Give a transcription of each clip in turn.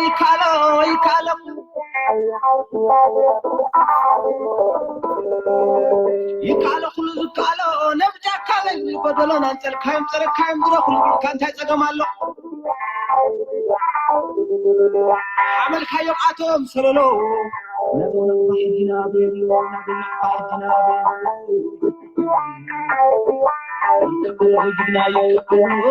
ይካሎ ይካሎ ይካሎ ኩሉ ዝካሎ ነብጃካ ለይ ጎደሎን ኣንጸልካዮም ጸረካዮም ድረኹሉ ብልካ እንታይ ጸገም ኣሎ? ሓመልካዮም ኣቶም ሰለሎ ነቦ ነቕፋ ሕጊና ቤሎ ነቦ ነቕፋ ሕጊና ቤሎ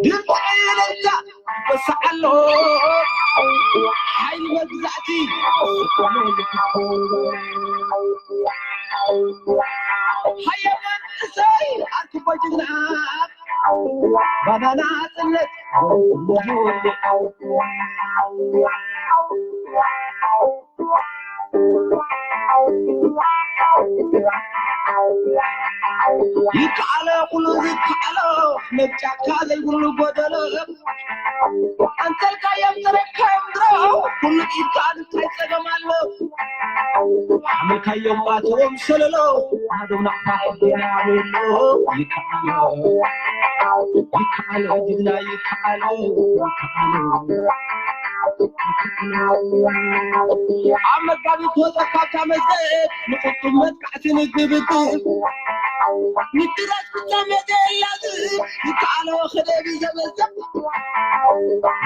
ድምፂ ለዛ ይበስዓሎ ሓይሊ መግዛእቲ ሃየማን እሰይ ኣርክቦ ጅግና ባናና ጽነት ይከኣሎ ኩሉ ዝከኣሎ መብጫካ ዘይብሉ ጎደሎ ኣንተልካዮም ተረካዮም ድሮ ኩሉ ይከኣል እንታይ ጸገም ኣሎ ሓመልካዮም ኣተዎም ሰለሎ ኣዶም ናቕፋ ሕጊና ቤሎ ይከኣሎ ይከኣሎ ጅግና ይከኣሎ ይከኣሎ ኣብ መጋቢት ወፀ ካብታ መዘ ንቁጡብ መጥቃዕቲ ንግብግብ ንድረስ ክተመዘ እያዝ ይከኣሎ ክደብ ዘበዘብ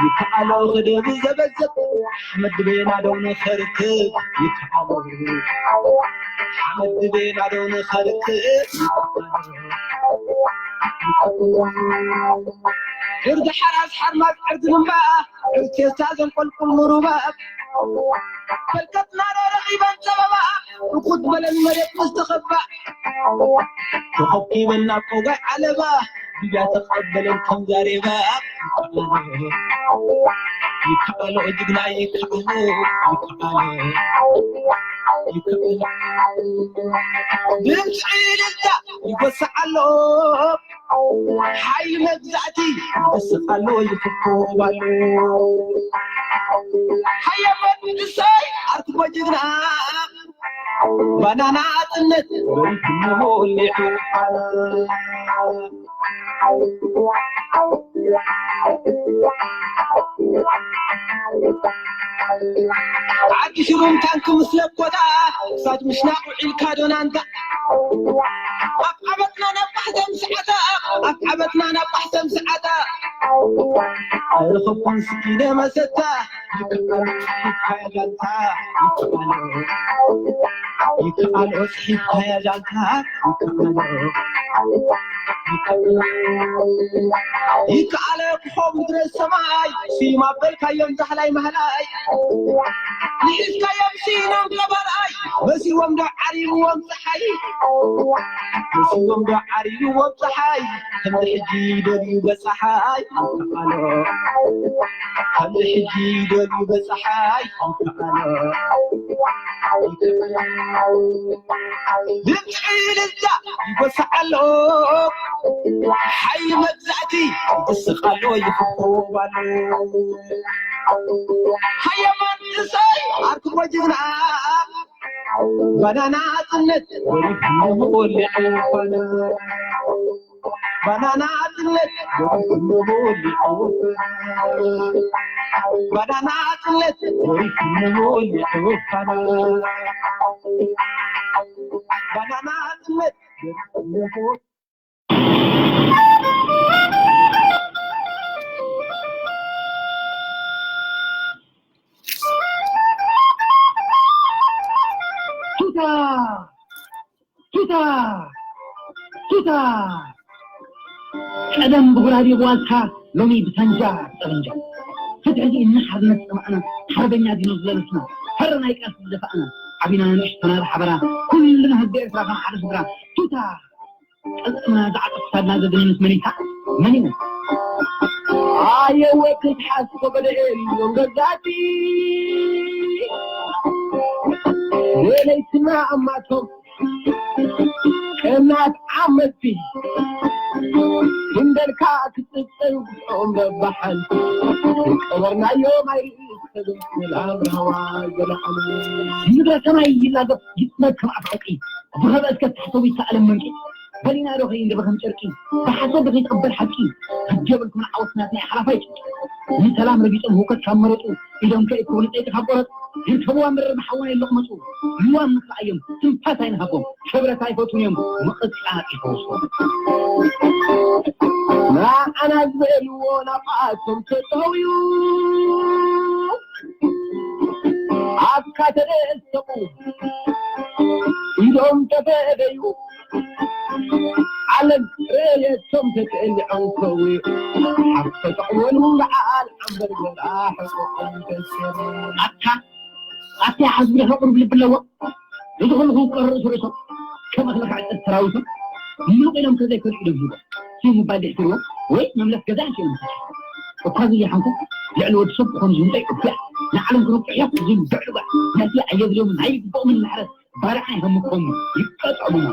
ይከኣሎ ክደብ ዘበዘብ ኣሕመድ ቤና ደው ንኸርክብ ይከኣሎ ሓመድ ቤና ደው ንኸርክብ ይከኣሎ ዕርዲ ሓራስ ሓርማዝ ዕርዲ ልምባ ዕርቴስታ ዘንቆልቁል ምሩባ ፈልቀትና ዶ ረኺበን ጸበባ ርኩት በለን መሬት ምስ ተኸባ ተኸኪበን ናብ ቆጋይ ዓለባ ድያ ተቐበለን ከም ዛሬባ ይከኣሎ ጅግና ይከኣሎ ይከኣሎ ይከኣሎ ድምፂ ልዛ ይጎስዓሎ ሓይሊ መግዛእቲ ይስቕ ኣሎ ይፍኮብ ኣሎ ሃየ መንእሰይ ኣርትቦ ጅግና ባናና ጽነት ወሪድሞ ወሊዑ ዓዲ ሽሩም ታንክ ምስ ለኮታ ክሳድ ምሽናቕ ውዒልካ ዶናንታ ኣብ ዓመትና ናብ ባሕተም ሰዓታ ኣብ ዓመትና ናብ ባሕተም ሰዓታ ኣይረኸብኩን ስኪነ መሰታ ይከኣሎ ጽሒፍካያ ዛንታ ይከኣሎ ይከኣሎ ጽሒፍካያ ዛንታ ይከኣሎ ይከኣሎ ይከኣሎ ክኾ ምድረ ሰማይ ስዩም ኣበልካዮም ዛሕላይ ማህላይ ንሒዝካዮም ሲኖም ገባርኣይ መሲዎም ዶ ዓሪብዎም ፀሓይ መሲዎም ዶ ዓሪብዎም ፀሓይ ከምዚ ሕጂ ይደልዩ በፀሓይ ይከኣሎ ከምዚ ሕጂ ይደልዩ በፀሓይ ይከኣሎ ድምፂ ልዛ ይጎስዓሎ ሓይሊ መግዛእቲ ይስቓሎ ይፍኮባሎ ሃየማን እሰይ ኣርክቦ ጅግና ባናና ጽነት ወሊዕዎ ባና ባናና ጽነት ወሊዕዎ ባናና ጽነት ወሊዕዎ ባና ባናና ጽነት ወሊዕዎ ቱታ ቱታ ቱታ ቀደም ብጉራዴ ብዋልታ ሎሚ ብሳንጃ ብጠበንጃ ፍትሒ ዲና ሓርነት ጠማእና ሓርበኛ ዲኖ ዝለበስና ፈረ ናይ ቃልሲ ዝደፋእና ዓቢና ንእሽቶና ብሓበራ ኩልና ህዝቢ ኤርትራ ከም ሓደ ስድራ ቱታ ቀልጥምና ዝዓጠፍካልና ዘድንንስ መን ኢልካ መን እዩ ኣየ ወዲ ሓስኮ በደኤ እዮም ገዛቲ ወለይትና ኣማቶም ቀናት ዓመቲ እንደልካ ክትጽብጸብ ግጥኦም በባሓን ቀበርናዮ ማይ ርእስ ከብል ሰላም ሃዋ ዘለዓሉ ምድረ ሰማይ ይላገብ ይጥመት ከም ኣፍረቂ ዝኸበ እስከ ታሕተዊ ሰኣለም መንቂ ፈሊና ዶ ከይንድበ ከም ጨርቂ፣ ብሓሶት ዶ ከይትቕበር ሓቂ? ግዲ የብልኩምን ዓወት ናትና እዩ ሓላፋይ ጭርቂ። ንሰላም ረጊጾም ህውከት ካብ መረጹ፣ ኢዶም ከይእክቡ ንጸይቂ ካብ ቆረጹ፣ ዝርከብዋ መረር ብሓዊ ኣይለቕመጹ። ልዋም ንኽልኣዮም ትንፋስ ኣይንሃቦም፣ ክብረት ኣይፈትዉን እዮም፣ ምቕጻዕ ይፈውሶም። ንዓና ዝበልዎ ናብኣቶም ተጠውዩ፣ ኣፍካ ተደሰቑ፣ ኢዶም ተፈደዩ፣ ዓለም ርእየቶም ተጨሊዖም ከውዩ፣ ሓፍ ተጠቕመሉ በዓል ዓምበር ገላ ሕቆም ተሰሩ። ኣታ ኣታ ሓዝቢ ደፈ ቁሩብ ልቢ ኣለዎ። እዚ ኩሉ ክውቀር ርእሱ ርእሶም ከም እኽሊ ክዕጸድ ሰራዊቶም ምሉቕ ኢሎም ከዘይፈልጡ ኢዶም ሂቦም። ስሙ ምባል ድሕትርዎ ወይ መምለስ ገዛ ኣንስዮም እኳ ዝየሓንኩ ልዕሊ ወዲ ሰብ ክኾኑ ዝምጠ ይቅብዕ ንዓለም ክነቅሕ እዮም ዝብል ብዕሉጋ ነቲ ኣየድልዮምን ኣይግብኦምን ምሕረት ባርዓ ይህምኮም ይቀጠሙና።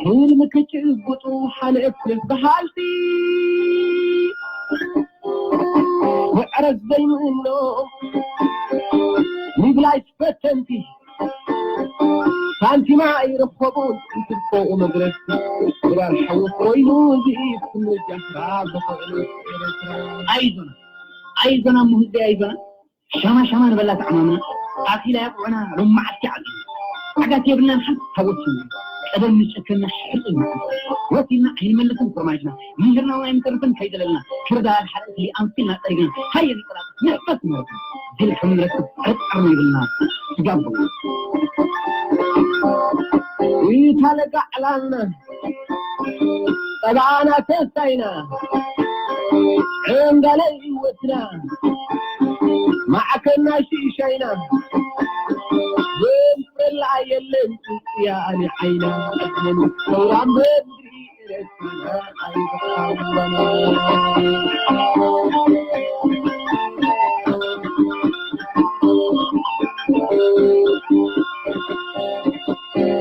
ህልም ክጭብጡ ሓለፍ በሃልቲ ምዕረት ዘይምእኖም ምብላይ ፈተንቲ ሳንቲማ ኣይረኸቡን እንትርፎ መድረስ ግባር ሓወስ ኮይኑ ዝኢት ምጃስራ ዝኽእሉ ኤርትራ። ኣይዞና ኣይዞና እሞ ህዝቢ ኣይዞና ሻማ ሻማ ንበላ ተዓማምና ኣኺላ ያቑዕና ሎም መዓልቲ ዓዲ ሓጋት የብልናን ሓንቲ ሃወት ስምና ቀደም ንጨከና ሕርጥና ወሲና ኣይንመልስን ፍርማጅና ምህርና እውን ኣይንተርፍን ከይደለልና ክርዳድ ሓደ እኽሊ ኣንፊልና ጠሪግና ሃየ ንጠላጥ ንሕፈስ ንወርድ ድል ከም ንረክብ ጥርጥር የብልና ስጋብ እታ ለጋዕላና ጠባና ተስታይና ዕንጋለ ይወትና ማዕከና ሽሻይና ዘንፍረላ የለን ጽጽያ ኣነ ዓይና ሰውራም በምድሪ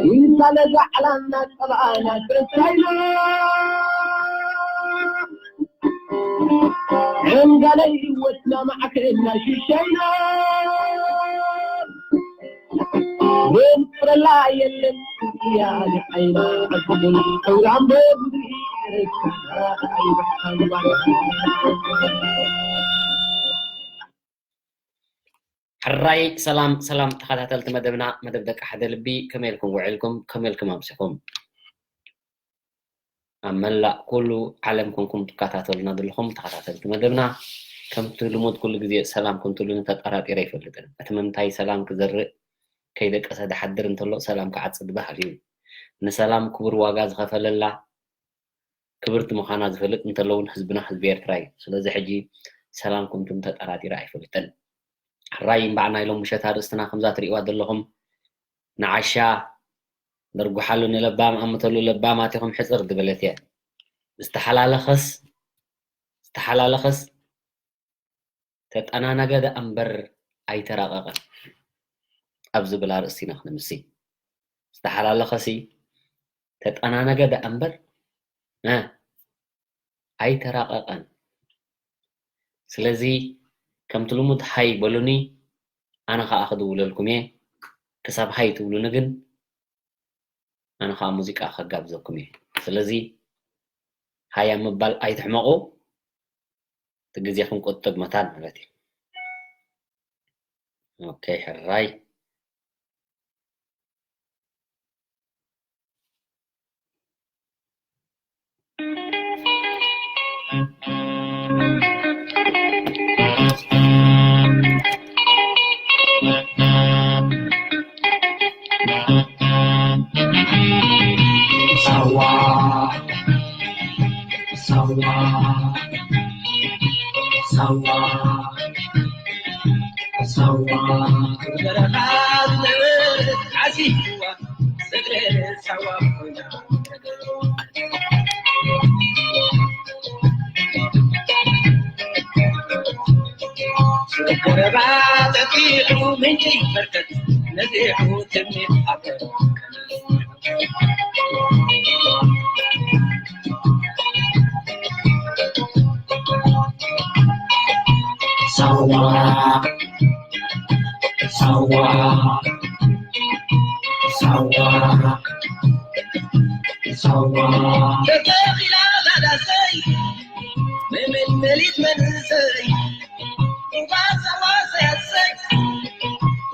ይንሳለ ዛዕላና ጸባኣና ተሳይና ዕንጋለ ህይወትና ማዕከልና ሽሻይና ዘንፍረላ የለን ያለ ዓይና ዓድን ሰውራም በምድሪ ኤርትራ ኣይበሓልባና ሕራይ ሰላም ሰላም ተኸታተልቲ መደብና መደብ ደቂ ሓደ ልቢ ከመይ ኢልኩም ውዒልኩም ከመይ ኢልኩም ኣምሲኹም ኣብ መላእ ኩሉ ዓለም ኮንኩም ትከታተሉና ዘለኹም ተኸታተልቲ መደብና ከምቲ ልሙድ ኩሉ ግዜ ሰላም ከምትብሉኒ ተጠራጢረ ኣይፈልጥን እቲ ምንታይ ሰላም ክዘርእ ከይደቀሰ ድሓድር እንተሎ ሰላም ክዓጽድ ባህል እዩ ንሰላም ክቡር ዋጋ ዝኸፈለላ ክብርቲ ምዃና ዝፈልጥ እንተሎ እውን ህዝብና ህዝቢ ኤርትራ እዩ። ስለዚ ሕጂ ሰላም ኩምቱም ተጠራጢረ ኣይፈልጥን። ሕራይ እምበኣር ናይ ሎም ምሸት ኣርእስትና ከምዛ ትርእይዋ ዘለኹም ንዓሻ ደርጉሓሉ ንለባም ኣምተሉ ለባማት ኢኹም ሕጽር ዝበለት እየ። ዝተሓላለኸስ ዝተሓላለኸስ ተጠናነገ ደኣ እምበር ኣይተራቐቐን ኣብ ዝብል ኣርእስቲ ኢና ክንምሲ። ዝተሓላለኸሲ ተጠናነገ ደኣ እምበር እ ኣይተራቐቐን። ስለዚ ከምቲ ልሙድ ሃይ በሉኒ ኣነ ኸኣ ክድውለልኩም እየ። ክሳብ ሃይ ትብሉኒ ግን ኣነ ኸዓ ሙዚቃ ከጋብዘኩም እየ። ስለዚ ሃያ ምባል ኣይትሕመቑ፣ እቲ ግዜኹም ቁጥብ መታን ማለት እዩ። ኦኬ ሕራይ። ሳዋ ሳዋ ሳዋ ሳዋ በረኻ ዝነበረት ዓሲዋ ሰግረ ሳዋ ኮይና ሳዋ ሳዋ ሳዋ ሳዋ ተተኺላ ዳዳሰይ መመልመሊት መንእሰይ እባ ሳዋ ሰያሰይ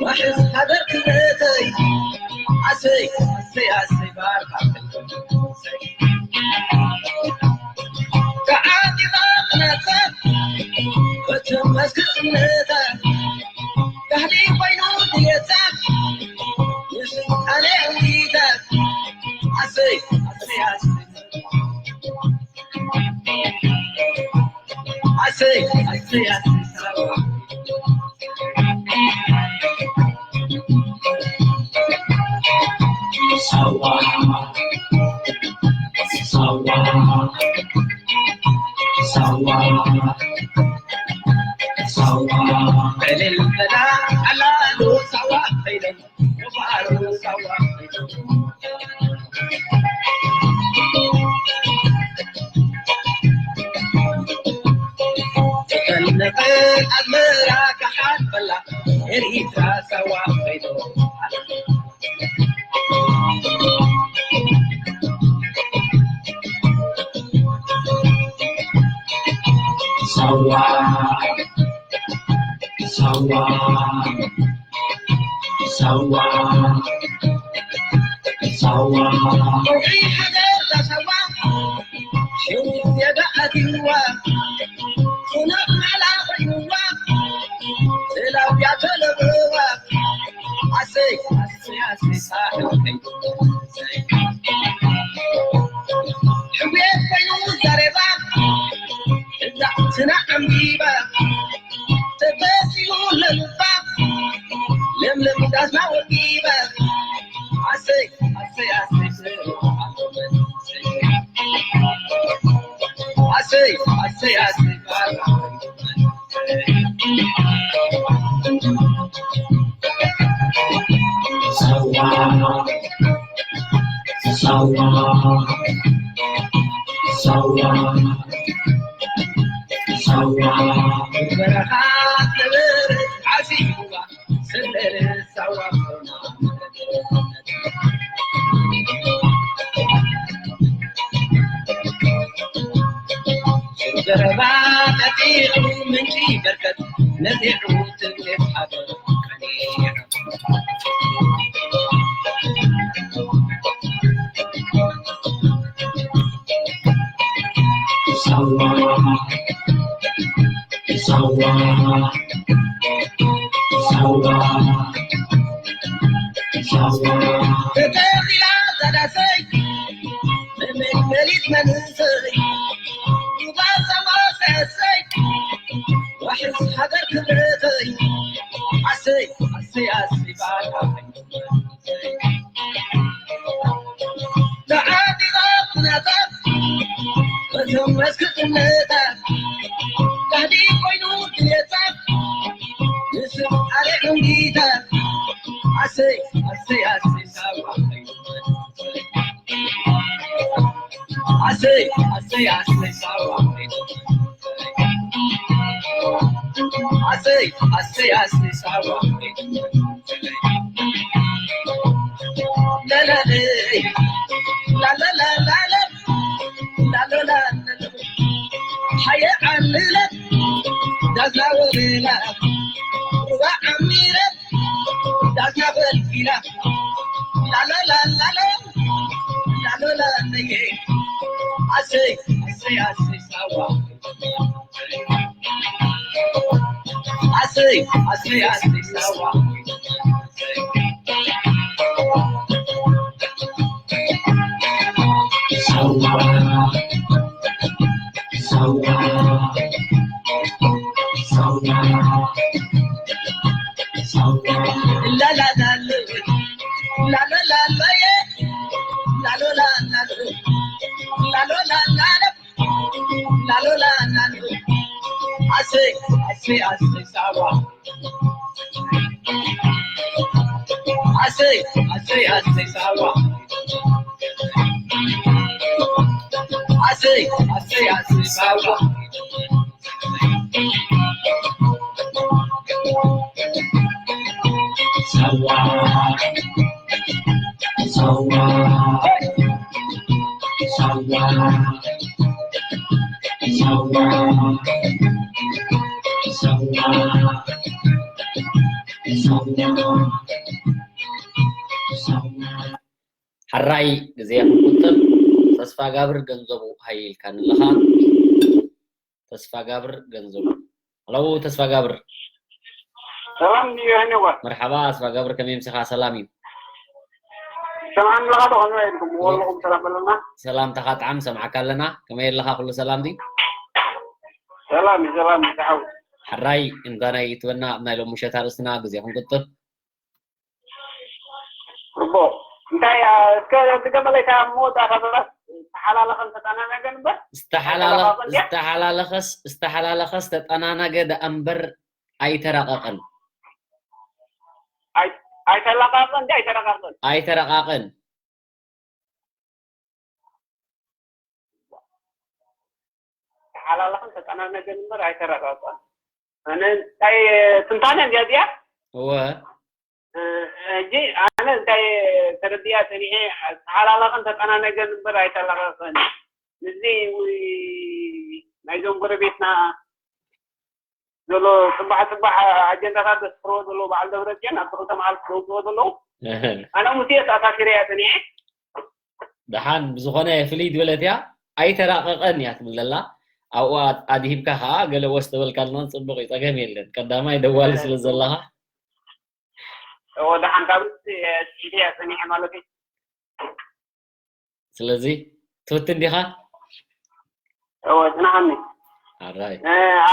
ዋሕስ ሃገር ክብረተይ ኣሰይ ኣሰይ ኣሰይ ባርካ ተዓጢቓ ቅነታት እቶም መስክር እምነታት ባህሊ ኮይኑ ድሌታት ንስልጣነ ዕውታት ኣሰይ ኣሰይ ኣሰይ ኣሰይ ኣሰይ ኣሰይ ኣሰይ ሳዋ ሳዋ ሳዋ ሳዋ ሳዋ ዕልል በላ ኣላሉ ሳዋ ኸይደም ተፈለጠ ኣዝመራ ከሓልፈላ ኤሪትራ ሳዋ ኸይዶ ሳዋ ሳዋ ሳዋ ሳዋ ከውሒ ሃገር ዳሳዋ ሽውት የዳ ኣትዋ ጽኑዕ ማዕላ ኮይንዋ ጽላውያ ተለበዋ ኣሰይ ኣሰይ ኣሰይ ሳሕል ሕውየት ኮይኑ ዘረባ እዛ ስና ኣንቢባ ተበሲሉ ለምባ ለምለም ዳስና ወዲባ ኣሰይ ኣሰይ ኣሰይ ኣሰይ ኣሰይ ኣሰይ ሳዋ ሳዋ ሳዋ ሳዋ በረኻ ነበረ ዓሲዋ ሰለለ ሳዋ ዘረባ ቀጢዑ ምንጪ በርከት ነዚዑ ትምክሕቲ ሃገር ቀኒዑ ሳዋ ሳዋ ሳዋ ሳዋ ተተኺላ ዛዳሰይ መመሊት መንእሰይ ሩባ ሳዋ ሰሰይ ዋሕስ ሃገር ክብረተይ ኣሰይ ኣሰይ ኣሰይ ባታ ተዓጢቓ ኩነታት በቶም መስክርነታት ባህሊ ኮይኑ ድሌታት ንስም ኣሌ ዕንጊታት ኣሰይ ኣሰይ ኣሰይ ሳዋ ኣሰይ ኣሰይ ኣሰይ ሳዋ ኣሰይ ኣሰይ ኣሰይ ሳዋ ላላለ ላላላላለ ላሎላለ ሓየ ዓምለ ዳዛ ወለላ ሩባ ዓሚረ ዳዛ ፈልፊላ ላሎላላለ ላሎላለየ ኣሰይ ኣሰይ ኣሰይ ሳዋ ኣሰይ ኣሰይ ኣሰይ ሳዋ ሳዋ ሳዋ ሳዋ ሳዋ ላላላለ ላሎላላየ ላሎላላለ ላሎላላለ ላሎላላለ ኣሰይ ኣሰይ ኣሰይ ሳዋ ኣሰይ ኣሰይ ኣሰይ ሳዋ ኣሰይ ኣሰይ ኣሰይ ሳዋ ሳዋ ሳዋ ሕራይ ግዜ ክቁጥብ ተስፋ ጋብር ገንዘቡ ሃይልካ ንለኻ። ተስፋ ጋብር ገንዘቡ። ሄሎ ተስፋ ጋብር። ሰላም ድዩ ሄኖክ? መርሓባ ተስፋ ጋብር፣ ከመይ ምሲኻ? ሰላም እዩ። ሰማዕኒ ኣለኻ ዶ? ከመይ ኢልኩም? ወለኹም ሰላም በለና። ሰላምታኻ ጥዓም ሰምዓካ ኣለና። ከመይ ኣለኻ? ኩሉ ሰላም ድዩ? ሰላም እዩ፣ ሰላም እዩ፣ ተሓው። ሕራይ እንታ ናይ ትበና ኣብ ናይ ሎም ምሸት ኣርእስትና ግዜ ክንቁጥብ። ርቦ እንታይ እስከ ድገመለይ ካብ መወዳእታ በራስ ዝተሓላለኸን ተጠናነገን እምበር ዝተሓላለኸስ ዝተሓላለኸስ ተጠናነገ ደኣ እምበር ኣይተራቐቐን። ኣይተላቃቀን እንዲ ኣይተራቃቀን ኣይተራቃቀን። ተሓላለኸን ተጠናነገን እምበር ኣይተራቃቀን። ኣነ እንታይ ትንታነ እንዲያ እዚኣ እወ ሕጂ ኣነ እንታይ ተረዲኣ ፀኒሐ ተሓላለኸን ተጠናነገን እምበር ኣይተላቀቀን። እዚ ናይዞም ጎረቤትና ዘሎ ፅባሕ ፅባሕ ኣጀንዳታት ዘስፍርዎ ዘለዉ በዓል ደብረፅዮን ኣብቲ ክልተ መዓልቲ ዘውፅዎ ዘለዉ ኣነ ሙሴ ተኣሳሲረ እያ ፀኒዐ። ደሓን ብዝኾነ ፍልይ ዝበለት እያ ኣይተራቐቐን እያ ትብል ዘላ። ኣብኡ ኣድሂብካ ከዓ ገለ ወስ ተበልካልና ፅቡቅ እዩ፣ ፀገም የለን። ቀዳማይ ደዋሊ ስለ ዘለኻ እዎ ደሓን ካብ ስዒደ እያ ፀኒሐ ማለት እዩ። ስለዚ ትፍትን ዲኻ? እዎ ጽናሓኒ። ኣራይ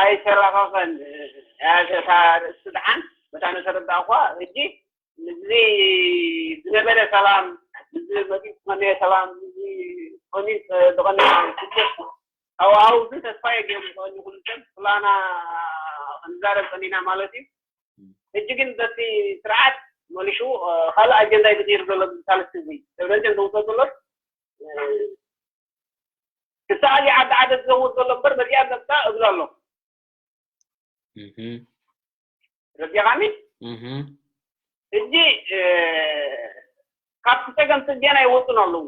ኣይሸራኸኸን እታ ርእሲ ደሓን በታ ነተረዳእኳ ሕጂ ምስዚ ዝነበረ ሰላም ምስዚ መፂኡ ዝኮነየ ሰላም ምስዚ ኮሚት ዝቀነ ስደት ሃዋሃው ግን ተስፋ የድዮም ዝኮኒ ኩሉ ሰብ ኩላና ክንዛረብ ቀኒና ማለት እዩ። ሕጂ ግን በቲ ስርዓት መሊሹ ካልእ ኣጀንዳ እዩ ዝቅይር ዘሎ ሳልስቲ እዚ ደብረፅዮን ዘውፅኦ ዘሎ ክሳዕ እዚ ዓዲ ዓደ ዝዘውር ዘሎ እምበር በዚኣ ዘምፃ እብል ኣሎ ረዲኻኒ ሕጂ ካብቲ ፀገም ስደና ይወፁን ኣለዉ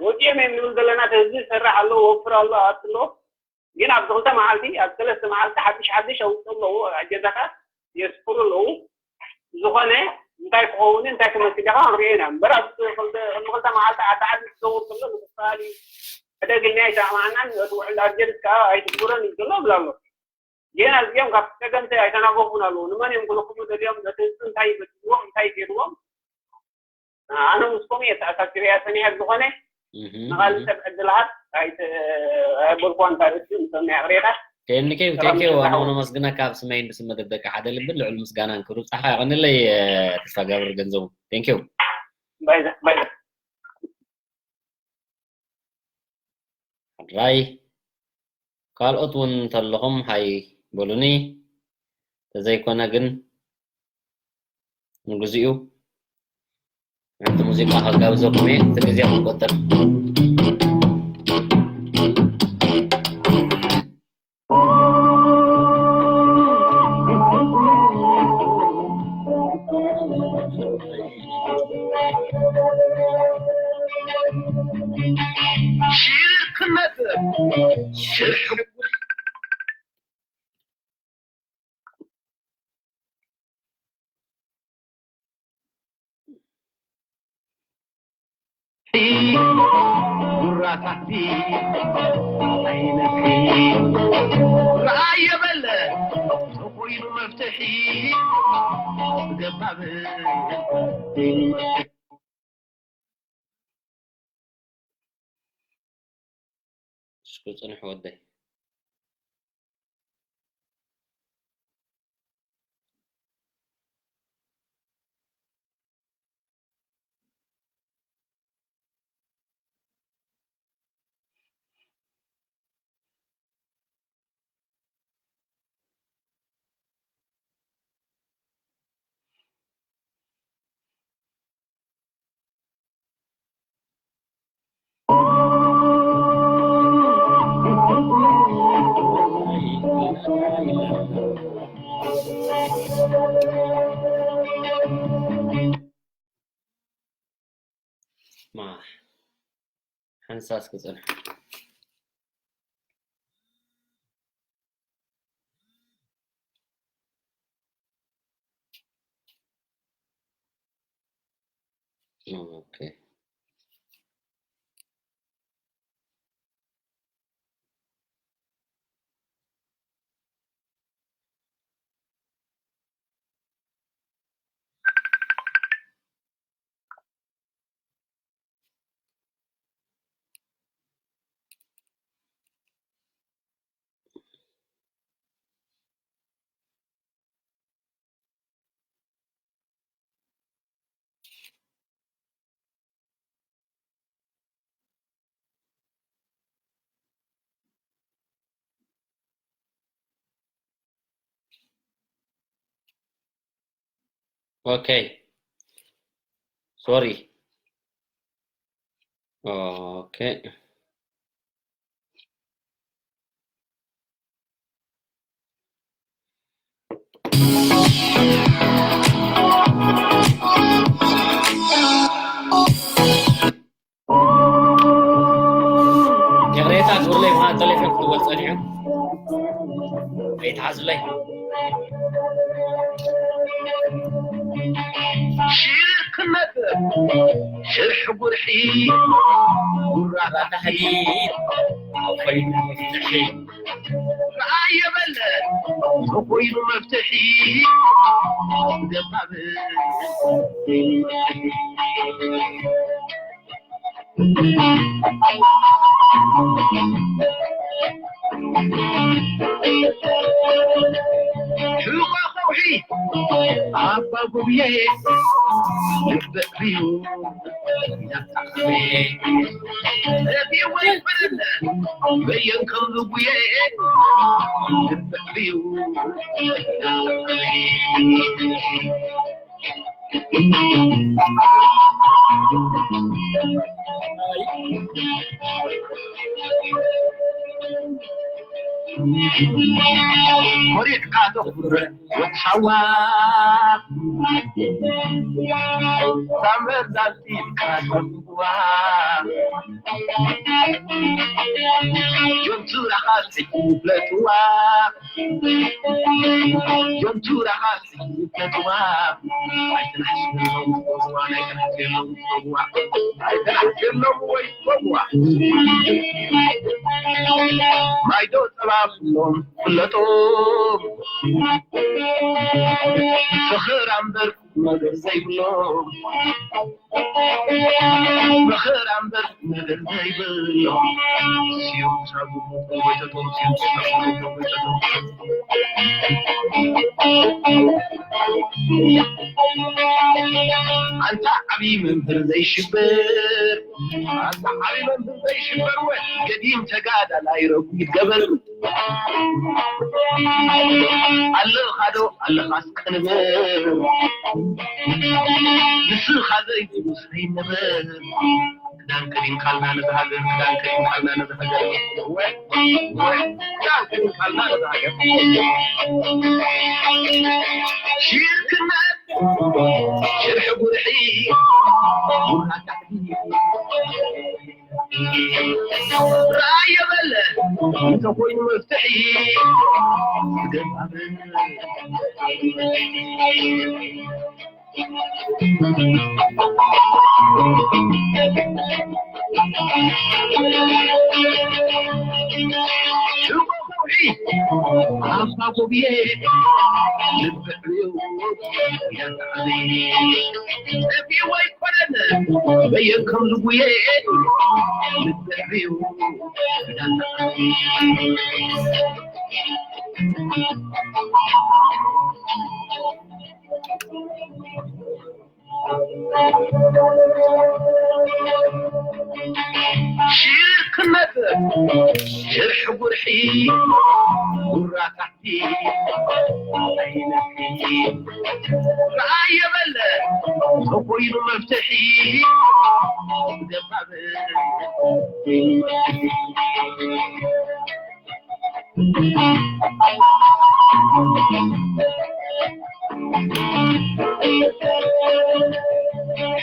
ወፂኦም እዮም ንብል ዘለና ህዝቢ ዝሰርሕ ኣሎ ወፍር ኣሎ ኣት ኣሎ ግን ኣብዚ ክልተ መዓልቲ ኣብ ሰለስተ መዓልቲ ሓድሽ ሓድሽ ኣውፅኡ ኣለዉ ኣጀንዳታት የስፍሩ ኣለዉ ዝኾነ እንታይ ክኸውን እንታይ ክመስል ኢኻ ክንሪኦ ኢና እምበር ኣብዚ ቅድሚ ክልተ መዓልቲ ዓዲ ዓዲ ክዘውር ከሎ ንክስተባሃል እዩ ሕደግ ኢልና ኣይሰማዕናን እቲ ውዕል ኣልጀርስ ከዓ ኣይትግብሮን እዩ ዘሎ እብል ኣሎ ግን ኣዚኦም ካብ ፀገምቲ ኣይተናገፉን ኣለዉ ንመን እዮም ክልክሙ ደልዮም ነቲ ህዝቢ እንታይ በድልዎም እንታይ ገይርዎም ኣነ ምስኩም እየ ተኣሳሲረያ ሰኒሐ ዝኾነ ንኻልእ ሰብ ዕድል ሃብ ኣይበልኳን ካብ እሱ ንሰናይ ኣቕሬታ ቴንኪው ቴንኪው ኣነ ነመስግነካ ብስመይን ብስም መደብ ደቂ ሓደ ልብን ልዑል ምስጋናን ክብሪ ብፅሓኻ ይቐንለይ ተስፋ ገብር ገንዘቡ ቴንኪው ባይዛ ባይዛ ሕራይ ካልኦት እውን እንተለኹም ሃይ በሉኒ ተዘይኮነ ግን ንግዚኡ ሓንቲ ሙዚቃ ከጋብዘኩም እየ እቲ ግዜ ክንቆጥብ ጉራታቲ ዓይነቲ ረኣየ በለ ተኮይኑ መፍትሒ ገባብ እስኩ ጽንሕ ወደይ ሓንሳስ ክጽንሕ። ኦኬ። ኦኬ። ሶሪ። ኦኬ። ይቕሬታ ግብርለይ፣ ምዃን ቴሌፎን ክትወል ጸኒሑ። ይትሓዝለይ። ሽርክነት ሽርሒ ጉርሒ ጉራ ታሕቲ ኮይኑ መፍትሒ። ርኣየ በለ ተኾይኑ መፍትሒ ገባብ። ሑቐ ከውሒ ኣባ ጉብየ ልብዕብዩ ረቢወይ ፈረለ በየን ከም ዝጉየ ልብዕብዩ ኮሪዕካ ተኹር ወዲ ሓዋ ሳምበር ዛልጢካ ተምዋ ጆንቱራኻ ሕጂ ፍለጥዋ ጆንቱራኻ ሕጂ ፍለጥዋ ኣይትናሕስ የለዉ ጸጉዋ ኣይትናሕስ የለዉ ጸጉዋ ኣይትናሕስ የለዉ ወይ ጸጉዋ ማይዶ ጸባ ፍሎም ፍለጦም ፍኽር ኣምበር ነገር ዘይብሎም መኸራ እምበር ነገር ዘይብሎም ስዮም ሳጉ ወይተቶም ስዮም ሳጉ ወይተቶም ኣንታ ዓብዪ መምህር ዘይሽበር ኣንታ ዓብዪ መምህር ዘይሽበር ወ ገዲም ተጋዳላይ ረጉድ ገበር ኣለኻ ዶ ኣለኻስ ቅንብር ንስኻ ዘይብሉስ ዘይንብር ክዳን ከዲንካልና ነዚ ሃገር ክዳን ከዲንካልና ነዚ ሃገር ወ ወ ክዳን ከዲንካልና ነዚ ሃገር ሽርክነት ሽርሒ ጉርሒ ቡና ካሕዲ ራእየ በለ እንተኾይኑ መፍትሒ ኣባ ጎብየ ልብዕብዩ ጠፊኡ ኣይኮነን በየን ከም ዝጉየ ልብዕብዩ ሽርክነት ሽርሒ ጉርሒ ጉራ ታሕቲ ኣይነፊ ርኣየ በለ ተኮይኑ መፍትሒ ገባብ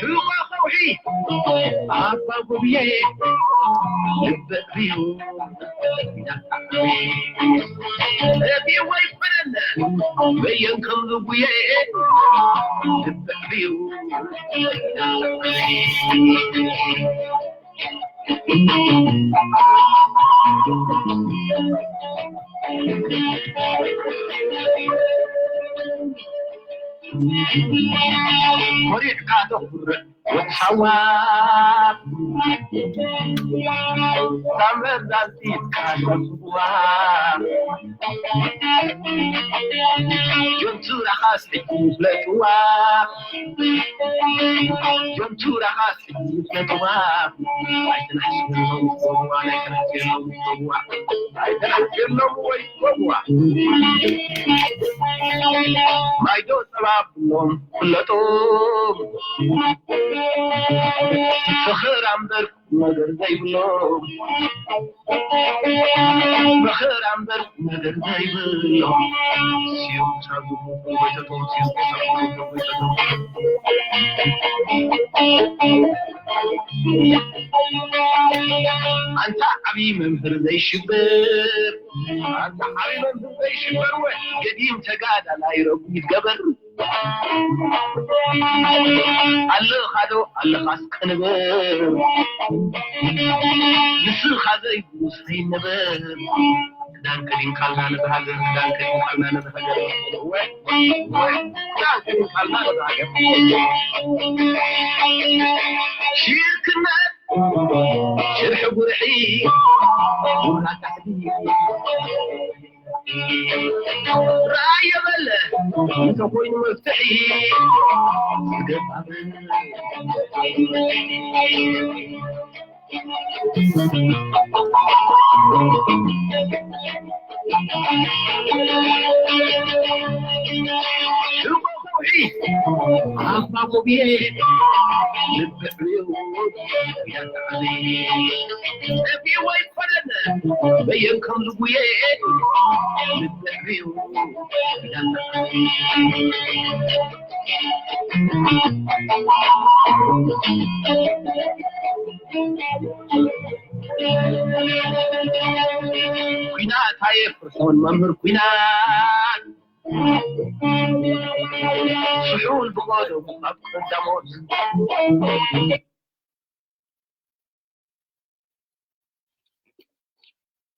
ሕቖ ከውሒ ኣባ ጉብየ ልቢ ዕብዩ እብዩ ኣይኮነን በየን ከም ዝጉየ ልቢ ዕብዩ ኮሪዕካ ተኹርዕ ወዲ ሓዋ ሳምበር ዛንቲትካ ተስዋ ጆንቱራኻስ ሕጂ ፍለጥዋ ጆንቱራኻስ ሕጂ ፍለጥዋ ኣይተናሕስሎም ጽዋ ኣይተናሕስሎም ጽዋ ኣይተናሕስሎም ወይ ጽዋ ማይዶ ጸባ ብሎም ፍለጦም ፈኸራ እምበር ነገር ዘይብሎም መኸራ እምበር ነገር ዘይብሎም ሲዮም ሳጉ ወይተቶም ሲዮም ሳጉ ወይተቶም ኣንታ ዓብዪ መምህር ዘይሽበር ኣንታ ዓብዪ መምህር ዘይሽበር ወ ገዲም ተጋዳላይ ረጉድ ገበር ኣለኻዶ ኣለኻስ ቅንብር ንስኻ ዘይብሉስ ዘይንብር ክዳን ከዲንካልና ነዚ ሃገር ክዳን ከዲንካልና ነዚ ሃገር ወይ ወይ ክዳን ከዲንካልና ነዚ ሃገር ሽርክነት ሽርሒ ጉርሒ ቡና ካሕዲ ራእየ በለ እንተኮይኑ መፍትሒ ኣባ ጎብየ ልብዕብዩ ያተዓሊ ነቢ ወይ ፈረነ በየን ከም ዝጉየ ልብዕብዩ ያተዓሊ ኩናት ኣየፍርሑን መምህር ኩናት ስሑል ብቐደሙ ካብ ቀዳሞት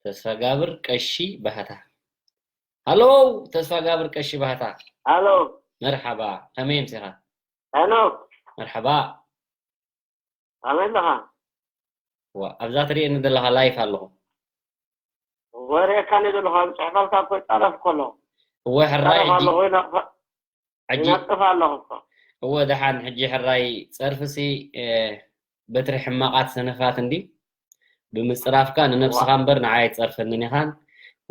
ተስፋጋብር ቀሺ ባህታ። ሃሎ ተስፋጋብር ቀሺ ባህታ። ሃሎ መርሓባ ከመይ ምሲኻ? ሄኖክ መርሓባ። ከመይ ኣለኻ? ዋ ኣብዛ ትርእየኒ ዘለኻ ላይፍ ኣለኹ። ወሬካ ነ ዘለኹ ኣብ ጽሕፈልካ እኮ ይጻረፍ እኮ ኣለኹ። እወ ሕራይ ይጻረፍ ኣለኹ ይነጥፍ ኣለኹ እኮ። እወ ደሓን ሕጂ ሕራይ ጸርፍሲ በትሪ ሕማቓት ሰነፋት እንዲ ብምጽራፍካ ንነብስኻ እምበር ንዓይ ኣይትጸርፈንን ኢኻን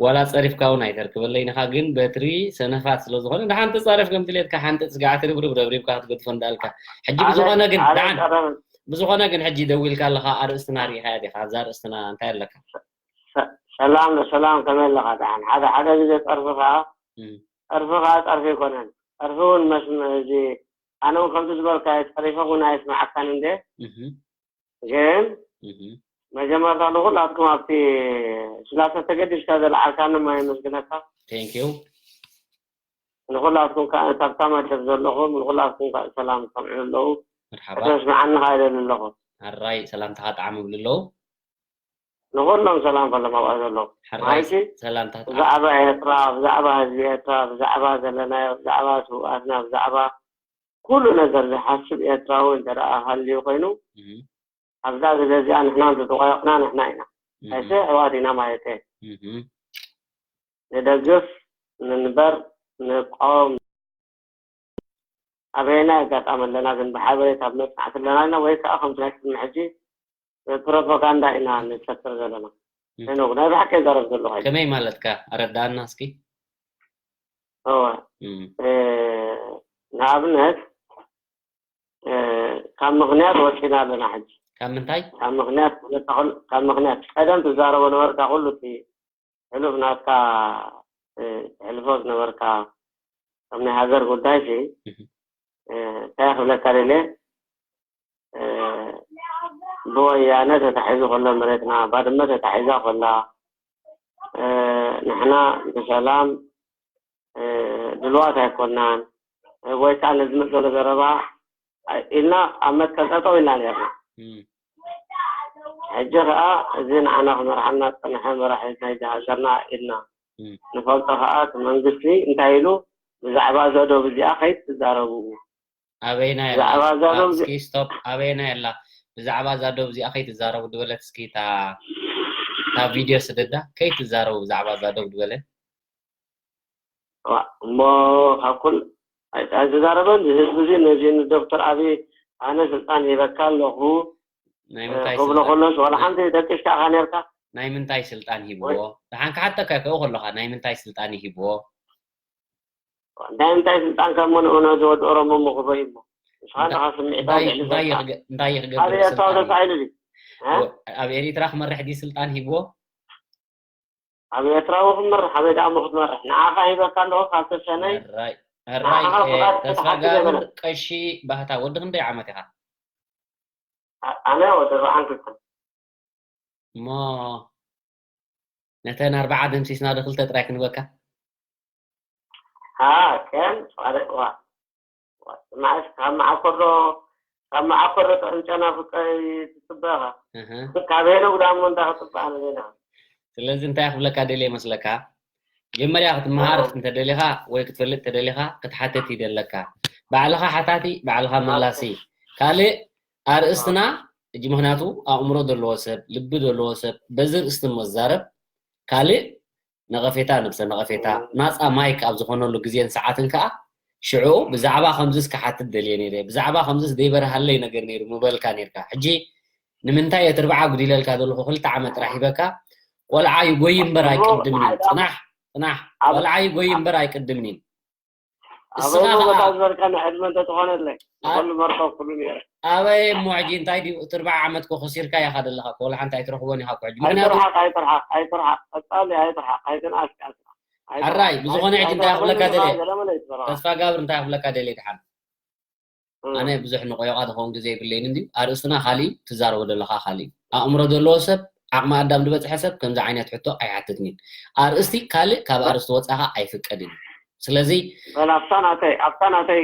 ዋላ ጸሪፍካ እውን ኣይተርክበለይን ኢኻ ግን በትሪ ሰነፋት ስለ ዝኾነ ደሓን ተጻረፍ ከም ድሌትካ ሓንጥጥ ስጋዕ ትርብርብ ረብሪብካ ክትገድፎ እንዳልካ ሕጂ ብዝኾነ ግን ደሓን ብዝኾነ ግን ሕጂ ደዊልካ ኣለኻ ኣርእስትና ርኢኻያ ዲኻ ኣብዛ ኣርእስትና እንታይ ኣለካ ሰላም ሰላም ከመይ ኣለኻ ደሓን ሓደ ሓደ ግዜ ጸርፍኻ ጸርፍኻ ጸርፊ ኣይኮነን ጸርፊ እውን መስም እዚ ኣነ እውን ከምቲ ዝበልካዮ ጸሪፈ እውን ኣይስምዓካን እንደ ግን መጀመርታ ንኩላትኩም ኣብቲ ስላሰ ተገዲስካ ዘለዓልካኒ እሞ የመስግነካ። Thank you። ንኩላትኩም ከዓ ኣብታ መደብ ዘለኹም ንኩላትኩም ከዓ ሰላም ዝሰምዑ ኣለዉ። መርሓባ። ከተስምዓኒ ከዓ ይደሊ ኣለኹ። ሕራይ ሰላምታኻ ጣዕም ይብሉ ኣለዉ። ንኹሎም ሰላም ከሎም ኣብኣ ዘለዉ። ሕራይ ማለቲ ሰላምታ ጣዕም። ብዛዕባ ኤርትራ፣ ብዛዕባ ህዝቢ ኤርትራ፣ ብዛዕባ ዘለናዮ፣ ብዛዕባ ስውኣትና፣ ብዛዕባ ኩሉ ነገር ዝሓስብ ኤርትራዊ እንተ ደኣ ሃልዩ ኮይኑ ኣብዛ ግዜ እዚኣ ንሕና እንተተቋየቕና ንሕና ኢና ኣይሰ ኣሕዋት ኢና ማለት እየ ንደግፍ ንንበር ንቃወም ኣበየናይ ኣጋጣሚ ኣለና ግን ብሓበሬታ ኣብ መጽናዕቲ ኣለና ኢና ወይ ከዓ ከምቲ ናይ ቅድሚ ሕጂ ፕሮፓጋንዳ ኢና ንሰክር ዘለና ሄኖክ ናይ ብሓቂ ይዛረብ ዘለኹ ከመይ ማለትካ ኣረዳኣና እስኪ እወ ንኣብነት ካብ ምኽንያት ወፂና ኣለና ሕጂ ካብ ምንታይ ካብ ምኽንያት ካብ ምኽንያት ቀደም ትዛረቦ ነበርካ ኩሉ እቲ ሕሉፍ ናትካ ትሕልፎ ዝነበርካ ከም ናይ ሃገር ጉዳይ ሲ እንታይ ክብለካ ደልየ ብወያነ ተታሒዙ ከሎ መሬትና፣ ባድመ ተታሒዛ ከላ፣ እ፣ ንሕና ብሰላም፣ እ፣ ድልዋት ኣይኮናን፣ እ፣ ወይ ከዓ ነዚ ዝመጽእ ዘሎ ዘረባ፣ እ፣ ኢልና ኣብ መትከል ጠጠው ኢልና ነርና። እም። ሕጂ ከዓ እዚ ንዓና ክመርሓና ዝጸንሐ መራሒ ናይዚ ሃገርና ኢልና እም። ንፈልጦ ከዓ፣ እቲ መንግስቲ እንታይ ኢሉ ብዛዕባ እዛ ዶብ እዚኣ ከይትዛረቡ። ኣበይና የላ? ብዛዕባ እዛ ዶብ እዚ እስኪ ስቶፕ፣ ኣበይና የላ? ብዛዕባ እዛ ዶብ እዚኣ ከይትዛረቡ ድበለት። እስኪ እታ፣ እታ ቪድዮ ስደዳ፣ ከይትዛረቡ ብዛዕባ እዛ ዶብ ድበለ። ዋ፣ እሞ ካብ ኩል ኣይ-፣ ኣይተዛረበን። እዚ ህዝቢ እዚ ነዚ ንዶክተር ኣብይ ኣነ ስልጣን ሂበካ ኣለኹ፣ ናይ እ፣ ምንታይ ክብሎ ስልጣን? ከሎስ ዋላ ሓንቲ ደቂስካ ኢኻ ነርካ። ናይ ምንታይ ስልጣን ሂብዎ? ወይ ደሓን ክሓተካ ከኡ ከለኻ፣ ናይ ምንታይ ስልጣን እዩ ሂብዎ? ናይ ምንታይ ስልጣን ከም ምን እነ ዝወድ ኦሮሞ ምኽበይ እሞ። ንስኻ እንታይ፣ ኣለኻ ስምዒት እንታይ፣ እንታይ ይኽገ-፣ እንታይ ይኽገብር ኣበይ ኣታዊ ስልጣን እዩ? ተሳኢሉ ድዩ? እ? ወ-፣ ኣብ ኤሪትራ ክመርሕ ድዩ ስልጣን ሂብዎ? ኣብ ኤርትራ እሞ ክትመርሕ፣ ኣበይ ደኣ እሞ ክትመርሕ? ንዓኻ ሂበካ ኣለኹ ካብ ተሰነይ። ሕራይ፣ ሕራይ፣ ንዓኻ እ፣ ፍቓድ ተስፋ ክትሓትት ጋብር የብለን። ቀሺ ባህታ፣ ወዲ ክንደይ ዓመት ኢኻ? ኣ-፣ ኣነ ወዲ ኣርብዓን ክልተን። እሞ ነተን ኣርብዓ ደምሲስና ዶ ክልተ ጥራይ ክንበካ? ሃ፣ ከም ጻድቅ ዋ። ዋ፣ ስማዕስ ካብ መዓኮር ዶ፣ ካብ መዓኮር ዶ ጥዕም ጨና ፍቀ ትጽበኻ? እህ። ካብ ሄኖክ ዳሞ እንታይ ክጽበ ኣነ ዜና? ስለዚ እንታይ ክብለካ ደልየ መስለካ? መጀመርያ ክትመሃር ኦ። እንተደሊኻ ወይ ክትፈልጥ ተደሊኻ ክትሓተት ይደለካ። ባዕልኻ ሓታቲ፣ ባዕልኻ ኦኬ። መላሲ። ካልእ ኣርእስትና፣ ሕጂ ምኽንያቱ ኣእምሮ ዘለዎ ሰብ፣ ልቢ ዘለዎ ሰብ፣ በዚ ርእስቲ እሞ ዝዛረብ፣ ካልእ ነቐፌታ፣ ነብሰ ነቐፌታ፣ ኦ። ናጻ ማይክ ኣብ ዝኾነሉ ግዜን ሰዓትን ከኣ፣ ሽዑ ብዛዕባ ከምዝስ ክሓትት ደልየ ነይረ፣ ብዛዕባ ከምዝስ ዘይበርሃለይ ነገር ነይሩ ምበልካ ነይርካ። ሕጂ ንምንታይ እቲ ኣርብዓ ጉዲለልካ ዘለኹ ክልተ ዓመት ጥራሕ ሂበካ? ቆልዓ ይጎይ እምበር እሞ ኣይቅድምን እዩ። መዓዳ ጽናሕ፣ ጽናሕ። ኣብ ቆልዓ ይጎይ እምበር ኣይቅድምን እዩ። እስኻ ኣበይ ኸኣ ቦታ ዝበልካ ንዕድመ እንተትኾነለይ፣ ኣ-፣ ንኹሉ መርኸብ ኩሉ ነይረ። ኣበይ እሞ ሕጂ እንታይ ድዩ? እቲ ኣርብዓ ዓመት ኮ ከሲርካ ኢኻ ዘለኻ እኮ፣ ወላ ሓንቲ ኣይትረኽቦን ኢኻ እኮ ሕጂ። ምኽንያቱ ኣይትርሓቕ፣ ኣይትርሓቕ፣ ኣይትርሓቕ፣ ቀጻሊ ኣይትርሓቕ፣ ኣይትንኣስ፣ ኣይትርሓቕ። ሕራይ፣ ብዝኾነ ሕጂ እንታይ ክብለካ ደልየ? ገለመለ ይትበረኻ። ተስፋ ጋብር እንታይ ክብለካ ደልየ ድሓን? እም። ኣነ ብዙሕ ንቆዮቓ ዝኸውን ግዜ የብለይን እንድዩ። ኣርእስትና ካሊእ እዩ፣ ትዛረቦ ዘለኻ ካሊእ እዩ። ኣእምሮ ዘለዎ ሰብ፣ ዓቕሚ ኣዳም ዝበጽሐ ሰብ ከምዚ ዓይነት ሕቶ ኣይሓትትን እዩ። ኣርእስቲ ካልእ ካብ ኣርእስቲ ወጻኻ ኣይፍቀድን እዩ። ስለዚ በል፣ ኣብታ ናተይ፣ ኣብታ ናተይ፣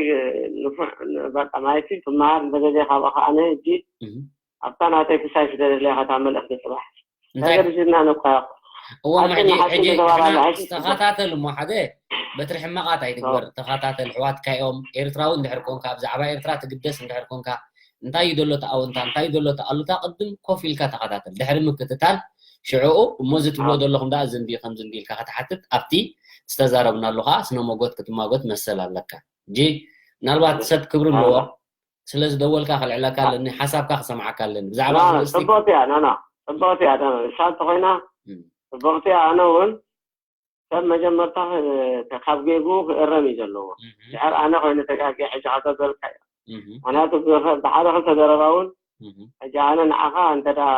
ንፉዕ፣ በቃ፣ ማይቲ ትመሃር እንተደልየ ካብኣ ከኣ ኣነ ሕጂ እህ። ኣብታ ናተይ ክሳይ ስደደለይ ከታ መልእኽቲ ጽባሕ። እንታይ? ተገድስና ንቆዮቕ። እወ፣ ሓቂ ሕጂ፣ ንሓቂ ሕጂ ንተባባዕ ንሕና ንሓቂ ተኸታተል እሞ ሓደ በትሪ ሕማቓት ኣይትግበር። ተኸታተል፣ ኣሕዋትካ እዮም። ኤርትራዊ እንድሕር ኮንካ፣ ብዛዕባ ኤርትራ ትግደስ እንድሕር ኮንካ፣ እንታይ እዩ ዘሎ እቲ ኣወንታ፣ እንታይ እዩ ዘሎ እቲ ኣሉታ፣ ቅድም ኮፍ ኢልካ ተኸታተል። ድሕሪ ምክትታል፣ ሽዕኡ፣ እሞ እዚ ትብሎ ዘለኹም ደኣ እዚ እንድዩ፣ ከምዚ እንድዩ ኢልካ ክትሓትት፣ ኣብቲ ዝተዛረብናሉ ከኣ ስነ ሞጎት ክትማጎት መሰል ኣለካ። ሕጂ፣ ምናልባት ሰብ ክብሪ ኣለዎ፣ ስለ ዝደወልካ ከልዕለካ ኣለኒ፣ ሓሳብካ ክሰምዓካ ኣለኒ። ብዛዕባ ና፣ እዚ ርእስቲ ጽብቕቲ እያ፣ ና፣ ና፣ ጽብቕቲ እያ፣ ና፣ ና፣ ንሳ እንተኾይና፣ እም። ጽብቕቲ እያ፣ ኣነ እውን ሰብ መጀመርታ ክ-፣ ካብ ጌግኡ ክእረም እዩ ዘለዎ። እህ። ድሕር ኣነ ኮይኑ ተጋግየ ሕጂ ካብ ተበልካ እዩ። እህ። ምኽንያቱ ብኸ-፣ ብሓደ ክልተ ዘረባ እውን እህ። ሕጂ ኣነ ንዓኻ እንተ ደኣ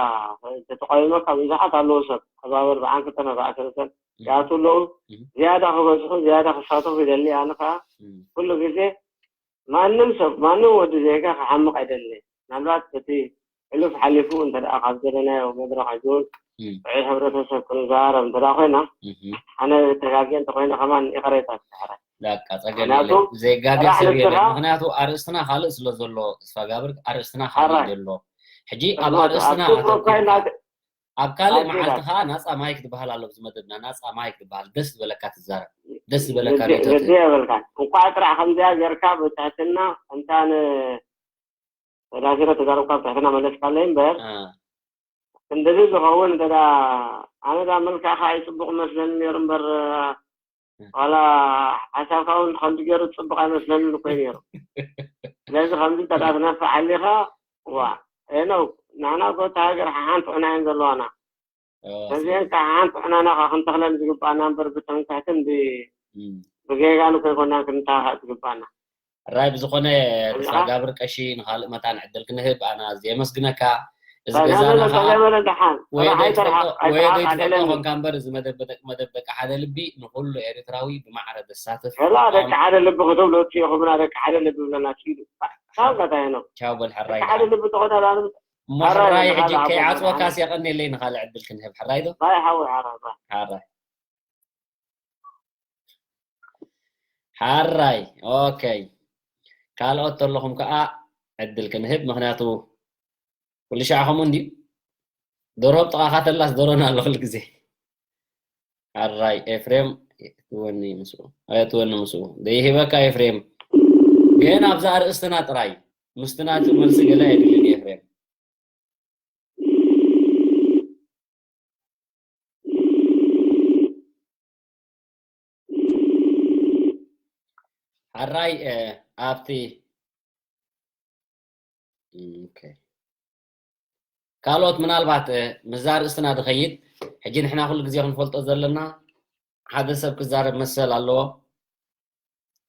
እንተተቋይመካ ብዙሓት ኣለዉ ሰብ፣ ከባበር ብዓንክልተን ኣርባዕተ ሰለስተን እህ። ይኣትዉ ኣለዉ። እህ። ዝያዳ ክበዝሑ፣ ዝያዳ ክሳተፉ ይደሊ። ኣነ ከኣ እህ። ኩሉ ግዜ ማንም ሰብ፣ ማንም ወዲ ዜጋ ክሓምቕ ኣይደልን። ምናልባት እቲ ሕሉፍ ሓሊፉ እንተ ደኣ ካብ ዘለናዮ መድረኽ ሕጂ እውን እም። ጥዑይ ሕብረተሰብ ክንዘራረብ እንተ ደኣ ኮይና፣ እህ። ኣነ ተጋግየ እንተ ኮይነ ከማን ይቕሬታ ክስሕረ። በቃ፣ ጸገም ምኽንያቱ የለን። ዘይጋገ ጥራሕ ሰብ የለን። ንስኻ ምኽንያቱ ኣርእስትና ካልእ ስለ ዘሎ፣ ተስፋ ጋብር፣ ኣርእስትና ካልእ ኣራይ። ዘሎ። ሕጂ ኣብ እሞ ኣርእስትና ኣብ ኣተኩርካ ኮይና ኣብ ካልእ ኣኪዳት። መዓልቲ ኸዓ ናጻ ማይክ ትበሃል ኣሎ፣ ኣብዚ መደብና ናጻ ማይክ ትበሃል። ደስ ዝበለካ ትዛረብ፣ ደስ ዝበለካ ግዲ-፣ ርእይቶ ትህብ። ግዲ የብልካን። እንቋዕ ጥራሕ ከምዚኣ ጌርካ ብትሕትና፣ እንታ ንወዳሲረ ተዛረብካ ብትሕትና መለስካለይ እምበር፣ አ። እንደዚ ዝኸውን እንተ ደኣ፣ ኣነ ደኣ መልክዕካ ኣይጽቡቕ መስለኒ ነይሩ እምበር፣ ዋላ ሓሳብካ እውን ከምዚ ገይሩ ጽቡቕ ኣይመስለንን እኮ እዩ ነይሩ። ስለዚ ከምዚ እንተ ደኣ ትነፍዕ ኣሊኻ፣ ዋ፣ ሄኖክ፣ ንሕና እኮ እታ ሃገር ሓሓን ጥዑና እየን ዘለዋና። ኦ፣ ነዚአን ከዓ ሓሓን ጥዑናና ከዓ ክንተኽለን ዝግባኣና እምበር ብትምክሕትን ብ-፣ እም። ብጌጋን እኮ ኣይኮናን ክንተኻኸእ ዝግባኣና። ሕራይ ብዝኾነ ተስፋ ጋብር ቀሺ ንኻልእ መታን ዕድል ክንህብ ኣነ ኣዝየ የመስግነካ። እዚ ገዛና ኸዓ ደሓን። ወይ ደይትፈልጦ፣ ወይ ደይትፈልጦ ኾንካ እምበር፣ እዚ መደብ ደቂ፣ መደብ ደቂ ሓደ ልቢ ንኹሉ ኤርትራዊ ብማዕረ ዘሳትፍ። ደቂ ሓደ ልቢ ክትብሉ እትኢኹምና፣ ደቂ ሓደ ልቢ ብለና ኪዱ። ቻው በል ሕራይ ደቂ ሓደ ልቢ ተኾታላሉ። እሞ ሕራይ ሕጂ ከይዓጽወካስ የቐንየለይ ንኻልእ ዕድል ክንህብ። ሕራይ ዶ? ባይ ሓወይ፣ ሓራይ፣ ባይ። ሓራይ። ሓራይ። ኦኬ። ካልኦት ተለኹም ከኣ ዕድል ክንህብ፣ ምኽንያቱ ኩሉ ሻዕ ከምኡ እንድዩ። ደርሆ ኣብ ጥቓኻ ተላስ ደሮና ኣሎ ኩሉ ግዜ። ኣራይ ኤፍሬም፣ ትወኒ ምስኡ፣ ኣየትወኒ ምስኡ። ደይህበካ ኤፍሬም። ግን ኣብዛ ኣርእስትና ጥራይ። ምስቲ ናቱ መልሲ ገለ ኣይድልን ኤፍሬም። ሓራይ፣ እ፣ ኣብቲ፣ ኦኬ። ካልኦት ምናልባት፣ እ፣ ምስዛ ኣርእስትና ድኸይድ፣ ሕጂ ንሕና ኩሉ ግዜ ክንፈልጦ ዘለና፣ ሓደ ሰብ ክዛረብ መሰል ኣለዎ።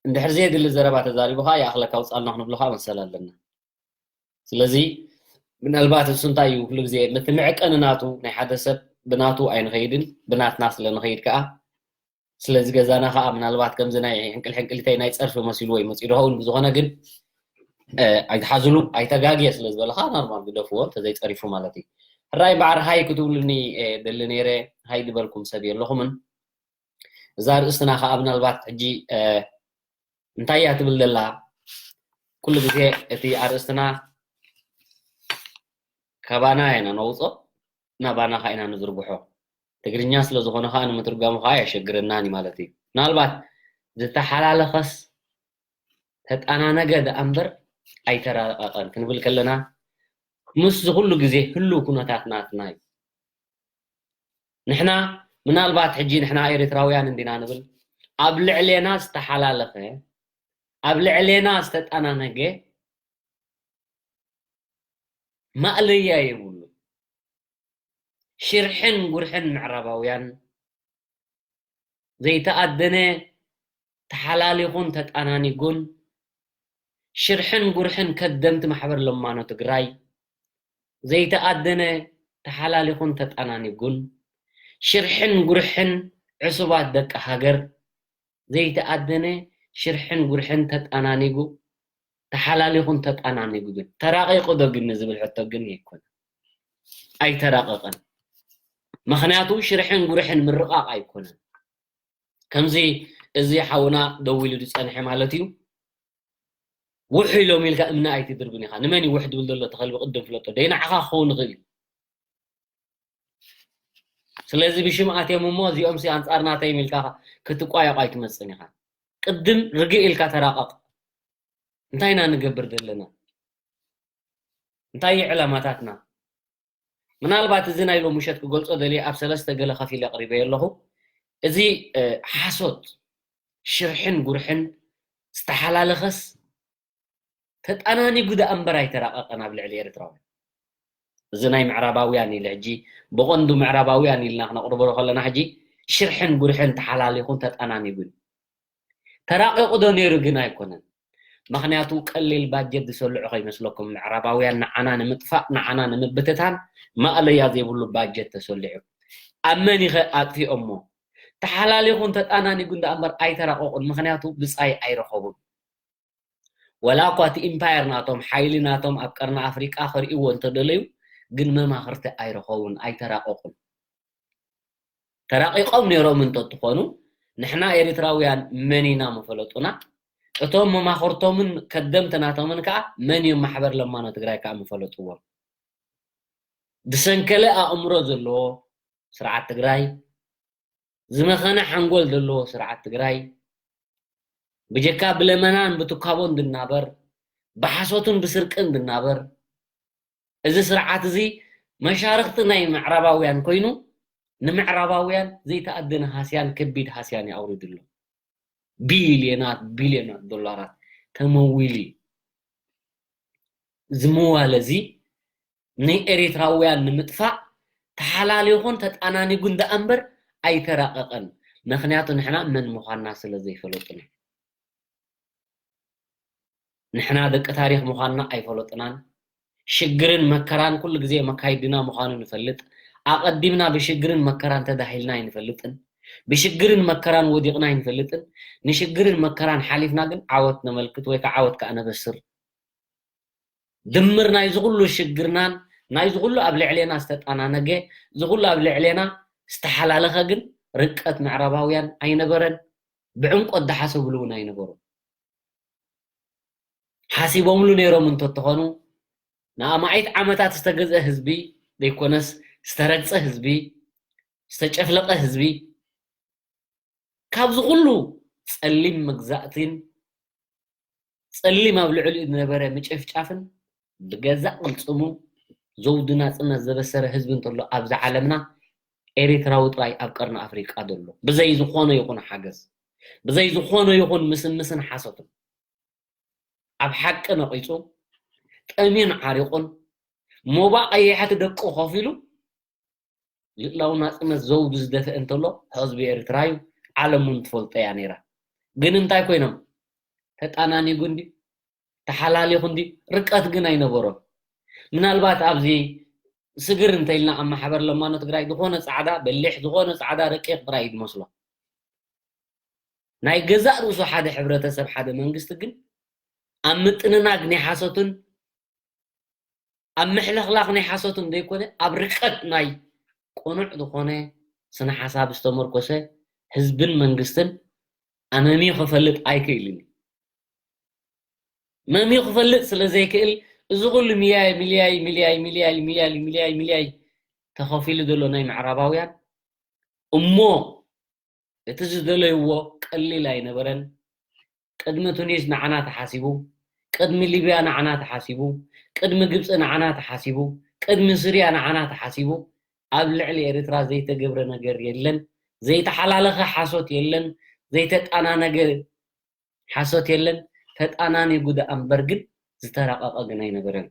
እንድሕር ዘየድሊ ዘረባ ተዛሪቡ ኸዓ ይኣኽለካ ውጻልና ክንብሎ ኸዓ መሰል ኣለና። ስለዚ ምናልባት እሱ እንታይ እዩ፣ ኩሉ ግዜ ነቲ መዕቀኒ ናቱ ናይ ሓደ ሰብ ብናቱ ኣይንኸይድን፣ ብናትና ስለ ንኸይድ ከኣ፣ ስለዚ ገዛና ኸኣ ምናልባት ከምዚ ናይ ሕንቅል ሕንቅሊተይ ናይ ጸርፊ መሲልዎ ይመጽእ ይኸውን። ብዝኾነ ግን፣ እ፣ ኣይትሓዝሉ፣ ኣይተጋግየ ስለ ዝበለ ኸኣ ኖርማል ግደፍዎ፣ እንተዘይጸሪፉ ማለት እዩ። ሕራይ እምበኣር ሃይ ክትብሉኒ፣ እ፣ ደሊ ነይረ፣ ሃይ ዝበልኩም ሰብ የለኹምን። እዛ ኣርእስትና ኸኣ ምናልባት ሕጂ፣ እ፣ እንታይ እያ ትብል ዘላ? ኩሉ ግዜ እቲ ኣርእስትና ካባና ኢና ነውጾ፣ ናባና ኸኣ ኢና ንዝርግሖ። ትግርኛ ስለ ዝኾነ ኸኣ ንምትርጓሙ ኸኣ ኣየሸግረናን እዩ ማለት እዩ። ምናልባት ዝተሓላለኸስ ተጣናነገ ደኣ እምበር ኣይተራቐቐን ክንብል ከለና፣ ምስዚ ኩሉ ግዜ ህሉው ኩነታት ናትና እዩ። ንሕና ምናልባት ሕጂ ንሕና ኤርትራውያን እንዲና ንብል፣ ኣብ ልዕሌና ዝተሓላለኸ፣ ኣብ ልዕሌና ዝተጣናነገ ማእለያ የብሉን። ሽርሕን ጉርሕን ምዕራባውያን ዘይተኣደነ ተሓላሊኹን ተጣናኒጉን፣ ሽርሕን ጉርሕን ከደምቲ ማሕበር ለማኖ ትግራይ ዘይተኣደነ ተሓላሊኹን ተጣናኒጉን፣ ሽርሕን ጉርሕን ዕሱባት ደቂ ሃገር ዘይተኣደነ ሽርሕን ጉርሕን ተጣናኒጉ፣ ተሓላሊኹን ተጣናኒጉ ግን ተራቒቑ ዶ ግን ንዝብል ሕቶ ግን ኣይኮነን። ኣይተራቐቐን። ምኽንያቱ ሽርሕን ጉርሕን ምርቓቕ ኣይኮነን። ከምዚ እዚ ሓውና ደዊሉ ዝጸንሐ ማለት እዩ። ውሕ ኢሎም ኢልካ እምኒ ኣይትድርብን ኢኻ። ንመን እዩ ውሕ ድብል ዘሎ ተኸልቢ ቅድም ፍለጦ። ደይ ንዓኻ ክኸውን ይኽእል እዩ። ስለዚ ብሽም ኣትዮም እሞ እዚኦም ሲ ኣንጻር ናተይ ኢልካ ክትቋየቕ ኣይትመጽእን ኢኻ። ቅድም ርግእ ኢልካ ተራቐቕ። እንታይ ኢና ንገብር ዘለና? እንታይ እዩ ዕላማታትና? ምናልባት እዚ ናይ ሎሚ ምሸት ክገልጾ ደልየ ኣብ ሰለስተ ገለ ከፊለ ኣቕሪበዮ ኣለኹ። እዚ፣ እ፣ ሓሶት፣ ሽርሕን ጉርሕን ዝተሓላለኸስ ተጣናኒጉ ደኣ እምበር ኣይተራቐቐን ኣብ ልዕሊ ኤርትራውያን። እዚ ናይ ምዕራባውያን ኢለ ሕጂ ብቐንዱ ምዕራባውያን ኢልና ክነቕርቦ ከለና ሕጂ ሽርሕን ጉርሕን ተሓላሊኹን ተጣናኒጉን። ተራቒቑ ዶ ነይሩ ግን ኣይኮነን። ምኽንያቱ ቀሊል ባጀት ዝሰልዑ ከይመስለኩም ምዕራባውያን ንዓና ንምጥፋእ፣ ንዓና ንምብትታን ማእለያ ዘይብሉ ባጀት ተሰሊዑ። ኣብ መን ኢኸ ኣጥፊኦሞ? ተሓላሊኹን ተጣናኒጉን ደኣ እምበር ኣይተራቐቑን። ምኽንያቱ ብጻይ ኣይረኸቡን። ወላ እኳ እቲ ኢምፓየር ናቶም፣ ሓይሊ ናቶም ኣብ ቀርኒ ኣፍሪቃ ክርእይዎ እንተደለዩ፣ ግን መማኽርቲ ኣይረኸቡን፣ ኣይተራቐቑን። ተራቒቖም ነይሮም እንተትኾኑ፣ ንሕና ኤርትራውያን መን ኢና ምፈለጡና፣ እቶም መማኽርቶምን ከደምቲ ናቶምን ከኣ መን እዮም ማሕበር ለማኖ ትግራይ ከኣ ምፈለጥዎም። ዝሰንከለ ኣእምሮ ዘለዎ ስርዓት ትግራይ፣ ዝመኸነ ሓንጎል ዘለዎ ስርዓት ትግራይ፣ ብጀካ ብለመናን ብትካቦን ዝናበር፣ ብሓሶትን ብስርቅን ዝናበር፣ እዚ ስርዓት እዚ መሻርኽቲ ናይ ምዕራባውያን ኮይኑ፣ ንምዕራባውያን ዘይተኣደነ ሃስያን ከቢድ ሃስያን እዩ ኣውሪድሎም። ቢልዮናት፣ ቢልዮናት ዶላራት ተመዊሉ እዩ። እዚ ምዋለ እዚ ንኤሪትራውያን ንምጥፋእ ተሓላሊኹን ተጣናኒጉን ደኣ እምበር ኣይተራቐቐን። ምኽንያቱ ንሕና መን ምዃንና ስለ ዘይፈለጡና። ንሕና ደቂ ታሪኽ ምዃንና ኣይፈለጡናን። ሽግርን መከራን ኩሉ ግዜ መካይድና ምዃኑ ንፈልጥ። ኣቐዲምና ብሽግርን መከራን ተዳሂልና ኣይንፈልጥን። ብሽግርን መከራን ወዲቕና ኣይንፈልጥን። ንሽግርን መከራን ሓሊፍና ግን ዓወት ነመልክት ወይ ከዓ ዓወት ከዓ ነበስር። ድምር ናይዚ ኩሉ ሽግርናን ናይ ዝኹሉ ኣብ ልዕሌና ዝተጣናነገ፣ ዝኹሉ ኣብ ልዕሌና ዝተሓላለኸ ግን ርቀት ምዕራባውያን ኣይነበረን። ብዕምቆት ዝሓሰብሉ እውን ኣይነበሩን። ሓሲቦምሉ ነይሮም እንተትኾኑ፣ ንኣማኢት ዓመታት ዝተገዝአ ህዝቢ ዘይኮነስ፣ ዝተረግጸ ህዝቢ፣ ዝተጨፍለቐ ህዝቢ፣ ካብዚ ኩሉ ጸሊም መግዛእትን ጸሊም ኣብ ልዕሊኡ ዝነበረ ምጭፍጫፍን ብገዛእ ቅልጽሙ ዘውዲ ናጽነት ዘበሰረ ህዝቢ እንተሎ ኣብዚ ዓለምና ኤሪትራዊ ጥራይ ኣብ ቀርኒ ኣፍሪቃ ዘሎ፣ ብዘይ ዝኾነ ይኹን ሓገዝ፣ ብዘይ ዝኾነ ይኹን ምስምስን ሓሶትን፣ ኣብ ሓቂ ነቒጹ፣ ጠምዩን ዓሪቑን፣ ሞባ ቀያሕቲ ደቁ ከፊሉ ልእላዊ ናጽነት ዘውዲ ዝደፍአ እንተሎ ህዝቢ ኤርትራ እዩ። ዓለም እውን ትፈልጦ እያ ነይራ። ግን እንታይ ኮይኖም? ተጣናኒጉ እንዲ፣ ተሓላሊኹ እንዲ፣ ርቀት ግን ኣይነበሮም። ምናልባት ኣብዚ ስግር እንተኢልና ኣብ ማሕበር ለማኖ ትግራይ ዝኾነ ጻዕዳ በሊሕ፣ ዝኾነ ጻዕዳ ረቂቕ ጥራይ እዩ ዝመስሎ። ናይ ገዛእ ርእሱ ሓደ ሕብረተሰብ፣ ሓደ መንግስቲ ግን ኣብ ምጥንናግ ናይ ሓሶትን ኣብ ምሕልኽላኽ ናይ ሓሶትን ዘይኮነ፣ ኣብ ርቀት ናይ ቅኑዕ ዝኾነ ስነ ሓሳብ ዝተመርኮሰ ህዝብን መንግስትን ኣመምዩ ክፈልጥ ኣይክእልን እዩ። መምዩ ክፈልጥ ስለ ዘይክእል፣ እዚ ኩሉ ሚያይ፣ ሚልያይ፣ ሚልያይ፣ ሚልያይ፣ ሚልያይ፣ ሚልያይ፣ ሚልያይ ተኸፊሉ ዘሎ ናይ ምዕራባውያን እሞ እቲ ዝደለይዎ ቀሊል ኣይነበረን። ቅድሚ ቱኒስ ንዓና ተሓሲቡ፣ ቅድሚ ሊብያ ንዓና ተሓሲቡ፣ ቅድሚ ግብፂ ንዓና ተሓሲቡ፣ ቅድሚ ስርያ ንዓና ተሓሲቡ። ኣብ ልዕሊ ኤርትራ ዘይተገብረ ነገር የለን። ዘይተሓላለኸ ሓሶት የለን። ዘይተጣናነገ ሓሶት የለን። ተጣናኒጉ ደኣ እምበር ግን ዝተራቐቐ ግን ኣይነበረን።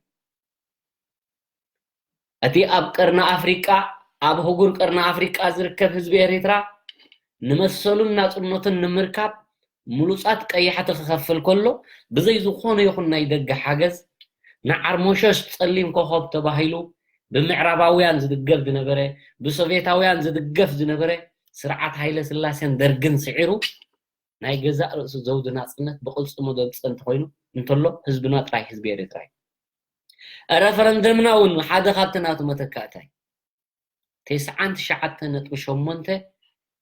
እቲ ኣብ ቀርኒ ኣፍሪቃ፣ ኣብ ህጉር ቀርኒ ኣፍሪቃ ዝርከብ ህዝቢ ኤርትራ ንመሰሉን ናጽነቱን ንምርካብ ምሉጻት ቀያሕቲ ክኸፍል ከሎ፣ ብዘይ ዝኾነ ይኹን ናይ ደገ ሓገዝ፣ ንዓርሞሸሽ ጸሊም ኮኸብ ተባሂሉ ብምዕራባውያን ዝድገፍ ዝነበረ፣ ብሶቬታውያን ዝድገፍ ዝነበረ ስርዓት ሃይለ ስላሴን ደርግን ስዒሩ፣ ናይ ገዛእ ርእሱ ዘውዲ ናጽነት ብቕልጽሙ ዘምጽእ እንተኾይኑ እንተሎ፣ ህዝብና ጥራይ ህዝቢ ኤርትራ እዩ። ረፈረንደምና እውን ሓደ ካብቲ ናቱ መተካእታ እዩ። ተስዓን ትሽዓተ ነጥቢ ሸሞንተ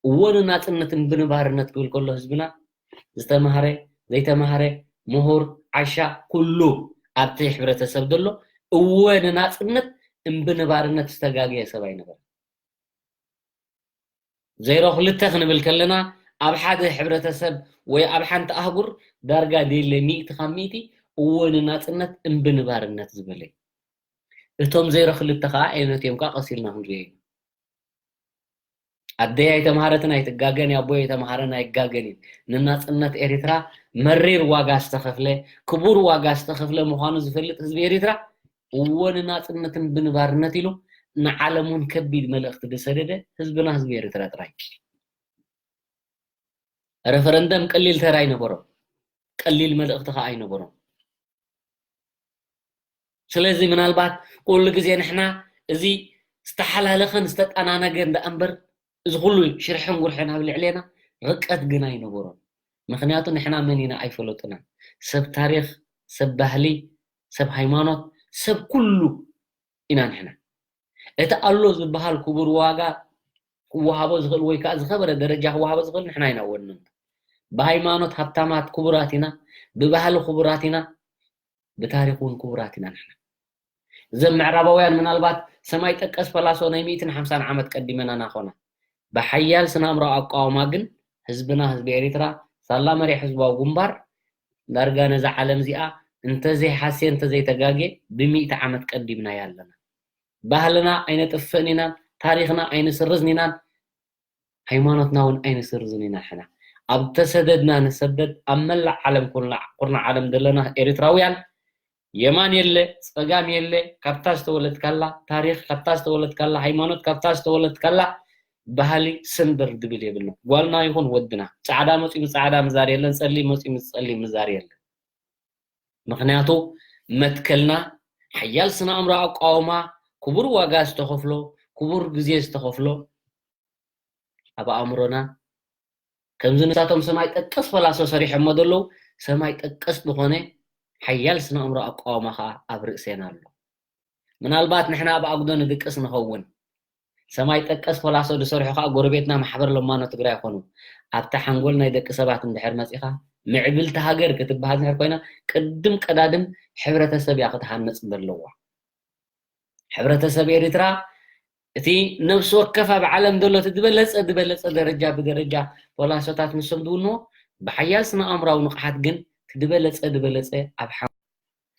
እዎ ንናጽነት እምቢ ንባርነት ክብል ከሎ ህዝብና ዝተማህረ፣ ዘይተማህረ፣ ምሁር፣ ዓሻ፣ ኩሉ ኣብቲ ሕብረተሰብ ዘሎ እዎ ንናጽነት እምቢ ንባርነት ዝተጋገየ ሰብ ኣይነበረን። ዜሮ ክልተ ክንብል ከለና ኣብ ሓደ ሕብረተሰብ ወይ ኣብ ሓንቲ ኣህጉር ዳርጋ ደለ ሚእቲ ካብ ሚእቲ እዎ ንናጽነት እምቢ ንባርነት ዝበለ እዩ። እቶም ዜሮ ክልተ ከዓ ኣይነት እዮም ከዓ ቀስ ኢልና ክንሪኦ ኢና። ኣደይ ኣይተምሃረትን ኣይትጋገን፣ ኣቦይ ኣይተምሃረን ኣይጋገን እዩ። ንናጽነት ኤርትራ መሪር ዋጋ ዝተኸፍለ፣ ክቡር ዋጋ ዝተኸፍለ ምዃኑ ዝፈልጥ ህዝቢ ኤርትራ እዎ ንናጽነትን ብንባርነት ኢሉ ንዓለም እውን ከቢድ መልእኽቲ ዝሰደደ ህዝብና ህዝቢ ኤርትራ ጥራይ። ረፈረንደም ቀሊል ተራ ኣይነበሮም፣ ቀሊል መልእኽቲ ከዓ ኣይነበሮም። ስለዚ ምናልባት ኩሉ ግዜ ንሕና እዚ ዝተሓላለኸን ዝተጠናነገን ደኣ እምበር እዚ ኩሉ ሽርሕን ጉርሕን ኣብ ልዕሌና ርቀት ግን ኣይነበሮን። ምኽንያቱ ንሕና መን ኢና ኣይፈለጡናን። ሰብ ታሪኽ፣ ሰብ ባህሊ፣ ሰብ ሃይማኖት፣ ሰብ ኩሉ ኢና ንሕና። እቲ ኣሎ ዝበሃል ክቡር ዋጋ ክወሃቦ ዝኽእል ወይ ከዓ ዝኸበረ ደረጃ ክወሃቦ ዝኽእል ንሕና ኢና ወነንቱ። ብሃይማኖት ሃብታማት ክቡራት ኢና፣ ብባህሊ ክቡራት ኢና፣ ብታሪኽ እውን ክቡራት ኢና ንሕና። እዞም ምዕራባውያን ምናልባት ሰማይ ጠቀስ ፈላሶ ናይ ሚእትን ሓምሳን ዓመት ቀዲመና ናኾና። ብሓያል ስነ ኣእምሮ ኣቃውማ ግን ህዝብና ህዝቢ ኤሪትራ ሳላ መሪሕ ህዝባዊ ግንባር ዳርጋ ነዛ ዓለም እዚኣ እንተዘይሓስየ እንተዘይተጋግየ ብሚእቲ ዓመት ቀዲምናያ ኣለና። ባህልና ኣይነጥፍእን ኢና፣ ታሪኽና ኣይንስርዝን ኢና፣ ሃይማኖትና እውን ኣይንስርዝን ኢና። ሕና ኣብ ተሰደድና ንሰደድ ኣብ መላእ ዓለም ኩርናዕ ዓለም ዘለና ኤሪትራውያን የማን የለ ጸጋም የለ፣ ካብታ ዝተወለድካላ ታሪኽ፣ ካብታ ዝተወለድካላ ሃይማኖት፣ ካብታ ዝተወለድካላ ባህሊ ስንብር ድብል የብልና። ጓልና ይኹን ወድና ጻዕዳ መጺኡ ምስ ጻዕዳ ምዛር የለን፣ ጸሊም መጺኡ ምስ ጸሊም ምዛር የለን። ምኽንያቱ መትከልና ሓያል ስነ ኣእምሮ ኣቃውማ፣ ክቡር ዋጋ ዝተኸፍሎ፣ ክቡር ግዜ ዝተኸፍሎ ኣብ ኣእምሮና ከምዚ ንሳቶም ሰማይ ጠቀስ ፈላሶ ሰሪሖሞ ዘለዉ ሰማይ ጠቀስ ዝኾነ ሓያል ስነ ኣእምሮ ኣቃውማ ከዓ ኣብ ርእሴና ኣሎ። ምናልባት ንሕና ኣብ ኣጉዶ ንድቅስ ንኸውን። ሰማይ ጠቀስ ፖላሶ ዝሰርሑ ከዓ ጎረቤትና ማሕበር ለማኖ ትግራይ ይኾኑ። ኣብታ ሓንጎል ናይ ደቂ ሰባት እንድሕር መፂኻ፣ ምዕብልቲ ሃገር ክትበሃል እንድሕር ኮይና፣ ቅድም ቀዳድም ሕብረተሰብ እያ ክትሃነፅ ዘለዋ። ሕብረተሰብ ኤርትራ እቲ ነፍሲ ወከፍ ኣብ ዓለም ዘሎ እቲ ዝበለጸ ዝበለጸ ደረጃ ብደረጃ ፖላሶታት ንሶም ዝውንዎ፣ ብሓያል ስነ ኣእምራዊ ንቕሓት ግን እቲ ዝበለጸ ዝበለጸ ኣብ ሓ-፣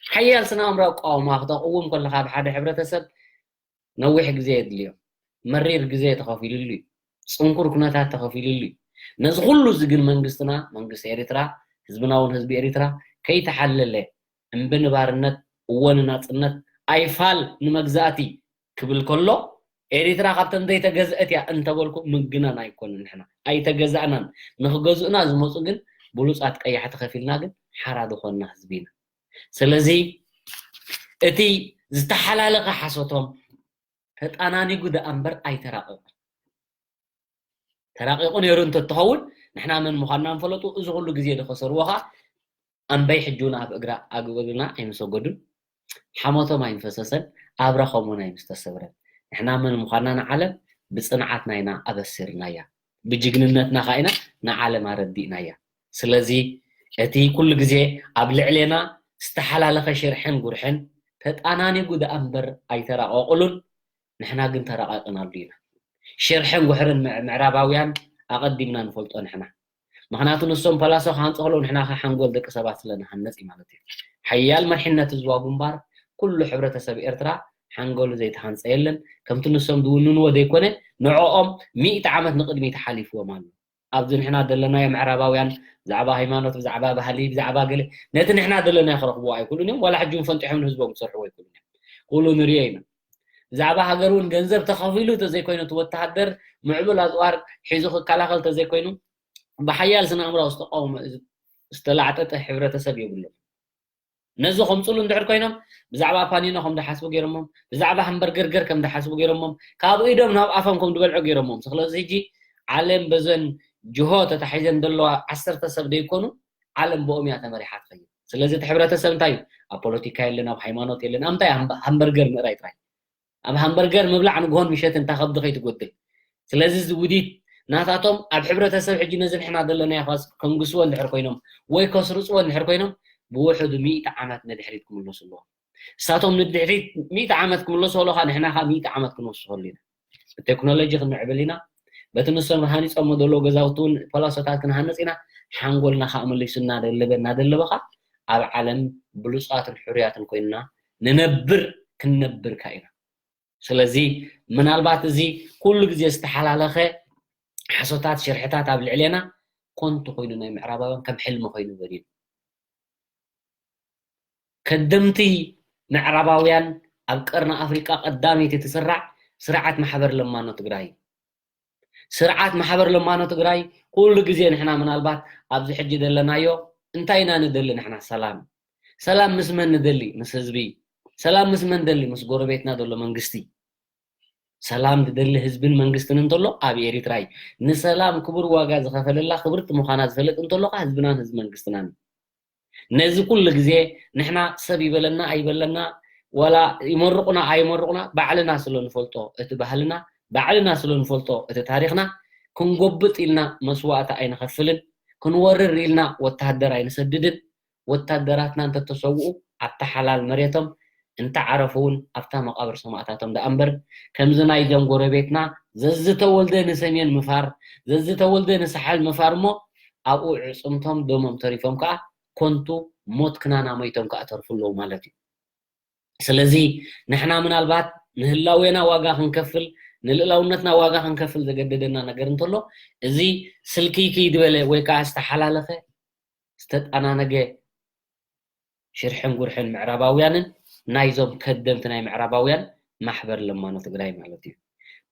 ሓያል ስነ ኣእምራዊ ኣቃውማ ክተቕውም ከለኻ ኣብ ሓደ ሕብረተሰብ ነዊሕ ግዜ የድልዮ። መሪር ግዜ ተኸፊሉሉ እዩ። ጽንኩር ኩነታት ተኸፊሉሉ እዩ። ነዚ ኩሉ እዚ ግን መንግስትና፣ መንግስቲ ኤርትራ፣ ህዝብና እውን ህዝቢ ኤርትራ ከይተሓለለ፣ እምቢ ንባርነት፣ እወ ንናጽነት፣ ኣይፋል ንመግዛእቲ ክብል ከሎ፣ ኤርትራ ካብተን ዘይተገዝአት እያ እንተበልኩ ምግናን ኣይኮንን። ንሕና ኣይተገዛእናን። ንክገዝኡና ዝመፁ ግን ብሉፃት ቀያሕቲ ከፊልና ግን ሓራ ዝኾንና ህዝቢ ኢና። ስለዚ እቲ ዝተሓላለኸ ሓሶቶም ተጣናኒጉ ደኣ እምበር ኣይተራቐቐን። ተራቒቑ ነይሩ እንተትኸውን ንሕና መን ምዃንና ምፈለጡ፣ እዚ ኩሉ ግዜ ዝኸሰርዎ ኸዓ ኣምበይ ሕጂ እውን ኣብ እግራ ኣግብርና ኣይምሰገዱን፣ ሓሞቶም ኣይምፈሰሰን፣ ኣብራኾም እውን ኣይምስተሰብረን። ንሕና መን ምዃንና ንዓለም ብጽንዓትና ኢና ኣበሲርናያ፣ ብጅግንነትና ኸዓ ኢና ንዓለም ኣረዲእናያ። ስለዚ እቲ ኩሉ ግዜ ኣብ ልዕሌና ዝተሓላለኸ ሽርሕን ጉርሕን ተጣናኒጉ ደኣ እምበር ኣይተራቐቕሉን። ንሕና ግን ተራቓቕናሉ ኢና። ሽርሕን ጉሕርን ምዕ-፣ ምዕራባውያን ኣቐዲምና ንፈልጦ ንሕና። ምኽንያቱ ንሶም ፓላሶ ክሃንጹ ከለዉ ንሕና ከ ሓንጎል ደቂ ሰባት ስለ ንሃንጽ እዩ ማለት እዩ። ሓያል መሪሕነት ህዝባዊ ግንባር ኩሉ ሕብረተሰብ ኤርትራ ሓንጎሉ ዘይተሃንጸ የለን። ከምቲ ንሶም ዝውንንዎ ዘይኮነ ንዕኦም ሚእቲ ዓመት ንቕድሚት ሓሊፍዎም ኣሎ። ኣብዚ ንሕና ዘለናዮ ምዕራባውያን ብዛዕባ ሃይማኖት፣ ብዛዕባ ባህሊ፣ ብዛዕባ ገለ ነቲ ንሕና ዘለናዮ ክረኽብዎ ኣይክእሉን እዮም። ዋላ ሕጂ እውን ፈንጢሖም ንህዝቦም ክሰርሕዎ ኣይክእሉን እዮም። ኩሉ ንሪኦ ኢና። ብዛዕባ ሃገር እውን ገንዘብ ተኸፊሉ ተዘይኮይኑ እቲ ወተሃደር ምዕቡል ኣጽዋር ሒዙ ክከላኸል ተዘይኮይኑ ብሓያል ስነ ኣእምራዊ ዝተቃወመ ዝተላዕጠጠ ሕብረተሰብ የብሎም። ነዚ ከምፅሉ እንድሕር ኮይኖም ብዛዕባ ፓኒኖ ከም ዝሓስቡ ገይሮሞም፣ ብዛዕባ ሃምበርገርገር ከም ዝሓስቡ ገይሮሞም፣ ካብ ኢዶም ናብ ኣፎም ከም ዝበልዑ ገይሮሞም። ስለዚ ሕጂ ዓለም በዘን ጅሆ ተታሒዘን ዘለዋ ዓሰርተ ሰብ ዘይኮኑ ዓለም ብኦም እያ ተመሪሓ ትኸይድ። ስለዚ እቲ ሕብረተሰብ እንታይ እዩ? ኣብ ፖለቲካ የለን፣ ኣብ ሃይማኖት የለን፣ ኣብ እንታይ? ኣብ ሃምበርገር ምእራይ ጥራይ። ኣብ ሃምበርገር ምብላዕ ንግሆን ምሸትን እታ ከብዲ ከይትጎድል። ስለዚ እዚ ውዲት ናታቶም ኣብ ሕብረተሰብ ሕጂ ነዚ ንሕና ዘለናዮ ከንግስዎ እንድሕር ኮይኖም ወይ ከስርፅዎ እንድሕር ኮይኖም ብውሕዱ ሚእቲ ዓመት ንድሕሪት ክምለሱ ኣለዎም። እሳቶም ንድሕሪት ሚእቲ ዓመት ክምለሱ ከለኻ ንሕና ከዓ ሚእቲ ዓመት ክንወስኸሉ ኢና። ብቴክኖሎጂ ክንምዕብል ኢና። በቲ ንሶም ሃኒፆሞ ዘለዉ ገዛውቲ እውን ፓላሶታት ክንሃንፅ ኢና። ሓንጎልና ከዓ መሊሱ እናደለበ እናደለበ ከዓ ኣብ ዓለም ብሉፃትን ሕሩያትን ኮይንና ንነብር ክንነብር ከዓ ኢና። ስለዚ ምናልባት እዚ ኩሉ ግዜ ዝተሓላለኸ ሓሶታት ሽርሕታት ኣብ ልዕሌና ኮንቱ ኮይኑ ናይ ምዕራባውያን ከም ሕልሚ ኮይኑ በዲኑ ከደምቲ ምዕራባውያን ኣብ ቀርኒ ኣፍሪቃ ቀዳመይቲ ትስራዕ ስርዓት ማሕበር ለማኖ ትግራይ እዩ። ስርዓት ማሕበር ለማኖ ትግራይ ኩሉ ግዜ ንሕና ምናልባት ኣብዚ ሕጂ ዘለናዮ እንታይ ኢና ንደሊ ንሕና ሰላም ሰላም ምስ መን ንደሊ ምስ ህዝቢ ሰላም ምስ መን ደሊ ምስ ጎረቤትና ዘሎ መንግስቲ ሰላም ዝደሊ ህዝብን መንግስትን እንተሎ ኣብ ኤሪትራ እዩ። ንሰላም ክቡር ዋጋ ዝኸፈለላ ክብርቲ ምዃና ዝፈልጥ እንተሎ ከዓ ህዝብናን ህዝቢ መንግስትናን እዩ። ነዚ ኩሉ ግዜ ንሕና ሰብ ይበለና ኣይበለና ዋላ ይመርቑና ኣይመርቑና ባዕልና ስለ ንፈልጦ እቲ ባህልና ባዕልና ስለ ንፈልጦ እቲ ታሪኽና ክንጎብጥ ኢልና መስዋእቲ ኣይንኸፍልን ክንወርር ኢልና ወታሃደር ኣይንሰድድን ወታደራትና እንተተሰውኡ ኣብታ ሓላል መሬቶም እንተዓረፉ እውን ኣብታ መቃብር ሰማእታቶም ደኣ እምበር ከምዚ ናይዞም ጎረቤትና ዘዝተወልደ ንሰሜን ምፋር ዘዝተወልደ ንሳሕል ምፋር እሞ ኣብኡ ዕፅምቶም ደሞም ተሪፎም ከዓ ኮንቱ ሞት ክናና ሞይቶም ከዓ ተርፉ ኣለዉ ማለት እዩ። ስለዚ ንሕና ምናልባት ንህላዌና ዋጋ ክንከፍል ንልእላውነትና ዋጋ ክንከፍል ዘገደደና ነገር እንተሎ እዚ ስልክይክይ ዝበለ ወይ ከዓ ዝተሓላለኸ ዝተጠናነገ ሽርሕን ጉርሕን ምዕራባውያንን ናይዞም ከደምቲ ናይ ምዕራባውያን ማሕበር ለማኖ ትግራይ ማለት እዩ።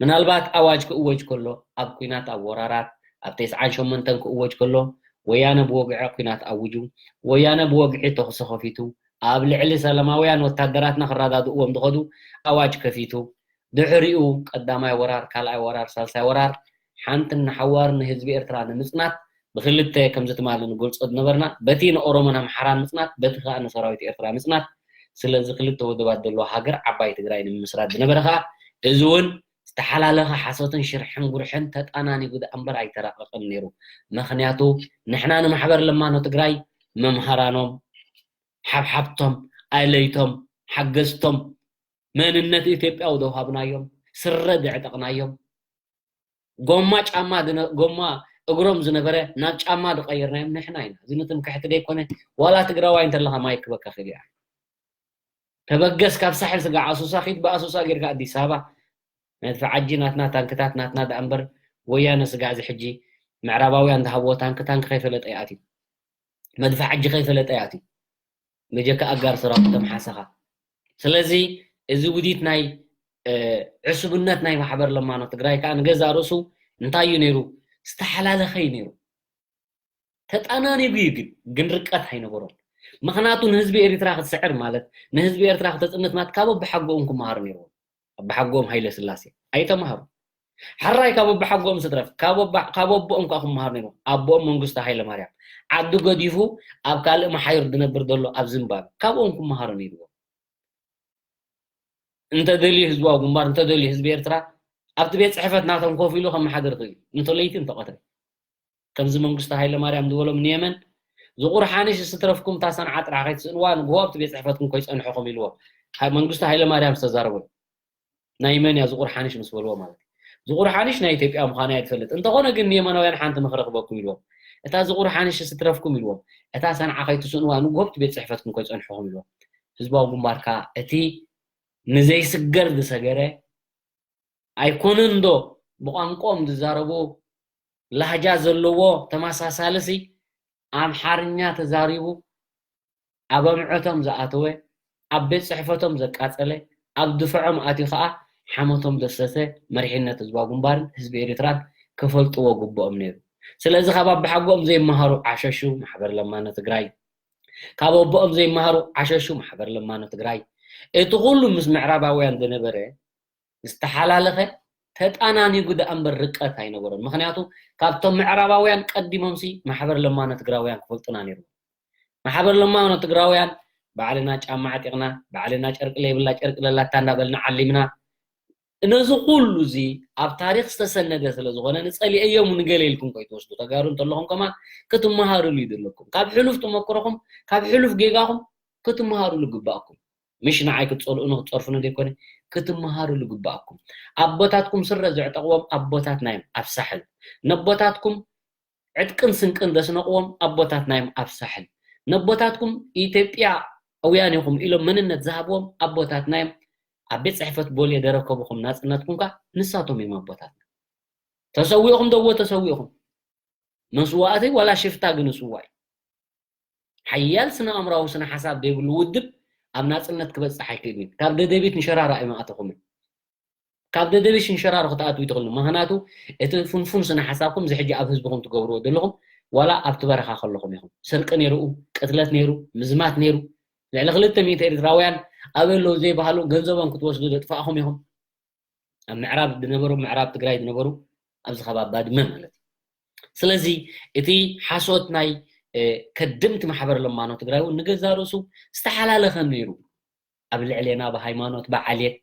ምናልባት ኣዋጅ ክእወጅ ከሎ ኣብ ኩናት ኣብ ወራራት ኣብ ተስዓን ሸሞንተን ክእወጅ ከሎ ወያነ ብወግዒ ኩናት ኣውጁ ወያነ ብወግዒ ተኹሲ ከፊቱ ኣብ ልዕሊ ሰላማውያን ወታደራትና ክረዳድእዎም ዝኸዱ ኣዋጅ ከፊቱ ድሕሪኡ ቀዳማይ ወራር ካልኣይ ወራር ሳልሳይ ወራር ሓንቲ ንሓዋር ንህዝቢ ኤርትራ ንምፅናት ብክልተ ከምዚ ትማሊ ንገልፆ ዝነበርና በቲ ንኦሮሞን ኣምሓራን ምፅናት በቲ ከዓ ንሰራዊት ኤርትራ ምፅናት ስለዚ ክልተ ውድባት ዘለዎ ሃገር ዓባይ ትግራይ ንምምስራት ዝነበረ ከዓ እዚ እውን ዝተሓላለኸ ሓሶትን ሽርሕን ጉርሕን ተጣናኒጉ ደኣ እምበር ኣይተራቐቐን ነይሩ። ምኽንያቱ ንሕና ንማሕበር ለማኖ ትግራይ መምሃራኖም፣ ሓብሓብቶም፣ ኣለይቶም፣ ሓገዝቶም፣ መንነት ኢትዮጵያዊ ደውሃብናዮም፣ ስረ ደዕጠቕናዮም፣ ጎማ ጫማ ድነ- ጎማ እግሮም ዝነበረ ናብ ጫማ ዝቐየርናዮም ንሕና ኢና። እዚ ንትምክሕቲ ደይኮነ፣ ዋላ ትግራዋይ እንተለኻ ማይ ክበካ ክእል እያ። ተበገስ ካብ ሳሕል ስጋዕ ኣሱሳ ኪድ ብኣሱሳ ጌርካ ኣዲስ ኣበባ መድፍዓጂ ናትና ታንክታት ናትና ደኣ እምበር ወያነ ስጋዕ እዚ ሕጂ ምዕራባውያን ዝሃብዎ ታንክ ታንክ ከይፈለጠ ይኣትዩ። መድፍዓጂ ከይፈለጠ ይኣትዩ። መጀካ ኣጋር ሰራዊት ተምሓሰኻ። ስለዚ እዚ ውዲት ናይ ዕሱብነት ናይ ማሕበር ለማኖ ትግራይ ከዓ ንገዛ ርእሱ እንታይ እዩ ነይሩ? ዝተሓላለኸ እዩ ነይሩ። ተጣናኒጉ እዩ ግን ግን ርቀት ኣይነበሮም። ምክንያቱ ንህዝቢ ኤሪትራ ክትስዕር ማለት ንህዝቢ ኤርትራ ክተፅንት ማለት ካብ ኣቦሓጎኦም ክመሃሩ ነይርዎም። ኣቦሓጎኦም ሃይለ ስላሴ ኣይተማሃሩ። ሓራይ ካብ ኣቦሓጎኦም ስድረፍ ካብ ኣቦኦም ከዓ ክመሃሩ ነይርዎም። ኣቦኦም መንግስቱ ሃይለ ማርያም ዓዱ ገዲፉ ኣብ ካልእ መሓይር ዝነብር ዘሎ ኣብ ዝምባብ ካብኦም ክመሃሩ ነይርዎም። እንተደልዩ ህዝባዊ ግንባር እንተደልዩ ህዝቢ ኤርትራ ኣብቲ ቤት ፅሕፈት ናቶም ኮፍ ኢሉ ከመሓድር ክእል እንተለይቲ እንተቐትረ ከምዚ መንግስቱ ሃይለ ማርያም ዝበሎም ንየመን ዝቑር ሓንሽ ስትረፍኩም እታ ሰንዓ ጥራሕ ከይትስእንዋ ንግሆ ኣብቲ ቤት ፅሕፈትኩም ከይፀንሕኹም ኢልዎም። መንግስቱ ሃይለ ማርያም ዝተዛረቦ ናይ መን እያ ዝቑር ሓንሽ ምስ በልዎ ማለት እዩ። ዝቑር ሓንሽ ናይ ኢትዮጵያ ምዃና እያ ትፈልጥ። እንተኾነ ግን ንየመናውያን ሓንቲ ምኽሪ ክበኩም ኢልዎም። እታ ዝቑር ሓንሽ ስትረፍኩም ኢልዎም። እታ ሰንዓ ከይትስእንዋ ንግሆ ኣብቲ ቤት ፅሕፈትኩም ከይፀንሕኹም ኢልዎም። ህዝባዊ ግንባር ከዓ እቲ ንዘይስገር ዝሰገረ ኣይኮነን ዶ ብቋንቋኦም ዝዛረቡ ላህጃ ዘለዎ ተመሳሳልሲ ኣምሓርኛ ተዛሪቡ ኣብ ኣምዕቶም ዝኣተወ ኣብ ቤት ፅሕፈቶም ዘቃፀለ ኣብ ድፍዖም ኣትዩ ከዓ ሓመቶም ዘፍሰሰ መሪሕነት ህዝባዊ ግንባርን ህዝቢ ኤሪትራን ክፈልጥዎ ግብኦም ነይሩ። ስለዚ ካብ ኣቦሓጎኦም ዘይመሃሩ ዓሸሹ ማሕበር ለማኖ ትግራይ ካብ ኣቦኦም ዘይመሃሩ ዓሸሹ ማሕበር ለማኖ ትግራይ እቲ ኩሉ ምስ ምዕራባውያን ዝነበረ ዝተሓላለኸ ተጣናኒጉ ደኣ እምበር ርቀት ኣይነበሮን። ምክንያቱ ካብቶም ምዕራባውያን ቀዲሞምሲ ማሕበር ለማኖ ትግራውያን ክፈልጡና ነይሩ። ማሕበር ለማኖ ትግራውያን ባዕልና ጫማ ዓጢቕና ባዕልና ጨርቂ ለይብላ ጨርቂ ለላታ እንዳበልና ዓሊምና ነዚ ኩሉ እዚ ኣብ ታሪክ ዝተሰነደ ስለ ዝኾነ ንፀሊአዮም ንገለ ኢልኩም ከይትወስዱ ተጋሩ እንተለኹም ከማን ክትመሃሩሉ እዩ ዘለኩም ካብ ሕሉፍ ተመክሮኹም ካብ ሕሉፍ ጌጋኹም ክትመሃሩሉ ግባእኩም ምሽ ንዓይ ክትፀልኡኒ ክትፀርፉኒ ዘይኮነ ክትመሃሩሉ ግባእኩም ኣቦታትኩም ስረ ዘዕጠቕዎም ኣቦታትና እዮም ኣብ ሳሕል ነቦታትኩም ዕጥቅን ስንቅን ዘስነቕዎም ኣቦታትና እዮም ኣብ ሳሕል ነቦታትኩም ኢትዮጵያ ኣውያን ኢኹም ኢሎም መንነት ዝሃብዎም ኣቦታትና እዮም ኣብ ቤት ፅሕፈት ቦሌ ደረከቡኹም ናፅነትኩም ከ ንሳቶም እዮም ኣቦታትና ተሰዊእኹም ደዎ ተሰዊእኹም መስዋእቲ ዋላ ሽፍታ ግን ስዋ እዩ ሓያል ስነ ኣእምራዊ ስነ ሓሳብ ዘይብሉ ውድብ ኣብ ናፅነት ክበፅሕ ኣይክእልን ካብ ደደቢት ንሸራራ እዮም ኣተኹምን ካብ ደደቢት ንሸራሮ ክትኣትዉ ይትኽእሉ ምክንያቱ እቲ ፍንፉን ስነ ሓሳብኩም እዚ ሕጂ ኣብ ህዝብኹም ትገብርዎ ዘለኹም ዋላ ኣብቲ በረኻ ከለኹም ኢኹም ስርቂ ነይርኡ ቅትለት ነይሩ ምዝማት ነይሩ ልዕሊ ክልተ ሚእቲ ኤርትራውያን ኣበይ ኣለዉ ዘይበሃሉ ገንዘቦም ክትወስዱ ዘጥፋእኹም ኢኹም ኣብ ምዕራብ ዝነበሩ ምዕራብ ትግራይ ዝነበሩ ኣብዚ ከባቢ ባድመ ማለት እዩ ስለዚ እቲ ሓሶት ናይ ከድምቲ ማሕበር ለማኖ ትግራይ እውን ንገዛ ርእሱ ዝተሓላለኸ ነይሩ ኣብ ልዕሌና ብሃይማኖት ብዓሌት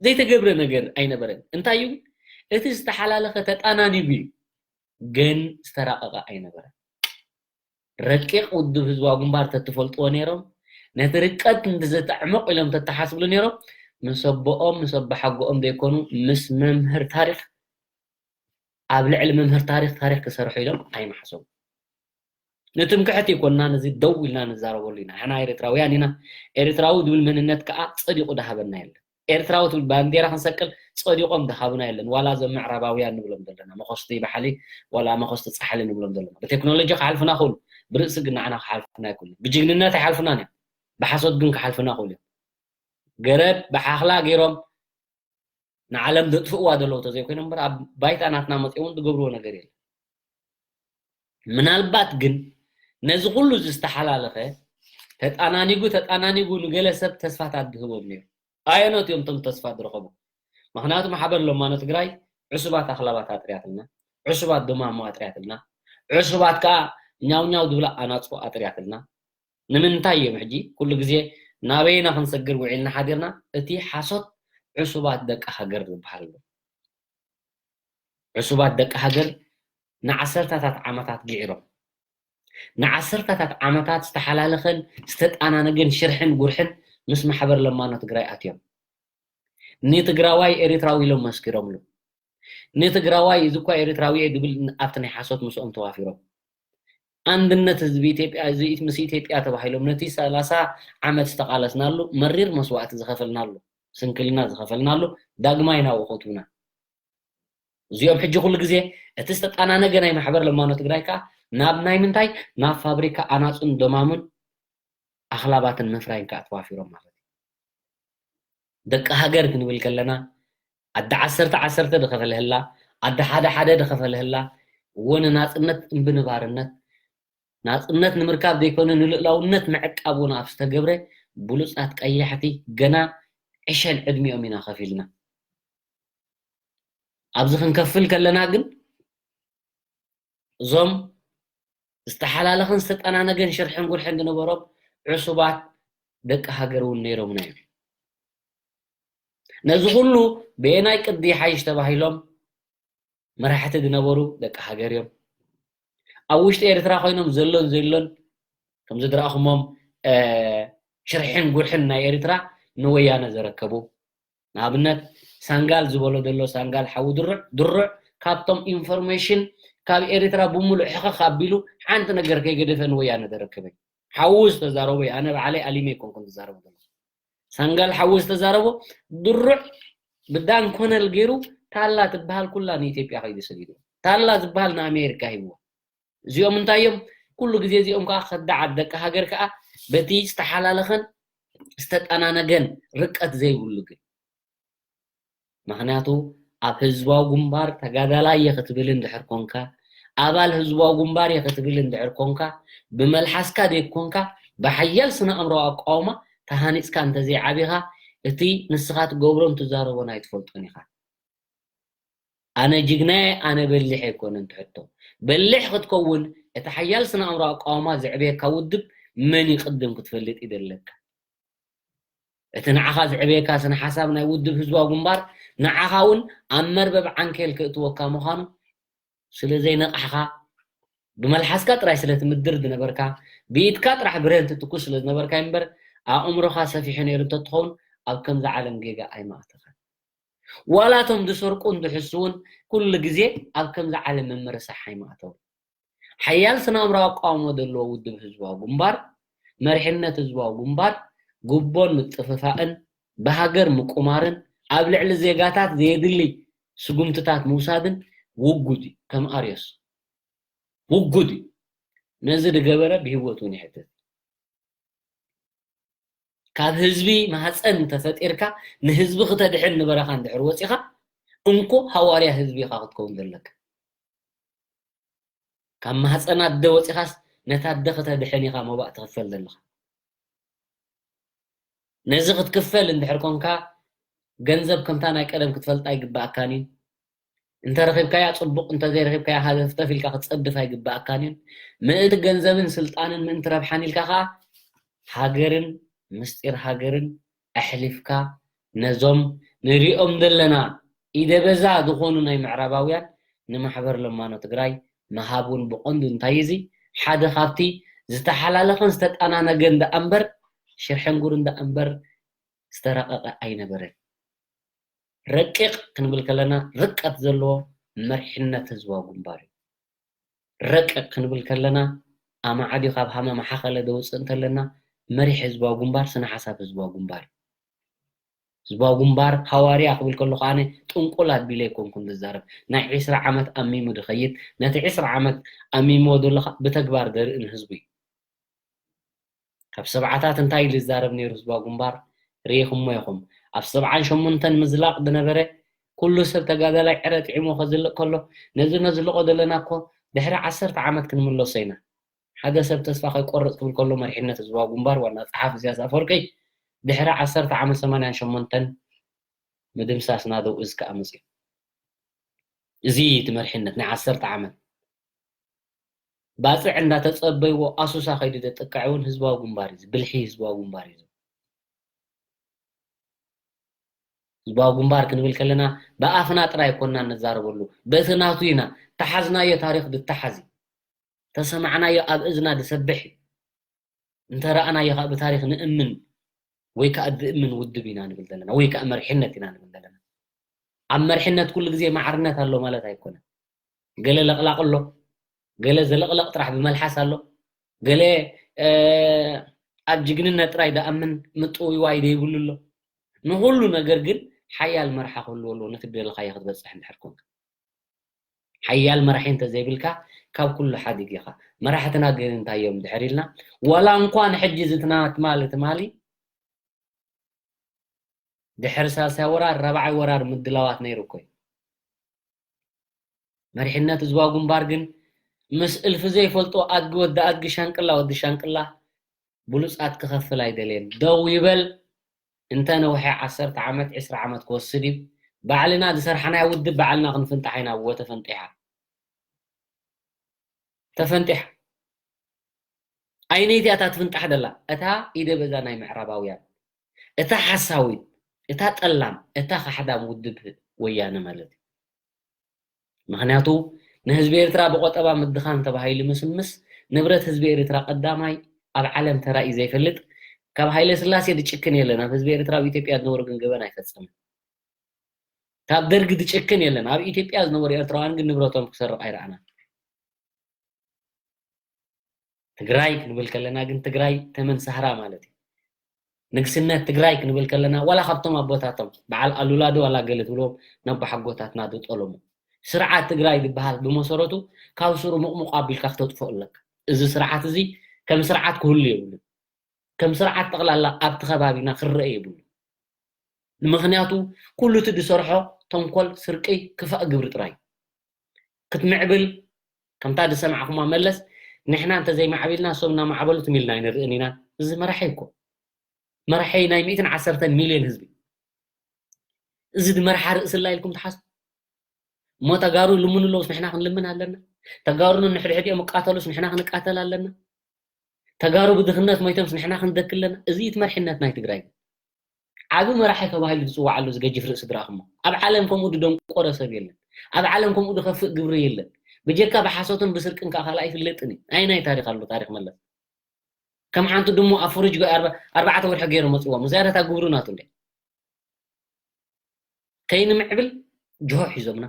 ዘይተገብረ ነገር ኣይነበረን እንታይ እዩ እቲ ዝተሓላለኸ ተጣናኒቡ እዩ ግን ዝተራቀቀ ኣይነበረን ረቂቕ ውድብ ህዝባዊ ግንባር ተትፈልጥዎ ነይሮም ነቲ ርቀት እንድዘተዕምቕ ኢሎም ተተሓስብሉ ነይሮም ምስ ኣቦኦም ምስ ኣቦሓጎኦም ዘይኮኑ ምስ መምህር ታሪክ ኣብ ልዕሊ መምህር ታሪክ ታሪክ ክሰርሑ ኢሎም ኣይመሓሰቡ ንትምክሕቲ ይኮንና ነዚ ደው ኢልና ንዛረበሉ ኢና ሕና ኤርትራውያን ኢና ኤርትራዊ ዝብል መንነት ከዓ ፀዲቁ ዳሃበና የለን ኤርትራዊ ትብል ባንዴራ ክንሰቅል ጸዲቆም ድሃብና የለን ዋላ እዞም ምዕራባውያን ንብሎም ዘለና መኸስቲ ባሕሊ ዋላ መኸስቲ ጻሕሊ ንብሎም ዘለና ብቴክኖሎጂ ክሓልፍና ክእሉ ብርእሲ ግን ንዓና ክሓልፍና ኣይክእሉን ብጅግንነት ኣይሓልፉናን እዮም ብሓሶት ግን ክሓልፍና ክእሉ እዮም ገረብ ብሓኽላ ገይሮም ንዓለም ዘጥፍእዋ ዘለዉ ተዘይኮይኖም እምበር ኣብ ባይታ ናትና መፂኦም ዝገብርዎ ነገር የለን ምናልባት ግን ነዚ ኩሉ እዚ ዝተሓላለኸ ተጣናኒጉ ተጣናኒጉ ንገለ ሰብ ተስፋታት ዝህቦም ነይሩ ኣየኖት እዮም እቶም ተስፋ ዝረኸቡ ምክንያቱ ማሕበር ለማኖ ትግራይ ዕሱባት ኣኽላባት ኣጥርያትልና ዕሱባት ደማሞ ኣጥርያትልና ዕሱባት ከዓ ኛውኛው ዝብላ ኣናፅፎ ኣጥርያትልና ንምንታይ እዮም ሕጂ ኩሉ ግዜ ናበይና ክንሰግር ውዒልና ሓዲርና? እቲ ሓሶት ዕሱባት ደቂ ሃገር ዝበሃል ኣሎ። ዕሱባት ደቂ ሃገር ንዓሰርታታት ዓመታት ግዒሮም፣ ንዓሰርታታት ዓመታት ዝተሓላለኸን ዝተጣናነገን ሽርሕን ጉርሕን ምስ ማሕበር ለማኖ ትግራይ ኣትዮም። ንትግራዋይ ኤሪትራዊ ኢሎም መስኪሮምሉ። ንትግራዋይ እዚ እኳ ኤሪትራዊ እየ ዝብል ኣብቲ ናይ ሓሶት ምስኦም ተዋፊሮም። ኣንድነት ህዝቢ ኢትዮጵያ እዚ ምስ ኢትዮጵያ ተባሂሎም ነቲ ሰላሳ ዓመት ዝተቓለስናሉ መሪር መስዋእቲ ዝኸፈልናሉ፣ ስንክልና ዝኸፈልናሉ ዳግማይ ናብኡ ከእትዉና። እዚኦም ሕጂ ኩሉ ግዜ እቲ ዝተጣናነገ ናይ ማሕበር ለማኖ ትግራይ ከኣ ናብ ናይ ምንታይ ናብ ፋብሪካ ኣናጹን ደማሙን ኣኽላባትን ምፍራይን ከኣ ተዋፊሮም ማለት እዩ። ደቂ ሃገር ክንብል ከለና ኣደ ዓሰርተ ዓሰርተ ድኸፈልህላ ኣደ ሓደ ሓደ ድኸፈልህላ እዎ ንናፅነት እምቢ ንባርነት ናፅነት ንምርካብ ዘይኮነ ንልእላውነት ምዕቃብ እውን ኣብ ዝተገብረ ብሉፃት ቀያሕቲ ገና ዕሸል ዕድሚኦም ኢና ከፊልና። ኣብዚ ክንከፍል ከለና ግን እዞም ዝተሓላለኸን ዝተጠናነገን ሽርሕን ጉርሕን ዝነበሮም ዕሱባት ደቂ ሃገር እውን ነይሮምና እዮም። ነዚ ኩሉ ብየናይ ቅዲ ይሓይሽ ተባሂሎም መራሕቲ ዝነበሩ ደቂ ሃገር እዮም። ኣብ ውሽጢ ኤርትራ ኮይኖም ዘሎን ዘሎን ከምዚ ዝረኣኹሞም ሽርሕን ጉርሕን ናይ ኤርትራ ንወያነ ዘረከቡ ንኣብነት ሳንጋል ዝበሎ ዘሎ ሳንጋል ሓዊ ድሩዕ ድሩዕ ካብቶም ኢንፎርሜሽን ካብ ኤርትራ ብምሉእ ሕኸኽ ኣቢሉ ሓንቲ ነገር ከይገደፈ ንወያነ ዘረከበ ሓዊ ዝተዛረቦ ኣነ ባዕለይ ኣሊመ ኣይኮንኩን ዝዛረቦ ዘሎ ሳንጋል ሓዊ ዝተዛረቦ ድሩዕ ብዳን ኮነል ገይሩ ታላ ትበሃል ኩላ ንኢትዮጵያ ከይዱ ሰዲዱ ታላ ዝበሃል ንኣሜሪካ ሂብዎ እዚኦም እንታይ እዮም ኩሉ ግዜ እዚኦም ከዓ ከዳዓት ደቂ ሃገር ከዓ በቲ ዝተሓላለኸን ዝተጠናነገን ርቀት ዘይብሉ ግን ምክንያቱ ኣብ ህዝባዊ ግንባር ተጋዳላይ እየ ክትብል እንድሕር ኮንካ ኣባል ህዝባዊ ግንባር እየ ክትብል እንድሕር ኮንካ ብመልሓስካ ዘይኮንካ ብሓያል ስነ ኣእምሮ ኣቃውማ ተሃኒፅካ እንተዘይዓቢኻ እቲ ንስኻ ትገብሮን ትዛረቦን ኣይትፈልጦን ኢኻ ኣነ ጅግናየ ኣነ በሊሕ ኣይኮነን ትሕቶ በሊሕ ክትከውን እቲ ሓያል ስነ ኣእምሮ ኣቃውማ ዘዕብየካ ውድብ መን ይቅድም ክትፈልጥ ይደለካ እቲ ንዓኻ ዘዕብየካ ስነ ሓሳብ ናይ ውድብ ህዝባዊ ግንባር ንዓኻ እውን ኣብ መርበብ ዓንኬል ክእትወካ ምዃኑ ስለ ዘይነቃሕኻ ብመልሓስካ ጥራይ ስለ ትምድር ዝነበርካ ብኢድካ ጥራሕ ብረን ትትኩስ ስለ ዝነበርካ እምበር ኣእምሮኻ ሰፊሑ ነይሩ እንተትኸውን ኣብ ከምዚ ዓለም ጌጋ ኣይምኣተኻን ዋላ እቶም ዝሰርቁ እንትሕሱ እውን ኩሉ ግዜ ኣብ ከምዚ ዓለም ምምርሳሕ ኣይምኣተው ሓያል ስነ ኣእምራዊ ኣቃውሞ ዘለዎ ውድብ ህዝባዊ ግንባር መሪሕነት ህዝባዊ ግንባር ጉቦን ምጥፍፋእን ብሃገር ምቁማርን ኣብ ልዕሊ ዜጋታት ዘየድሊ ስጉምትታት ምውሳድን ውጉድ እዩ ከም ኣርዮስ ውጉድ እዩ ነዚ ዝገበረ ብህይወት እውን ይሕተት ካብ ህዝቢ ማህፀን ተፈጢርካ ንህዝቢ ክተድሕን ንበረኻ እንድሕር ወፂኻ እንኮ ሃዋርያ ህዝቢ ኢኻ ክትከውን ዘለካ ካብ ማህፀን ኣደ ወፂኻስ ነታ ኣደ ክተድሕን ኢኻ መባእ ትኽፈል ዘለኻ ነዚ ክትክፈል እንድሕር ኮንካ ገንዘብ ከምታ ናይ ቀደም ክትፈልጣ ይግባኣካን እዩ እንተረኺብካያ ፅቡቕ እንተዘይረኺብካያ ሃተፍተፍ ኢልካ ክትፀድፍ ኣይግባኣካን እዩ ምእንቲ ገንዘብን ስልጣንን ምእንቲ ረብሓን ኢልካ ከዓ ሃገርን ምስጢር ሃገርን ኣሕሊፍካ ነዞም ንሪኦም ዘለና ኢደበዛ ዝኾኑ ናይ ምዕራባውያን ንማሕበር ለማኖ ትግራይ ምሃብ እውን ብቐንዱ እንታይ እዚ ሓደ ካብቲ ዝተሓላለኸን ዝተጣናነገን ደኣ እምበር ሽርሕን ጉርን ደኣ እምበር ዝተረቐቐ ኣይነበረን። ረቂቕ ክንብል ከለና ርቀት ዘለዎ መሪሕነት ህዝባዊ ግንባር እዩ። ረቂቕ ክንብል ከለና ኣማዕድዩ ካብ ሃመማ ሓኸለ ደውፅእ እንተለና መሪሕ ህዝባዊ ግንባር ስነ ሓሳብ ህዝባዊ ግንባር እዩ። ህዝባዊ ግንባር ሃዋርያ ክብል ከለኹ ኣነ ጥንቁል ኣቢለ ኣይኮንኩን ዝዛረብ። ናይ ዒስራ ዓመት ኣሚሙ ዝኸይድ ነቲ ዒስራ ዓመት ኣሚምዎ ዘሎ ከዓ ብተግባር ዘርኢ ንህዝቡ እዩ። ካብ ሰብዓታት እንታይ ኢሉ ዝዛረብ ነይሩ ህዝባዊ ግንባር ርኢኹሞ ኢኹም። ኣብ ሰብዓን ሸሞንተን ምዝላቕ ዝነበረ ኩሉ ሰብ ተጋዳላይ ዕረ ጥዒሙ ከዝልቕ ከሎ ነዚ ነዝልቖ ዘለና እኮ ድሕሪ ዓሰርተ ዓመት ክንምለሶ ኢና። ሓደ ሰብ ተስፋ ከይቆርፅ ክብል ከሎ መሪሕነት ህዝባዊ ግንባር ዋና ፀሓፊ ኢሳያስ ኣፈወርቂ ድሕሪ ዓሰርተ ዓመት ሰማንያን ሸሞንተን ምድምሳስ ናደው እዚ ከዓ መፅኡ። እዚ እቲ መሪሕነት ናይ ዓሰርተ ዓመት ባፅዕ እንዳተፀበይዎ ኣሱሳ ከይዱ ዘጥቅዕ እውን ህዝባዊ ግንባር እዩ። ብልሒ ህዝባዊ ግንባር እዩ። ህዝባዊ ግንባር ክንብል ከለና ብኣፍና ጥራይ ኮና ንዛረበሉ፣ በቲ ናቱ ኢና። ተሓዝናዮ ታሪኽ ድተሓዝ እዩ። ተሰማዕናዮ ኣብ እዝና ድሰብሕ እዩ። እንተ ረኣናዮ ከዓ ብታሪኽ ንእምን ወይ ከዓ ድእምን ውድብ ኢና ንብል ዘለና፣ ወይ ከዓ መሪሕነት ኢና ንብል ዘለና። ኣብ መሪሕነት ኩሉ ግዜ ማዕርነት ኣሎ ማለት ኣይኮነን። ገለ ለቕላቕ ኣሎ፣ ገለ ዘለቕለቕ ጥራሕ ብመልሓስ ኣሎ፣ ገለ ኣብ ጅግንነት ጥራይ ደኣምን ምጥውይዋይ ደይብሉ ኣሎ። ንኹሉ ነገር ግን ሓያል መርሓ ክህልዎ ኣለዎ፣ ነቲ ደለኻዮ ክትበፅሕ እንድሕር ኮንካ። ሓያል መራሒ እንተዘይብልካ ካብ ኩሉ ሓዲግ ኢኻ። መራሕትና ግን እንታይ እዮም ድሕር ኢልና፣ ዋላ እንኳን ሕጂ እዚ ትናትማሊ ትማሊ ድሕሪ ሳልሳይ ወራር ራብዓይ ወራር ምድላዋት ነይሩ እኮ እዩ። መሪሕነት ህዝባዊ ግንባር ግን ምስ እልፊ ዘይፈልጦ ኣድጊ ወዲ ኣድጊ ሻንቅላ ወዲ ሻንቅላ ብሉፃት ክኸፍል ኣይደልየን። ደው ይበል። እንተ ነውሐ ዓሰርተ ዓመት ዕስራ ዓመት ክወስድ እዩ። ባዕልና ዝሰርሓናያ ውድብ ባዕልና ክንፍንጣሕ ኢና። እወ ተፈንጢሓ ተፈንጢሓ። ኣይነይቲ እታ ትፍንጣሕ ደላ እታ ኢደ በዛ ናይ ምዕራባውያን፣ እታ ሓሳዊት፣ እታ ጠላም፣ እታ ካሕዳም ውድብ ወያነ ማለት እዩ። ምክንያቱ ንህዝቢ ኤርትራ ብቆጠባ ምድኻን ተባሂሉ ምስምስ ንብረት ህዝቢ ኤርትራ ቀዳማይ ኣብ ዓለም ተራእዩ ዘይፈልጥ፣ ካብ ሃይለ ስላሴ ድጭክን የለን። ኣብ ህዝቢ ኤርትራ ኣብ ኢትዮጵያ ዝነበሩ ግን ገበን ኣይፈጸመን። ካብ ደርጊ ድጭክን የለን። ኣብ ኢትዮጵያ ዝነበሩ ኤርትራውያን ግን ንብረቶም ክሰርቕ ኣይረኣናን። ትግራይ ክንብል ከለና ግን ትግራይ ተመን ሳህራ ማለት እዩ። ንግስነት ትግራይ ክንብል ከለና ዋላ ካብቶም ኣቦታቶም በዓል ኣሉላ ዶ ዋላ ገለ ትብልዎም ነቦሓጎታትና ዝጠለሙ ስርዓት ትግራይ ዝበሃል ብመሰረቱ ካብ ስሩ ሙቕሙቕ ኣቢልካ ክተጥፍኦ ኣለካ። እዚ ስርዓት እዚ ከም ስርዓት ክህሉ የብሉን። ከም ስርዓት ጠቕላላ ኣብቲ ከባቢና ክረአ የብሉን። ንምኽንያቱ ኩሉ እቲ ዝሰርሖ ተንኮል፣ ስርቂ፣ ክፋእ ግብሪ ጥራይ እዩ። ክትምዕብል ከምታ ዝሰማዕኹማ መለስ ንሕና እንተዘይማዕቢልና እሶም እናማዕበሉ ትም ኢልና ኣይንርእን ኢና። እዚ መራሒ እኮ መራሒ ናይ ሚእትን ዓሰርተን ሚልዮን ህዝቢ። እዚ ድመርሓ ርእስላ ኢልኩም ትሓስቡ? እሞ ተጋሩ ልምኑ ኣለውስ ንሕና ክንልምን ኣለና? ተጋሩ ንሕድሕዲኦም እቃተሉስ ንሕና ክንቃተል ኣለና? ተጋሩ ብድኽነት ሞይቶምስ ንሕና ክንደኪ ኣለና? እዚ እቲ መርሕነት ናይ ትግራይ። ዓቢ መራሒ ተባሂሉ ዝጽዋዕ ኣሎ፣ እዚ ገጅፍ ርእሲ ድረኣኹሞ። ኣብ ዓለም ከምኡ ድደንቆረ ሰብ የለን። ኣብ ዓለም ከምኡ ድኸፍእ ግብሪ የለን። ብጀካ ብሓሶትን ብስርቅን ከኣ ካልኣ ኣይፍለጥን እዩ። ኣየናይ ታሪኽ ኣሎ፣ ታሪኽ መለስ? ከም ሓንቲ ድሙ ኣብ ፍሪጅ ጎ-፣ ኣርባ-፣ ኣርባዕተ ወርሒ ገይሩ መጽዎም። ዝያዳታ ግብሩ ናቱ እንዴ? ከይንምዕብል ጅሆ ሒዞምና።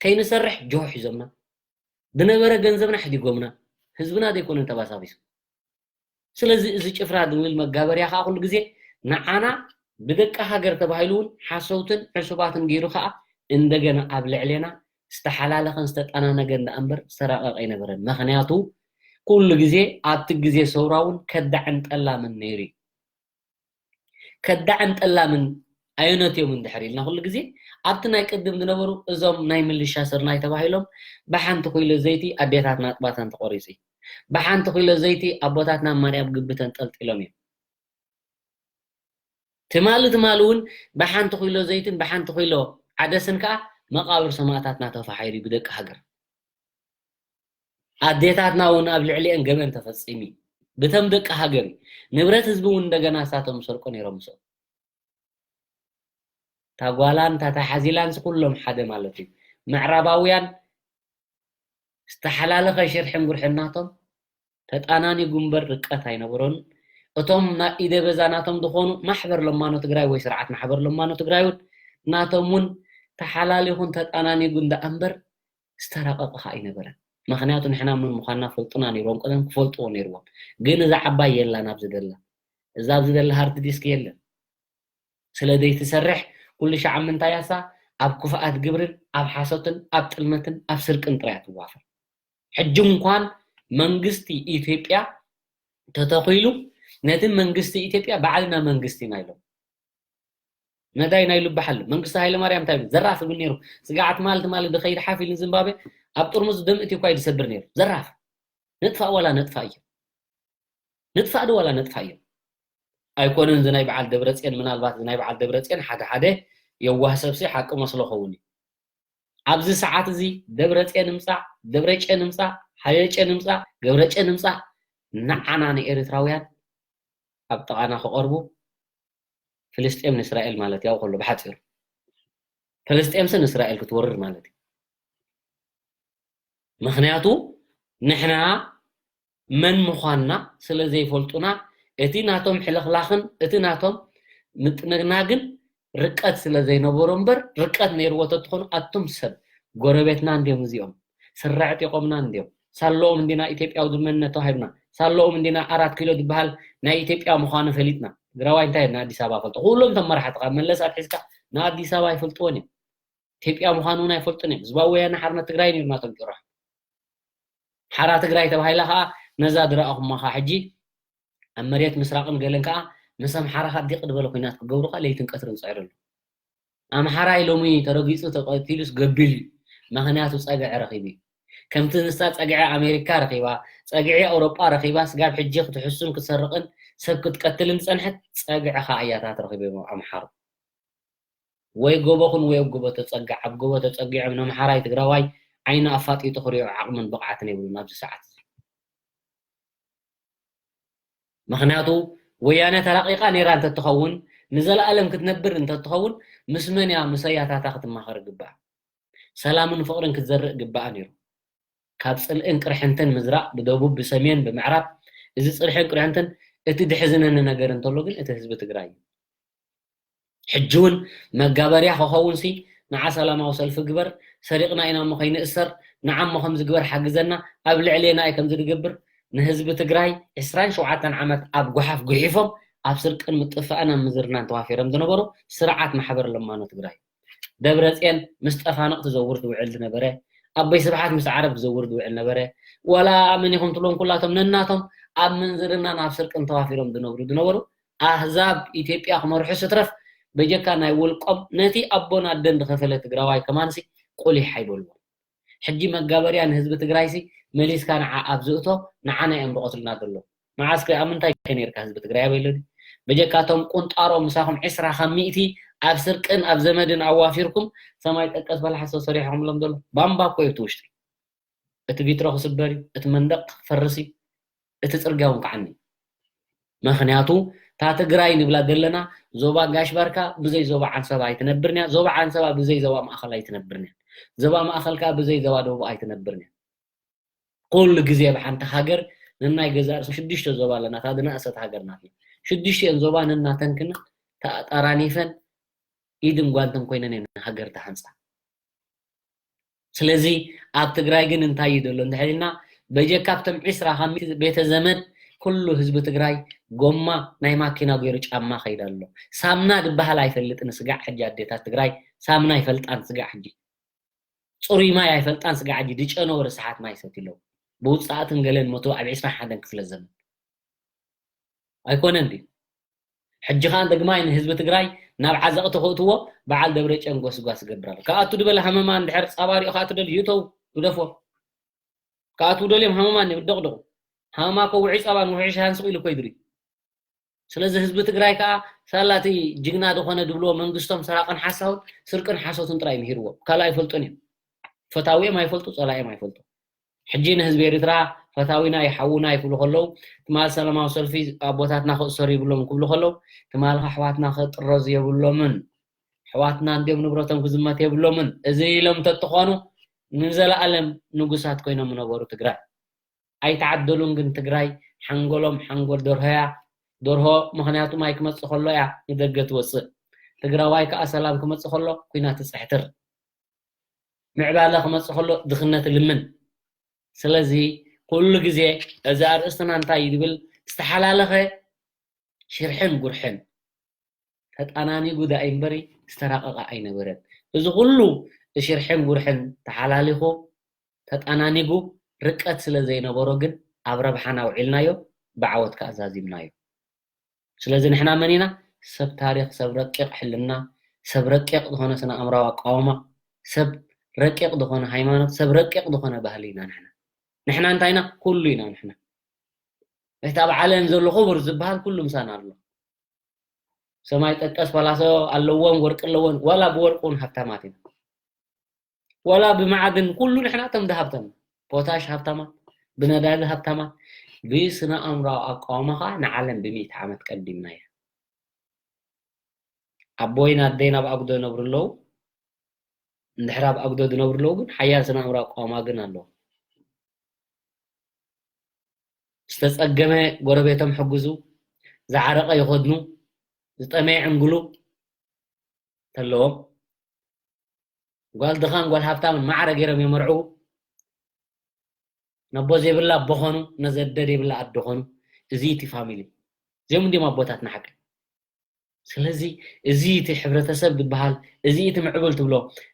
ከይንሰርሕ ጅሆ ሒዞምና። ዝነበረ ገንዘብና ሕዲጎምና። ህዝብና ዘይኮነን ተባሳቢሱ። ስለዚ እዚ ጭፍራ ዝብል መጋበርያ ከኣ ኩሉ ግዜ ንዓና ብደቂ ሃገር ተባሂሉ እውን ሓሰውትን ዕሱባትን ገይሩ ከኣ እንደገና ኣብ ልዕሌና ዝተሓላለኸን ዝተጠናነገን ደኣ እምበር ዝተራቐቐ ኣይነበረን። ምኽንያቱ ኩሉ ግዜ ኣብቲ ግዜ ሰውራ እውን ከዳዕን ጠላምን ነይሩ እዩ። ከዳዕን ጠላምን ኣየነትዮምን ድሕር ኢልና ኩሉ ግዜ ኣብቲ ናይ ቅድም ዝነበሩ እዞም ናይ ምልሻ ስርናይ ተባሂሎም ብሓንቲ ኮይሎ ዘይቲ ኣዴታትና ኣጥባተን ተቆሪጹ እዩ። ብሓንቲ ኮይሎ ዘይቲ ኣቦታትና ኣብ ማርያም ግቢ ተንጠልጢሎም እዮም። ትማሊ ትማሊ እውን ብሓንቲ ኮይሎ ዘይትን ብሓንቲ ኮይሎ ዓደስን ከዓ መቃብር ሰማእታትና ተፋሓይሩ ብደቂ ሃገር። ኣዴታትና እውን ኣብ ልዕሊአን ገበን ተፈጺሙ። ብተም ደቂ ሃገር እዩ። ንብረት ህዝቢ እውን እንደገና እሳቶም ዝሰርቁ ነይሮም ምስኦም። እታ ጓላን እታ ተሓዚላንስ ኩሎም ሓደ ማለት እዩ። ምዕራባውያን ዝተሓላለኸ ሽርሕን ጉርሕን ናቶም ተጣናኒጉ እምበር ርቀት ኣይነበሮን። እቶም ናይ ኢደ በዛ ናቶም ዝኾኑ ማሕበር ለማኖ ትግራይ ወይ ስርዓት ማሕበር ለማኖ ትግራይ እውን ናቶም እውን ተሓላሊኹን ተጣናኒጉ እንዳ እምበር ዝተራቐቐ ከዓ ኣይነበረን። ምኽንያቱ ንሕና መን ምዃንና ፈልጡና ነይሮም፣ ቀደም ክፈልጥዎ ነይርዎም። ግን እዛ ዓባይ የላን ኣብዚ ደላ። እዛ ኣብዚ ደላ ሃርድ ዲስክ የለን። ስለ ዘይትሰርሕ ኩሉ ሻዕ ምንታይ ኣሳ ኣብ ክፉኣት ግብርን ኣብ ሓሶትን ኣብ ጥልመትን ኣብ ስርቅን ጥራይ እያ ትዋፈር። ሕጂ እንኳን መንግስቲ ኢትዮጵያ ተተኺሉ ነቲ መንግስቲ ኢትዮጵያ ባዕልና መንግስቲ ኢና ኢሎም። መዳይ ናይ ልባሓሉ መንግስቲ ሃይለማርያም እንታይ ይብል? ዘራፍ ይብል ነይሩ። ስጋዕ ትማሊ ትማሊ ድኸይድ ሓፍ ኢሉ ዝምባቤ ኣብ ጥርሙዝ ደም እትዩ እኳ እዩ ዝሰብር ነይሩ። ዘራፍ። ንጥፋእ ዋላ ነጥፋእ እዩ። ንጥፋእ ዶ ዋላ ነጥፋእ እዩ። ኣይኮነን እዚ ናይ በዓል ደብረጽዮን፣ ምናልባት እዚ ናይ በዓል ደብረጽዮን ሓደ ሓደ የዋህ ሰብሲ ሓቂ መስሎ ኸውን እዩ። ኣብዚ ሰዓት እዚ ደብረፅዮን ምፃእ፣ ደብረጨን ምፃእ፣ ሃየጨን ምፃእ፣ ገብረጨን ምፃእ፣ ንዓና ንኤርትራውያን ኣብ ጥቓና ክቐርቡ ፍልስጤም ንእስራኤል ማለት ያው ከሎ ብሓፂሩ ፍልስጤምሲ ንእስራኤል ክትወርር ማለት እዩ። ምኽንያቱ ንሕና መን ምዃንና ስለ ዘይፈልጡና፣ እቲ ናቶም ሕልኽላኽን እቲ ናቶም ምጥንናግን ርቀት ስለ ዘይነበሮ እምበር፣ ርቀት ነይርዎ ተትኾኑ ኣቱም ሰብ ጎረቤትና እንዲዮም እዚኦም፣ ስረ ኣዕጢቖምና እንዲዮም፣ ሳለኦም እንዲና ኢትዮጵያዊ መንነት ተዋሂብና፣ ሳለኦም እንዲና ኣራት ኪሎ ዝበሃል ናይ ኢትዮጵያ ምዃኑ ፈሊጥና። ትግራዋይ እንታይ ንኣዲስ ኣበባ ፈልጦ? ኩሎም እቶም መራሕቲ ካብ መለስ ኣትሒዝካ ንኣዲስ ኣበባ ኣይፈልጥዎን እዮም። ኢትዮጵያ ምዃኑ እውን ኣይፈልጡን እዮም። ህዝባዊ ወያነ ሓርነት ትግራይ ነይሩ ናቶም ጭራሕ። ሓራ ትግራይ ተባሂላ ከዓ ነዛ ዝረኣኹማ ከዓ ሕጂ ኣብ መሬት ምስራቕን ገለን ከዓ ምስ ኣምሓራ ከዓ ዲቕ ዝበለ ኩናት ክገብሩ ከዓ ለይትን ቀትርን ዝፅዕሩ ኣለዉ። ኣምሓራይ ሎሚ ተረጊፁ ተቐቲሉስ ገቢል እዩ። ምኽንያቱ ፀግዒ ረኺቡ እዩ። ከምቲ ንሳ ፀግዒ ኣሜሪካ ረኺባ፣ ፀግዒ ኣውሮጳ ረኺባ፣ ስጋብ ሕጂ ክትሕሱን ክትሰርቕን ሰብ ክትቀትልን ዝፀንሐት ፀግዒ ከዓ እያ እታ ትረኺቦም ኣምሓሩ። ወይ ጎቦኹን ወይ ኣብ ጎቦ ተፀግዕ፣ ኣብ ጎቦ ተፀጊዖም ነምሓራይ ትግራዋይ ዓይኑ ኣፋጢጡ ክሪኦ ዓቕምን ብቕዓትን የብሉን ኣብዚ ሰዓት እዚ። ምኽንያቱ ወያነ ተራቂቃ ነይራ እንተትኸውን፣ ንዘለኣለም ክትነብር እንተትኸውን፣ ምስ መን እያ ምሰያታታ ክትማኸር ግባኣ? ሰላምን ፍቕርን ክትዘርእ ግባኣ ነይሩ። ካብ ጽልእን ቅርሕንትን ምዝራእ ብደቡብ፣ ብሰሜን፣ ብምዕራብ፣ እዚ ጽልእን ቅርሕንትን እቲ ድሕዝነኒ ነገር እንተሎ ግን እቲ ህዝቢ ትግራይ እዩ። ሕጂ እውን መጋበርያ ክኸውን ሲ ንዓ ሰላማዊ ሰልፊ ግበር፣ ሰሪቕና ኢና እሞ ከይንእሰር፣ ንዓ እሞ ከምዚ ግበር ሓግዘና፣ ኣብ ልዕሌና እዩ ከምዚ ዝገብር። ንህዝቢ ትግራይ ዕስራን ሸውዓተን ዓመት ኣብ ጓሓፍ ጉሒፎም ኣብ ስርቅን ምጥፋእን ኣብ ምዝርናን ተዋፊሮም ዝነበሩ ስርዓት ማሕበር ለማኖ ትግራይ። ደብረፅዮን ምስ ጠፋንቕ ትዘውር ዝውዕል ዝነበረ፣ ኣቦይ ስብሓት ምስ ዓረብ ዝዘውር ዝውዕል ነበረ። ዋላ መን ኢኹም ትብሎም ኩላቶም ነናቶም ኣብ ምንዝርናን ኣብ ስርቅን ተዋፊሮም ዝነብሩ ዝነበሩ ኣህዛብ ኢትዮጵያ ክመርሑ ስትረፍ በጀካ ናይ ውልቆም ነቲ ኣቦን ኣደን ዝኸፈለ ትግራዋይ ከማንሲ ቁሊሕ ኣይበልዎ። ሕጂ መጋበርያ ንህዝቢ ትግራይሲ መሊስካ ንዓ ኣብ ዝእቶ ንዓና እዮም ዝቐትሉና ዘለዉ። መዓስ ከ ኣብ ምንታይ ከ ነይርካ ህዝቢ ትግራይ ኣበይ ኣሎ ድዩ? በጀካቶም ቁንጣሮ ምሳኹም ዕስራ ካብ ሚእቲ ኣብ ስርቅን ኣብ ዘመድን ኣዋፊርኩም ሰማይ ጠቀስ በላሕሶ ሰሪሕኹምሎም ዘሎ ባምባ እኮ እዩ እቲ ውሽጢ። እቲ ቪትሮ ክስበር እዩ፣ እቲ መንደቕ ክፈርስ እዩ፣ እቲ ጽርግያ እውን ክዓኒ እዩ። ምኽንያቱ እታ ትግራይ ንብላ ዘለና ዞባ ጋሽ ባርካ ብዘይ ዞባ ዓንሰባ ኣይትነብርን እያ፣ ዞባ ዓንሰባ ብዘይ ዞባ ማእኸል ኣይትነብርን እያ፣ ዞባ ማእኸል ከዓ ብዘይ ዞባ ደቡብ ኣይትነብርን እያ። ኩሉ ግዜ ኣብ ሓንቲ ሃገር ነናይ ገዛእ ርእሶም ሽዱሽተ ዞባ ኣለና፣ እታ ዝነኣሰት ሃገር ናትና። ሽዱሽቲአን ዞባ ነናተን ክና ተጠራኒፈን ኢድን ጓንትን ኮይነን እየን ሃገር ተሃንፃ። ስለዚ ኣብ ትግራይ ግን እንታይ እዩ ዘሎ እንድሕር ኢልና በጀካ ኣብቶም ዕስራ ካብ ሚእቲ ቤተ ዘመድ ኩሉ ህዝቢ ትግራይ ጎማ ናይ ማኪና ገይሩ ጫማ ከይድ ኣሎ። ሳምና ዝበሃል ኣይፈልጥን ስጋዕ ሕጂ ኣዴታት ትግራይ ሳምና ኣይፈልጣን ስጋዕ ሕጂ። ፅሩይ ማይ ኣይፈልጣን ስጋዕ ሕጂ ድጨነው ርስሓት ማይ ሰትዩ ኣለዉ። ብውፃእትን ገለን ሞቱ ኣብ ዕስራን ሓደን ክፍለ ዘመን ኣይኮነን ድዩ? ሕጂ ከዓ ደግማይ ንህዝቢ ትግራይ ናብ ዓዘቕቲ ክእትዎ በዓል ደብረጨን ጎስጓስ ይገብር ኣሎ። ክኣቱ ድበለ ሃመማ እንድሕር ፃባ ሪኦ ክኣቱ ደልዩ ይእተው ግደፎ። ክኣትዉ ደልዮም ሃመማ እንድዮም ይደቕደቑ። ሃመማ እኮ ውዑይ ፃባን ውዑይ ሻሂን ስቕ ኢሉ እኮ ይድሪ። ስለዚ ህዝቢ ትግራይ ከዓ ሳላ እቲ ጅግና ዝኾነ ድብልዎ መንግስቶም ሰራቕን ሓሳውን ስርቅን ሓሶትን ጥራይ ምሂርዎም። ካልእ ኣይፈልጡን እዮም። ፈታዊኦም ኣይፈልጡ፣ ጸላኢኦም ኣይፈልጡ። ሕጂ ንህዝቢ ኤርትራ ፈታዊና እዩ፣ ሓውና እዩ ክብሉ ከለዉ፣ ትማል ሰላማዊ ሰልፊ ኣቦታትና ክእሰሩ ይብሎም ክብሉ ከለዉ፣ ትማል ከኣ ኣሕዋትና ክጥረዙ የብሎምን፣ ኣሕዋትና እንድዮም ንብረቶም ክዝመት የብሎምን። እዚ ኢሎም እንተትኾኑ ንዘለኣለም ንጉሳት ኮይኖም ምነበሩ ትግራይ። ኣይተዓደሉን ግን ትግራይ ሓንጎሎም ሓንጎል ደርሆ እያ። ደርሆ ምኽንያቱ ማይ ክመጽእ ከሎ እያ ንደገ ትወጽእ። ትግራዋይ ከኣ ሰላም ክመጽእ ከሎ ኲናት ትጽሕትር። ምዕባለ ክመጽእ ከሎ ድኽነት ልምን። ስለዚ ኩሉ ግዜ እዚ ኣርእስትና እንታይ እዩ ዝብል ዝተሓላለኸ ሽርሕን ጉርሕን ተጣናኒጉ ዳኣ እምበሪ ዝተራቐቐ ኣይነበረን። እዚ ኩሉ ሽርሕን ጉርሕን ተሓላሊኹ ተጣናኒጉ ርቀት ስለ ዘይነበሮ ግን ኣብ ረብሓና ኣውዒልናዮ፣ ብዓወት ከኣ ዛዚምናዮ። ስለዚ ንሕና መን ኢና? ሰብ ታሪኽ፣ ሰብ ረቂቕ ሕልና፣ ሰብ ረቂቕ ዝኾነ ስነ ኣእምራዊ ኣቃውማ፣ ሰብ ረቂቕ ዝኾነ ሃይማኖት፣ ሰብ ረቂቕ ዝኾነ ባህሊ ኢና ንሕና። ንሕና እንታይ ኢና? ኩሉ ኢና ንሕና። እቲ ኣብ ዓለም ዘሎ ክቡር ዝበሃል ኩሉ ምሳና ኣሎ። ሰማይ ጠቀስ ፓላሶ ኣለዎም፣ ወርቂ ኣለዎም፣ ዋላ ብወርቂ እውን ሃብታማት ኢና። ወላ ብመዓድን ኩሉ ንሕና እቶም ድሃብተና፣ ፖታሽ ሃብታማት፣ ብነዳዲ ሃብታማት፣ ብስነ ኣእምራዊ ኣቃውማ ከዓ ንዓለም ብሚእቲ ዓመት ቀዲምና እያ። ኣቦይን ኣደይን ኣብ ኣጉዶ ይነብሩ ኣለዉ። እንድሕር ኣብ ኣጉዶ ዝነብሩ ኣለዉ ግን ሓያል ስነ ኣእምራዊ ኣቃውማ ግን ኣለዎ። ዝተጸገመ ጎረቤቶም ሕግዙ፣ ዝዓረቐ ይኸድኑ፣ ዝጠመየ ዕንግሉ ተለዎም። ጓል ድኻን ጓል ሃብታምን ማዕረ ገይሮም የመርዕዉ። ነቦ ዘይብላ ኣቦ ኾኑ፣ ነዘደ ዘይብላ ኣዶ ኾኑ። እዚ እቲ ፋሚሊ። እዚኦም እንዲም ኣቦታትና ሓቂ። ስለዚ እዚ እቲ ሕብረተሰብ ዝበሃል፣ እዚ እቲ ምዕቡል ትብሎ፣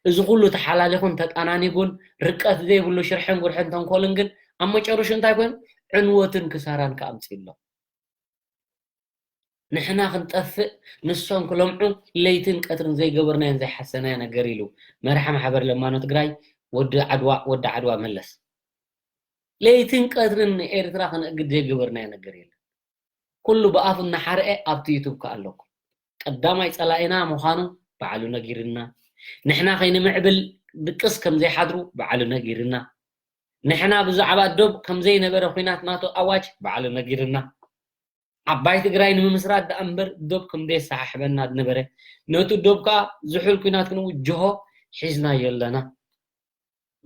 እዚ ኩሉ ተሓላሊኹን ተጣናኒጉን ርቀት ዘይብሉ ሽርሕን ጉርሕን ተንኮልን ግን ኣብ መጨረሹ እንታይ ኮይኑ? ዕንወትን ክሳራን ከኣምፅእ ኣሎ። ንሕና ክንጠፍእ ንሶም ክለምዑ ለይትን ቀትርን ዘይገበርናዮን ዘይሓሰናዮ ነገር ኢሉ መርሓ ማሕበር ለማኖ ትግራይ ወዲ ዓድዋ ወዲ ዓድዋ መለስ። ለይትን ቀትርን ንኤርትራ ክንእግድ ዘይገበርናዮ ነገር የለን። ኩሉ ብኣፉ እናሓርአ ኣብቲ ዩቱብ ከኣ ኣለኩም። ቀዳማይ ጸላኢና ምዃኑ ባዕሉ ነጊርና። ንሕና ከይንምዕብል ድቅስ ከም ዘይሓድሩ ባዕሉ ነጊርና። ንሕና ብዛዕባ ዶብ ከም ዘይነበረ ኲናት ናቱ ኣዋጅ ባዕሉ ነጊርና። ዓባይ ትግራይ ንምምስራት ደኣ እምበር ዶብ ከም ዘየሰሓሕበና ዝነበረ፣ ነቲ ዶብ ከኣ ዝሑል ኲናት ክንውጅሆ ሒዝናዮ ኣለና።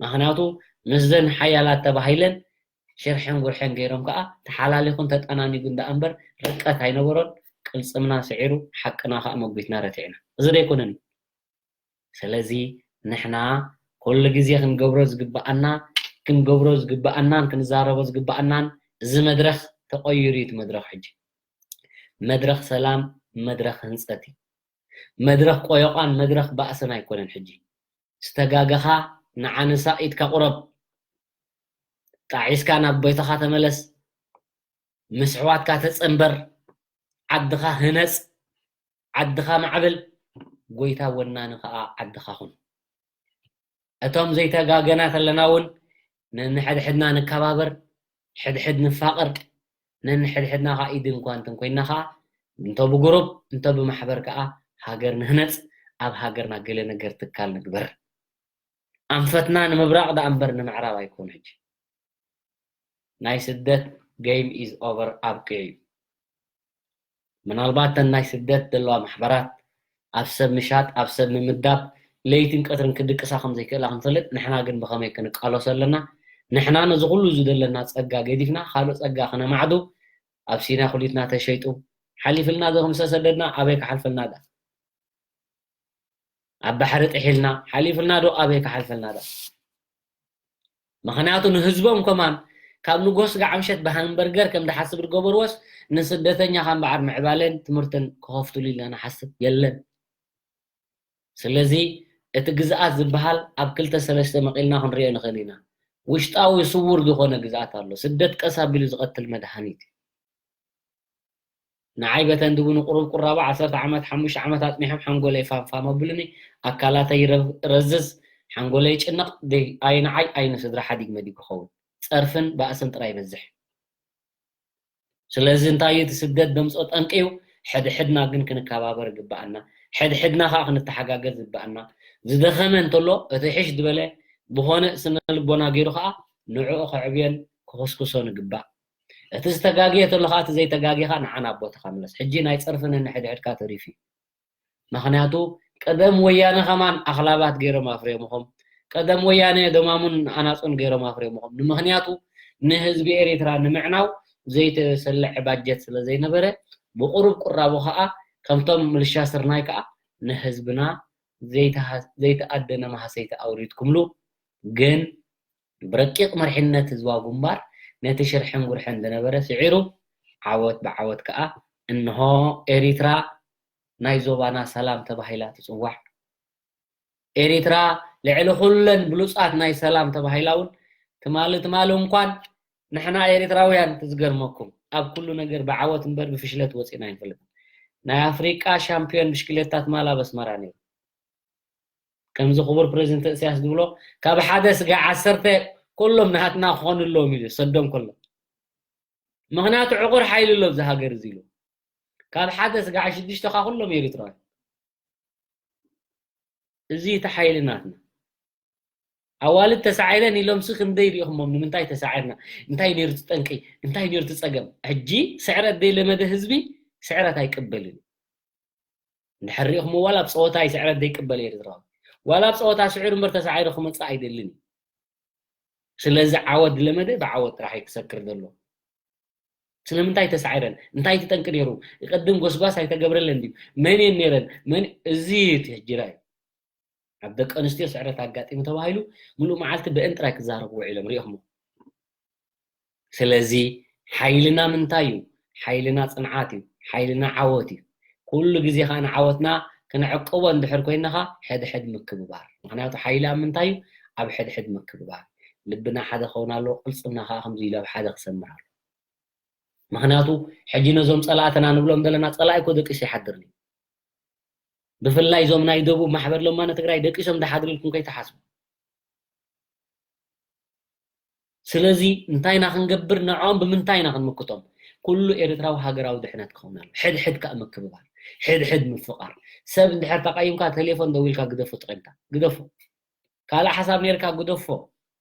ምኽንያቱ ምስዘን ሓያላት ተባሂለን ሽርሕን ጉርሕን ገይሮም ከኣ ተሓላሊኹን ተጠናኒጉን ደኣ እምበር ርቀት ኣይነበሮን። ቅልጽምና ስዒሩ ሓቅና ከኣ መጒትና ረቲዕና። እዚ ዶ ኣይኮነን እዩ? ስለዚ ንሕና ኩሉ ግዜ ክንገብሮ ዝግብኣና፣ ክንገብሮ ዝግብኣናን ክንዛረቦ ዝግብኣናን እዚ መድረኽ ተቐይሩ እዩ እቲ መድረኽ ሕጂ። መድረኽ ሰላም፣ መድረኽ ህንጸት እዩ። መድረኽ ቆዮቓን መድረኽ ባእስን ኣይኮነን ሕጂ። ዝተጋገኻ ንዓንሳ ኢድካ ቁረብ። ጣዒስካ ናብ ቤትኻ ተመለስ። ምስ ኣሕዋትካ ተጸንበር። ዓድኻ ህነጽ። ዓድኻ ማዕብል። ጎይታ ወናኒ ኸኣ ዓድኻ ኹን። እቶም ዘይተጋገና ተለና እውን ነንሕድሕድና ንከባበር፣ ሕድሕድ ንፋቐር፣ ነንሕድሕድና ኸኣ ኢድን ጓንትን ኮይንና ኸኣ እንተ ብጉሩብ እንተ ብማሕበር ከኣ ሃገር ንህነጽ፣ ኣብ ሃገርና ገለ ነገር ትካል ንግበር። ኣንፈትና ንምብራቕ ደኣ እምበር ንምዕራብ ኣይኮን ሕጂ። ናይ ስደት game is over ኣብቂዑ እዩ። ምናልባት ተን ናይ ስደት ዘለዋ ማሕበራት ኣብ ሰብ ምሻጥ ኣብ ሰብ ምምዳብ ለይትን ቀትርን ክድቅሳ ከም ዘይክእላ ክንፈልጥ ንሕና ግን ብኸመይ ክንቃለሶ ኣለና? ንሕና ነዚ ኩሉ ዝደለና ጸጋ ገዲፍና ካልእ ጸጋ ክነማዕዱ ኣብ ሲና ኩሊትና ተሸይጡ ሓሊፍልና ዶ ከም ዝተሰደድና ኣበይ ክሓልፈልና ዳ? ኣብ ባሕሪ ጥሒልና ሓሊፍልና ዶ ኣበይ ክሓልፈልና ዳ? ምኽንያቱ ንህዝቦም ከማን ካብ ንጎ ስጋዕ ምሸት ብሃምበርገር ከም ዝሓስብ ዝገበርዎስ ንስደተኛ ካብ በዓር ምዕባለን ትምህርትን ክኸፍቱሉ ኢልና ንሓስብ የለን። ስለዚ እቲ ግዝኣት ዝበሃል ኣብ ክልተ ሰለስተ መቒልና ክንሪኦ ንኽእል ኢና። ውሽጣዊ ስውር ዝኾነ ግዝኣት ኣሎ። ስደት ቀስ ኣቢሉ ዝቐትል መድሃኒት እዩ። ንዓይ በተን ድቡ ንቁሩብ ቁራባ ዓሰርተ ዓመት ሓሙሽተ ዓመት ኣጽኒሖም ሓንጎለይ ፋምፋም ኣብሉኒ፣ ኣካላተይ ይረዝዝ፣ ሓንጎለይ ይጭነቕ። ኣይ ንዓይ ኣይ ንስድራ ሓዲግ መዲግ ክኸውን ጸርፍን ባእስን ጥራይ ይበዝሕ። ስለዚ እንታይ እዩ እቲ ስደት ደምጾ ጠንቂ እዩ? ሕድሕድና ግን ክንከባበር ይግብኣና። ሕድሕድና ከኣ ክንተሓጋገዝ ይግብኣና። ዝደኸመ እንተሎ እቲ ሕሽ ዝበለ ብኾነ ስነ ልቦና ገይሩ ከኣ ንዕኡ ከዕብዮን ክኹስኩሶን ይግባእ። እቲ ዝተጋግየ ተሎ ከኣ እቲ ዘይተጋግየ ከኣ ንዓ ናብ ቦታኻ ምለስ። ሕጂ ናይ ጸርፊ ነንሕድሕድካ ተሪፉ እዩ። ምኽንያቱ ቀደም ወያነ ከማን ኣኽላባት ገይሮም ኣፍርዮምኹም። ቀደም ወያነ ደማሙን ኣናጹን ገይሮም ኣፍርዮምኹም። ንምኽንያቱ ንህዝቢ ኤሪትራ ንምዕናው ዘይተሰልዐ ባጀት ስለ ዘይነበረ ብቁሩብ ቁራቡ ከኣ ከምቶም ምልሻ ስርናይ ከኣ ንህዝብና ዘይተኣደነ ማህሰይቲ ኣውሪድኩምሉ። ግን ብረቂቕ መሪሕነት ህዝባዊ ግንባር ነቲ ሽርሕን ጉርሕን ዝነበረ ስዒሩ ዓወት ብዓወት ከኣ እንሆ ኤሪትራ ናይ ዞባና ሰላም ተባሂላ ትጽዋዕ። ኤሪትራ ልዕሊ ኩለን ብሉጻት ናይ ሰላም ተባሂላ እውን ትማሊ ትማሊ እንኳን ንሕና ኤሪትራውያን ትዝገርመኩም ኣብ ኩሉ ነገር ብዓወት እምበር ብፍሽለት ወጺና ኣይንፈልጥን። ናይ ኣፍሪቃ ሻምፒዮን ብሽክሌታ ትማሊ ኣብ ኣስመራ ነይሩ። ከምዚ ክቡር ፕሬዚደንት እስያስ ዝብሎ ካብ ሓደ ስጋ ዓሰርተ ኩሎም ናሃትና ክኾኑ ኣለዎም ኢሉ ሰዶም ከሎ ምኽንያቱ ዕቑር ሓይሊ ኣሎ ኣብዚ ሃገር እዚ ኢሉ ካብ ሓደ ስጋ ሽዱሽተ ካ ኩሎም ኤሪትራውያን እዚ እቲ ሓይሊ ናትና ኣዋልድ ተሳዒረን ኢሎምሲ ክንደይ ሪኢኹሞም? ንምንታይ ተሳዒርና? እንታይ ነይሩ እቲ ጠንቂ? እንታይ ነይሩ እቲ ጸገም? ሕጂ ስዕረት ዘይለመደ ህዝቢ ስዕረት ኣይቅበልን። እንድሕር ሪኢኹሞ ዋላ ኣብ ጸወታ እዩ ስዕረት ዘይቅበል ኤርትራዊ። ዋላ ኣብ ጸወታ ስዒሩ እምበር ተሳዒሩ ክመጽእ ኣይደልን እዩ። ስለዚ ዓወት ዝለመደ ብዓወት ጥራሕ እዩ ክሰክር ዘሎ። ስለምንታይ ተሳዒረን? እንታይ ትጠንቂ ነይሩ? ቅድም ጎስጓስ ኣይተገብረለን ድዩ? መን እየን ነይረን? መን እዚ እቲ ሕጂ ራይ ኣብ ደቂ ኣንስትዮ ስዕረት ኣጋጢሙ ተባሂሉ ሙሉእ መዓልቲ ብእን ጥራይ ክዛረቡ ውዒሎም ሪኢኹሞ። ስለዚ ሓይልና ምንታይ እዩ? ሓይልና ጽንዓት እዩ። ሓይልና ዓወት እዩ። ኩሉ ግዜ ከዓ ንዓወትና ክንዕቅቦ እንድሕር ኮይንኻ ሕድሕድ ምክብባር። ምክንያቱ ሓይሊ ኣብ ምንታይ እዩ? ኣብ ሕድሕድ ምክብባር። ልብና ሓደ ክኸውን ኣለዎ፣ ቅልጽምና ከዓ ከምዚ ኢሉ ኣብ ሓደ ክሰምር ኣለዎ። ምክንያቱ ሕጂ ነዞም ጸላእትና ንብሎም ዘለና ጸላኢ እኮ ደቂሱ ይሓድር እዩ። ብፍላይ እዞም ናይ ደቡብ ማሕበር ለማነ ትግራይ ደቂሶም ዝሓድሩ ኢልኩም ከይትሓስቡ። ስለዚ እንታይ ኢና ክንገብር ንዕኦም ብምንታይ ኢና ክንምክቶም? ኩሉ ኤርትራዊ ሃገራዊ ድሕነት ክኸውን ኣሎ። ሕድሕድ ከዓ ምክብባር፣ ሕድሕድ ምፍቓር። ሰብ እንድሕር ተቃይምካ ቴሌፎን ደዊልካ ግደፎ፣ ተቐይምካ ግደፎ። ካልእ ሓሳብ ነርካ ግደፎ።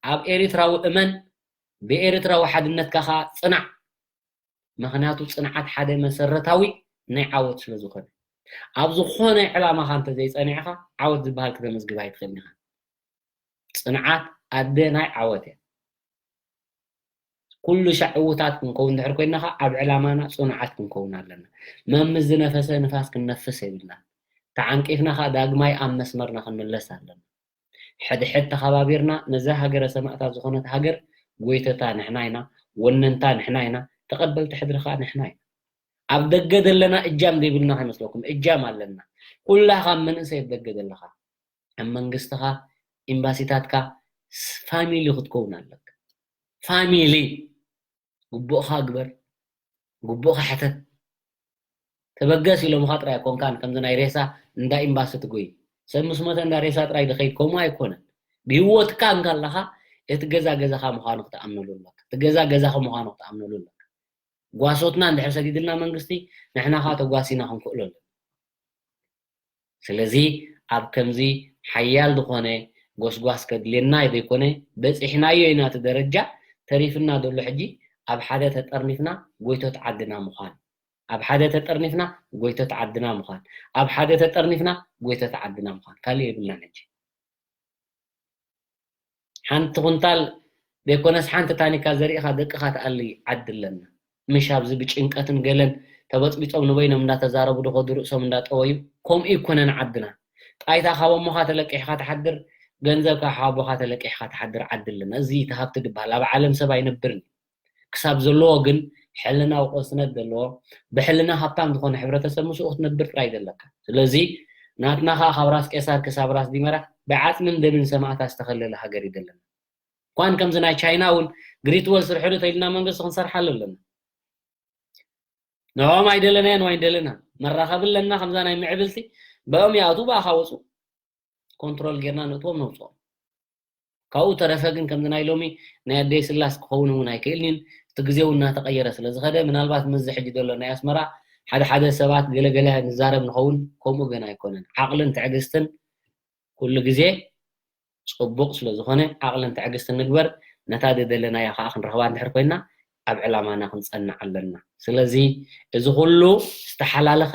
ኣብ ኤርትራዊ እመን፣ ብኤርትራዊ ሓድነትካ ከዓ ጽናዕ። ምክንያቱ ጽንዓት ሓደ መሰረታዊ ናይ ዓወት ስለ ዝኾነ። ኣብ ዝኾነ ዕላማኻ እንተዘይጸኒዕኻ ዓወት ዝበሃል ክተመዝግብ ኣይትኽእልን ኢኻ። ጽንዓት ኣደ ናይ ዓወት እያ። ኩሉ ሻዕ ዕዉታት ክንከውን እንድሕር ኮይንና ኸዓ ኣብ ዕላማና ጽኑዓት ክንከውን ኣለና። መምስ ዝነፈሰ ንፋስ ክንነፍስ የብልናን። ተዓንቂፍና ኸዓ ዳግማይ ኣብ መስመርና ክንምለስ ኣለና። ሕድሕድ ተኸባቢርና ነዛ ሃገረ ሰማእታት ዝኾነት ሃገር ጎይቶታ ንሕና ኢና፣ ወነንታ ንሕና ኢና፣ ተቐበልቲ ሕድሪ ኸዓ ንሕና ኢና። ኣብ ደገ ዘለና እጃም ዘይብልና ከይመስለኩም፣ እጃም ኣለና። ኩላኻ መንእሰይ ኣብ ደገ ዘለኻ፣ ኣብ መንግስትኻ፣ ኤምባሲታትካ ስ-፣ ፋሚሊ ክትከውን ኣለካ። ፋሚሊ ግቡእኻ ግበር፣ ግቡእኻ ሕተት። ተበገስ ኢሎምኻ ጥራይ ኣይኮንካን፣ ከምዚ ናይ ሬሳ እንዳ ኤምባሲ ትጎይ። ሰብ ምስ ሞተ እንዳ ሬሳ ጥራይ ድኸይድ፣ ከምኡ ኣይኮነን። ብህይወትካ እንከለኻ እቲ ገዛ ገዛኻ ምዃኑ ክትኣምነሉ ኣለካ። እቲ ገዛ ገዛኻ ምዃኑ ክትኣምነሉ ኣለካ። ጓሶትና እንድሕር ሰዲድልና መንግስቲ፣ ንሕና ኸዓ ተጓሲና ክንክእሎ ኣለና። ስለዚ ኣብ ከምዚ ሓያል ዝኾነ ጎስጓስ ከድልየና ዘይኮነ፣ በጺሕናዮ ኢና እቲ ደረጃ፣ ተሪፍና ዘሎ ሕጂ ኣብ ሓደ ተጠርኒፍና ጎይቶት ዓድና ምዃን። ኣብ ሓደ ተጠርኒፍና ጎይቶት ዓድና ምዃን። ኣብ ሓደ ተጠርኒፍና ጎይቶት ዓድና ምዃን። ካልእ የብልናን ሕጂ። ሓንቲ ኩንታል ዘይኮነስ ሓንቲ ታኒካ ዘሪእኻ ደቅኻ ትኣሊ ዓዲ ኣለና። ምሽ ኣብዚ ብጭንቀትን ገለን ተበጽቢጾም ንበይኖም እንዳተዛረቡ ዝኸዱ ርእሶም እንዳጠወዩ፣ ከምኡ ይኮነን ዓድና። ጣይታ ካብ ኣሞኻ ተለቂሕካ ትሓድር፣ ገንዘብ ካብ ሓቦኻ ተለቂሕካ ትሓድር ዓዲ ኣለና። እዚ እቲ ሃብቲ ዝበሃል ኣብ ዓለም ሰብ ኣይነብርን እዩ። ክሳብ ዘለዎ ግን ሕልናዊ ቅርስነት ዘለዎ፣ ብሕልና ሃብታም ዝኾነ ሕብረተሰብ ምስኡ ክትነብር ጥራይ ዘለካ። ስለዚ ናትና ኸዓ ካብ ራስ ቄሳር ክሳብ ራስ ዲመራ ብዓጽምን ደምን ሰማእታት ዝተኸለለ ሃገር እዩ ዘለና። ኳን ከምዚ ናይ ቻይና እውን ግሪት ወል ስርሕሉ ተይልና መንግስቲ ክንሰርሓሉ ኣለና። ንዕኦም ኣይደለናዮን ወይ ኣይደለና መራኸቢ ኣለና። ከምዛ ናይ ምዕብልቲ ብኦም ይኣትዉ ብኣኻ ወፁ ኮንትሮል ጌርና ነእትዎም ነውፅኦም። ካብኡ ተረፈ ግን ከምዚ ናይ ሎሚ ናይ ኣደይ ስላስ ክኸውን እውን ኣይክእልንን። እቲ ግዜ እውን እናተቐየረ ስለ ዝኸደ ምናልባት ምስዚ ሕጂ ዘሎ ናይ ኣስመራ ሓደ ሓደ ሰባት ገለገለ ንዛረብ ንኸውን ከምኡ ግን ኣይኮነን። ዓቕልን ትዕግስትን ኩሉ ግዜ ጽቡቕ ስለ ዝኾነ ዓቕልን ትዕግስትን ንግበር። ነታ ዝደለናያ ከዓ ክንረኽባ እንድሕር ኮይና ኣብ ዕላማና ክንጸንዕ ኣለና። ስለዚ እዚ ኩሉ ዝተሓላለኸ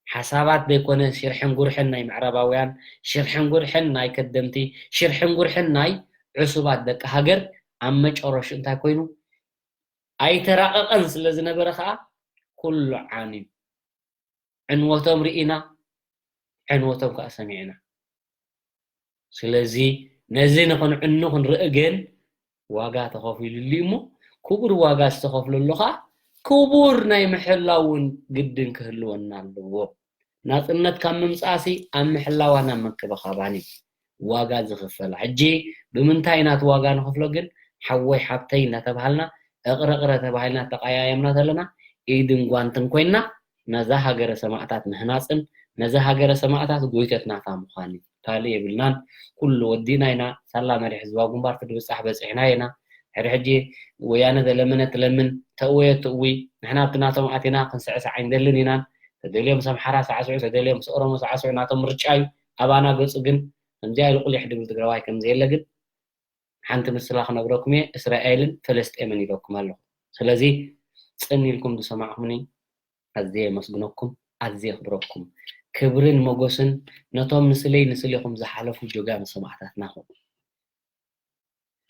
ሓሳባት ዘይኮነ ሽርሕን ጉርሕን ናይ ምዕራባውያን፣ ሽርሕን ጉርሕን ናይ ከደምቲ፣ ሽርሕን ጉርሕን ናይ ዕሱባት ደቂ ሃገር ኣብ መጨረሹ እንታይ ኮይኑ ኣይተራቐቐን ስለ ዝነበረ ከዓ ኩሉ ዓንዩ። ዕንወቶም ርኢና፣ ዕንወቶም ከዓ ሰሚዕና። ስለዚ ነዚ ንኽንዕኑ ክንርኢ ግን ዋጋ ተኸፊሉሉ እሞ ክቡር ዋጋ ዝተኸፍለሉ ከዓ ክቡር ናይ ምሕላው እውን ግድን ክህልወና ኣለዎ። ናፅነት ካብ ምምፃእሲ ኣብ ምሕላዋን ኣብ ምክብኻባን እዩ ዋጋ ዝኽፈል። ሕጂ ብምንታይ ኢና እቲ ዋጋ ንኸፍሎ ግን ሓወይ ሓብተይ እናተባሃልና እቕረቕረ ተባሂልና ተቐያየምና ዘለና ኢድን ጓንትን ኮይንና ነዛ ሃገረ ሰማእታት ምህናፅን ነዛ ሃገረ ሰማእታት ጎይተት ናታ ምዃን እዩ። ካልእ የብልናን። ኩሉ ወዲእና ኢና። ሳላ መሪሕ ህዝባዊ ግንባር ትድብፃሕ በፂሕና ኢና። ሕሪ ሕጂ ወያነ ዘለመነ ትለምን ተእወየ ትእዊ ንሕና ኣብቲ ናቶም ኣቲና ክንስዕስዕ ኣይንደልን ኢናን። ተደልዮም ምስ ኣምሓራ ሳዕስዑ፣ ተደልዮም ምስ ኦሮሞ ሳዕስዑ ናቶም ምርጫ እዩ። ኣባና ገፁ ግን ከምዚኣ ኢሉ ቁሊሕ ድብል ትግራዋይ ከም ዘየለ ግን ሓንቲ ምስላ ክነግረኩም እየ። እስራኤልን ፈለስጤምን ኢለኩም ኣለኹ። ስለዚ ጽን ኢልኩም ዝሰማዕኩምኒ ኣዝየ የመስግነኩም፣ ኣዝየ የኽብረኩም። ክብርን ሞገስን ነቶም ንስለይ ንስሌኹም ዝሓለፉ ጀጋኑ ሰማእታትና ኹም።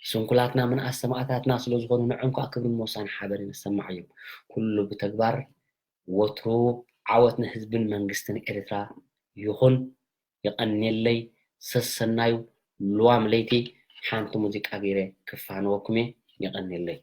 ስንኩላትና ምንኣስ ሰማእታትና ስለ ዝኾኑ ንዕም ከዓ ክብርን ሞሳን ሓበርን ይሰማዕ እዩ። ኩሉ ብተግባር ወትሩ ዓወት ንህዝብን መንግስትን ኤርትራ ይኹን። የቐንየለይ። ሰሰናዩ ልዋም ለይቲ ሓንቲ ሙዚቃ ገይረ ክፋነወኩም እየ። የቐንየለይ።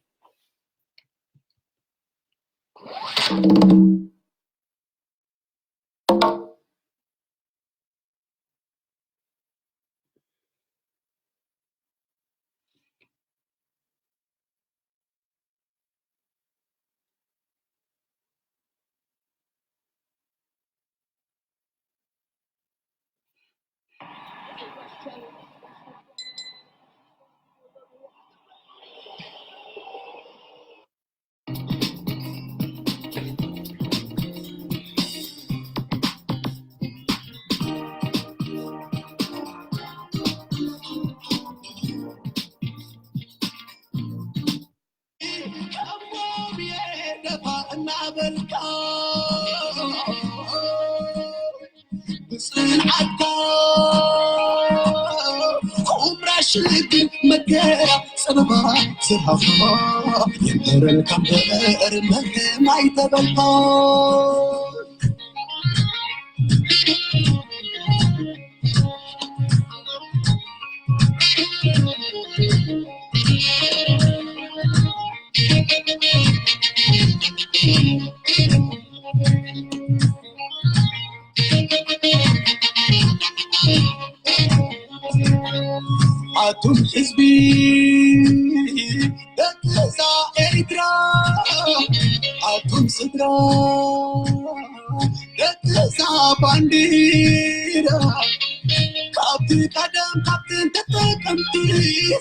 እናበልካ ብፅንዓትካ ቁምራ ሽግር መከራ ፀበባ ዝሃኻ የንበረልካ እምበር መርገም ኣይተበልካ። ኣቱም ህዝቢ ደቂ እዛ ኤርትራ፣ ኣቱም ስድራ ደቂ እዛ ባንዲራ፣ ካብቲ ቀደም ካብቲ ተጠቀምቲ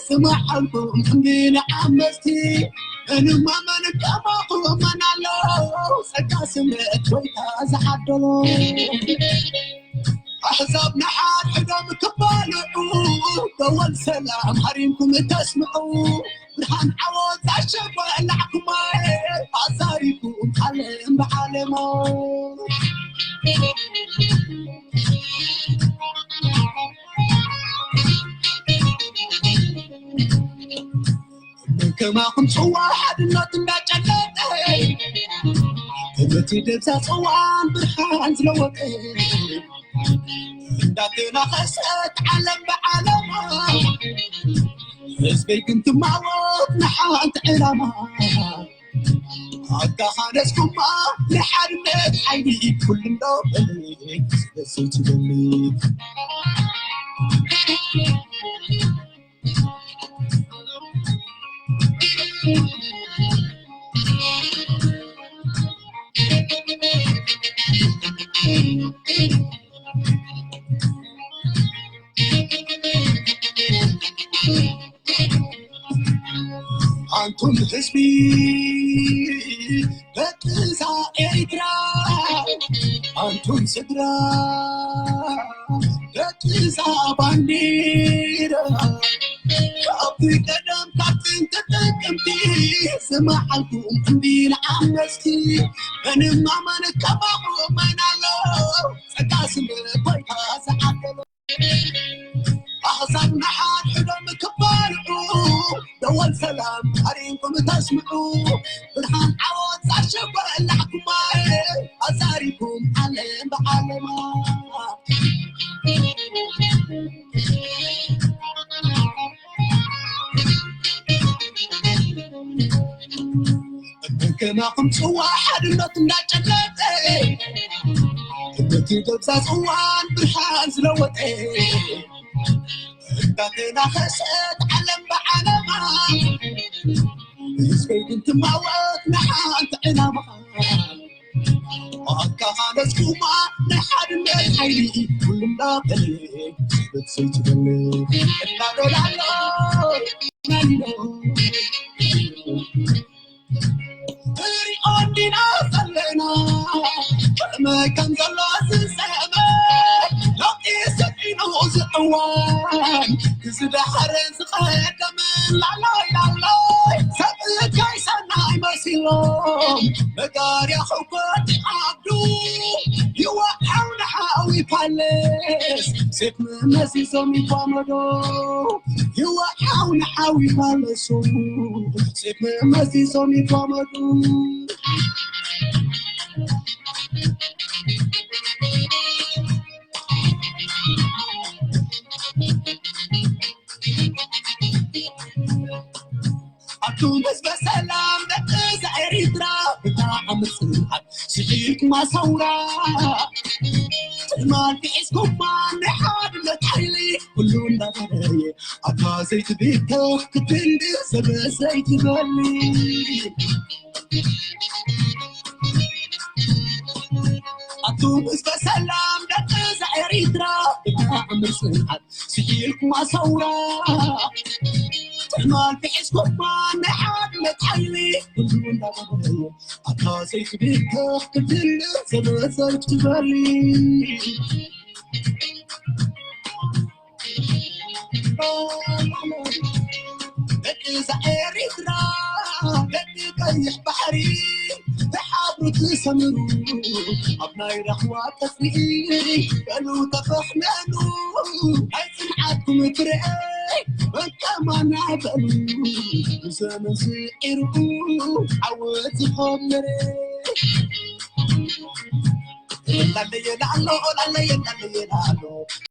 ዝመዓልኩም ክንዲ ንዓመስቲ። እንማመን ከማኹም መን ኣሎ ጸጋ ስምረት ጎይታ ዝዓደሎ። ኣሕዛብ ንሓድሕዶም ክባልዑ፣ ደወል ሰላም ሃሪምኩም ተስምዑ። ብርሃን ዓወት ኣሸበላዕኩማ፣ ኣዛሪኩም ዓለም ብዓለሞ። ከማኹም ጽዋ ሓድነት እንዳጨለጠ፣ እቲ ደብዛ ጽዋን ብርሃን ዝለወጠ፣ እንዳተናኸሰት ዓለም ብዓለማ፣ ህዝበይ ግን ትማወት ንሓንቲ ዕላማ። ኣተሓነጽኩማ ንሓድነት ሓይሊ ኩሉ እንዶ በሊ፣ ደስ ትበሊ። ኣንቱም ህዝቢ ደቂ እዛ ኤርትራ፣ ኣንቱም ስድራ ደቂ እዛ ባንዲራ፣ ካብቲ ቀደም ካብ ጥንቲ ጥቅምቲ ዝመዓልኩም እንዲ ንዓመስቲ፣ ምንም ኣመን ከማኹም መን ኣሎ ጸጋ ስለ ጎይታ ዝዓደሎ። ኣሕዛብ ንሓድሕዶም ክባልዑ፣ ደወል ሰላም ሃሪምኩም ተስምዑ። ብርሃን ዓወት ኣሸበላዕኩማ፣ ኣዛሪብኩም ዓለም ብዓለማ። ከማኹም ጽዋ ሓድነት እንዳጨለጠ፣ እቲ ገብዛ ጽዋን ብርሃን ዝለወጠ፣ እንዳተናኸሰት ዓለም ብዓለማ፣ ህዝበይ ግን ትማወት ንሓንቲ ዕላማ። ኣተሓነጽኩማ ንሓድነት ሓይሊ ኩሉ እንዳበለ፣ ህዝበት ዘይትበለ እናዶላሎ። ንሪኦ እንዲና ዘለና ከመይ ከም ዘሎ ዝሰመ፣ ለውጢ ስምዒ እዚ እዋን እዚ ዳሕረ ዝቐደመ ላላይ ላላይ ሰብ እካይ ሰናይ መሲሎም መጋርያ ሕኮት ዓዱ ይወዓው ንሓዊ ፓለስ ሴት መመሲሶም ይቋመዶ ይወዓው ንሓዊ ፓለሱ ሴት መመሲሶም ይቋመዱ። ኣቱም ህዝበ ሰላም ደቂ እዛ ኤሪትራ ብጣዕሚ ጽንዓት ስሒልኩማ ሰውራ ትማል ሒዝኩማ ናይ ሓድነት ሓይሊ ኩሉ እንዳበረየ ኣታ ዘይትብተኽ ክትንዲ ሰብ ዘይትበሊ ኣቱም ህዝበ ሰላም ደቂ እዛ ኤሪትራ ብጣዕሚ ጽንዓት ስሒልኩማ ሰውራ ትማል ሒዝኩማ ናይ ሓድነት ሓይሊ ኩሉ እንዳበረየ ኣታ ዘይትብተኽ ክትንዲ ሰብ ዘይትበሊ ደቂ እዛ ኤሪትራ ደቂ ቀይሕ ባሕሪ ተሓብሩ ትሰምሩ ኣብ ናይ ራህዋ ቀጽሪ በሉ ተፈሕነኑ ናይ ጽንዓትኩም ፍረ መቀማና በሉ ብዘመን ስዒሩ ዓወት ዝኾመረ ላለየ ላሎ ላለየ ላለየ ላሎ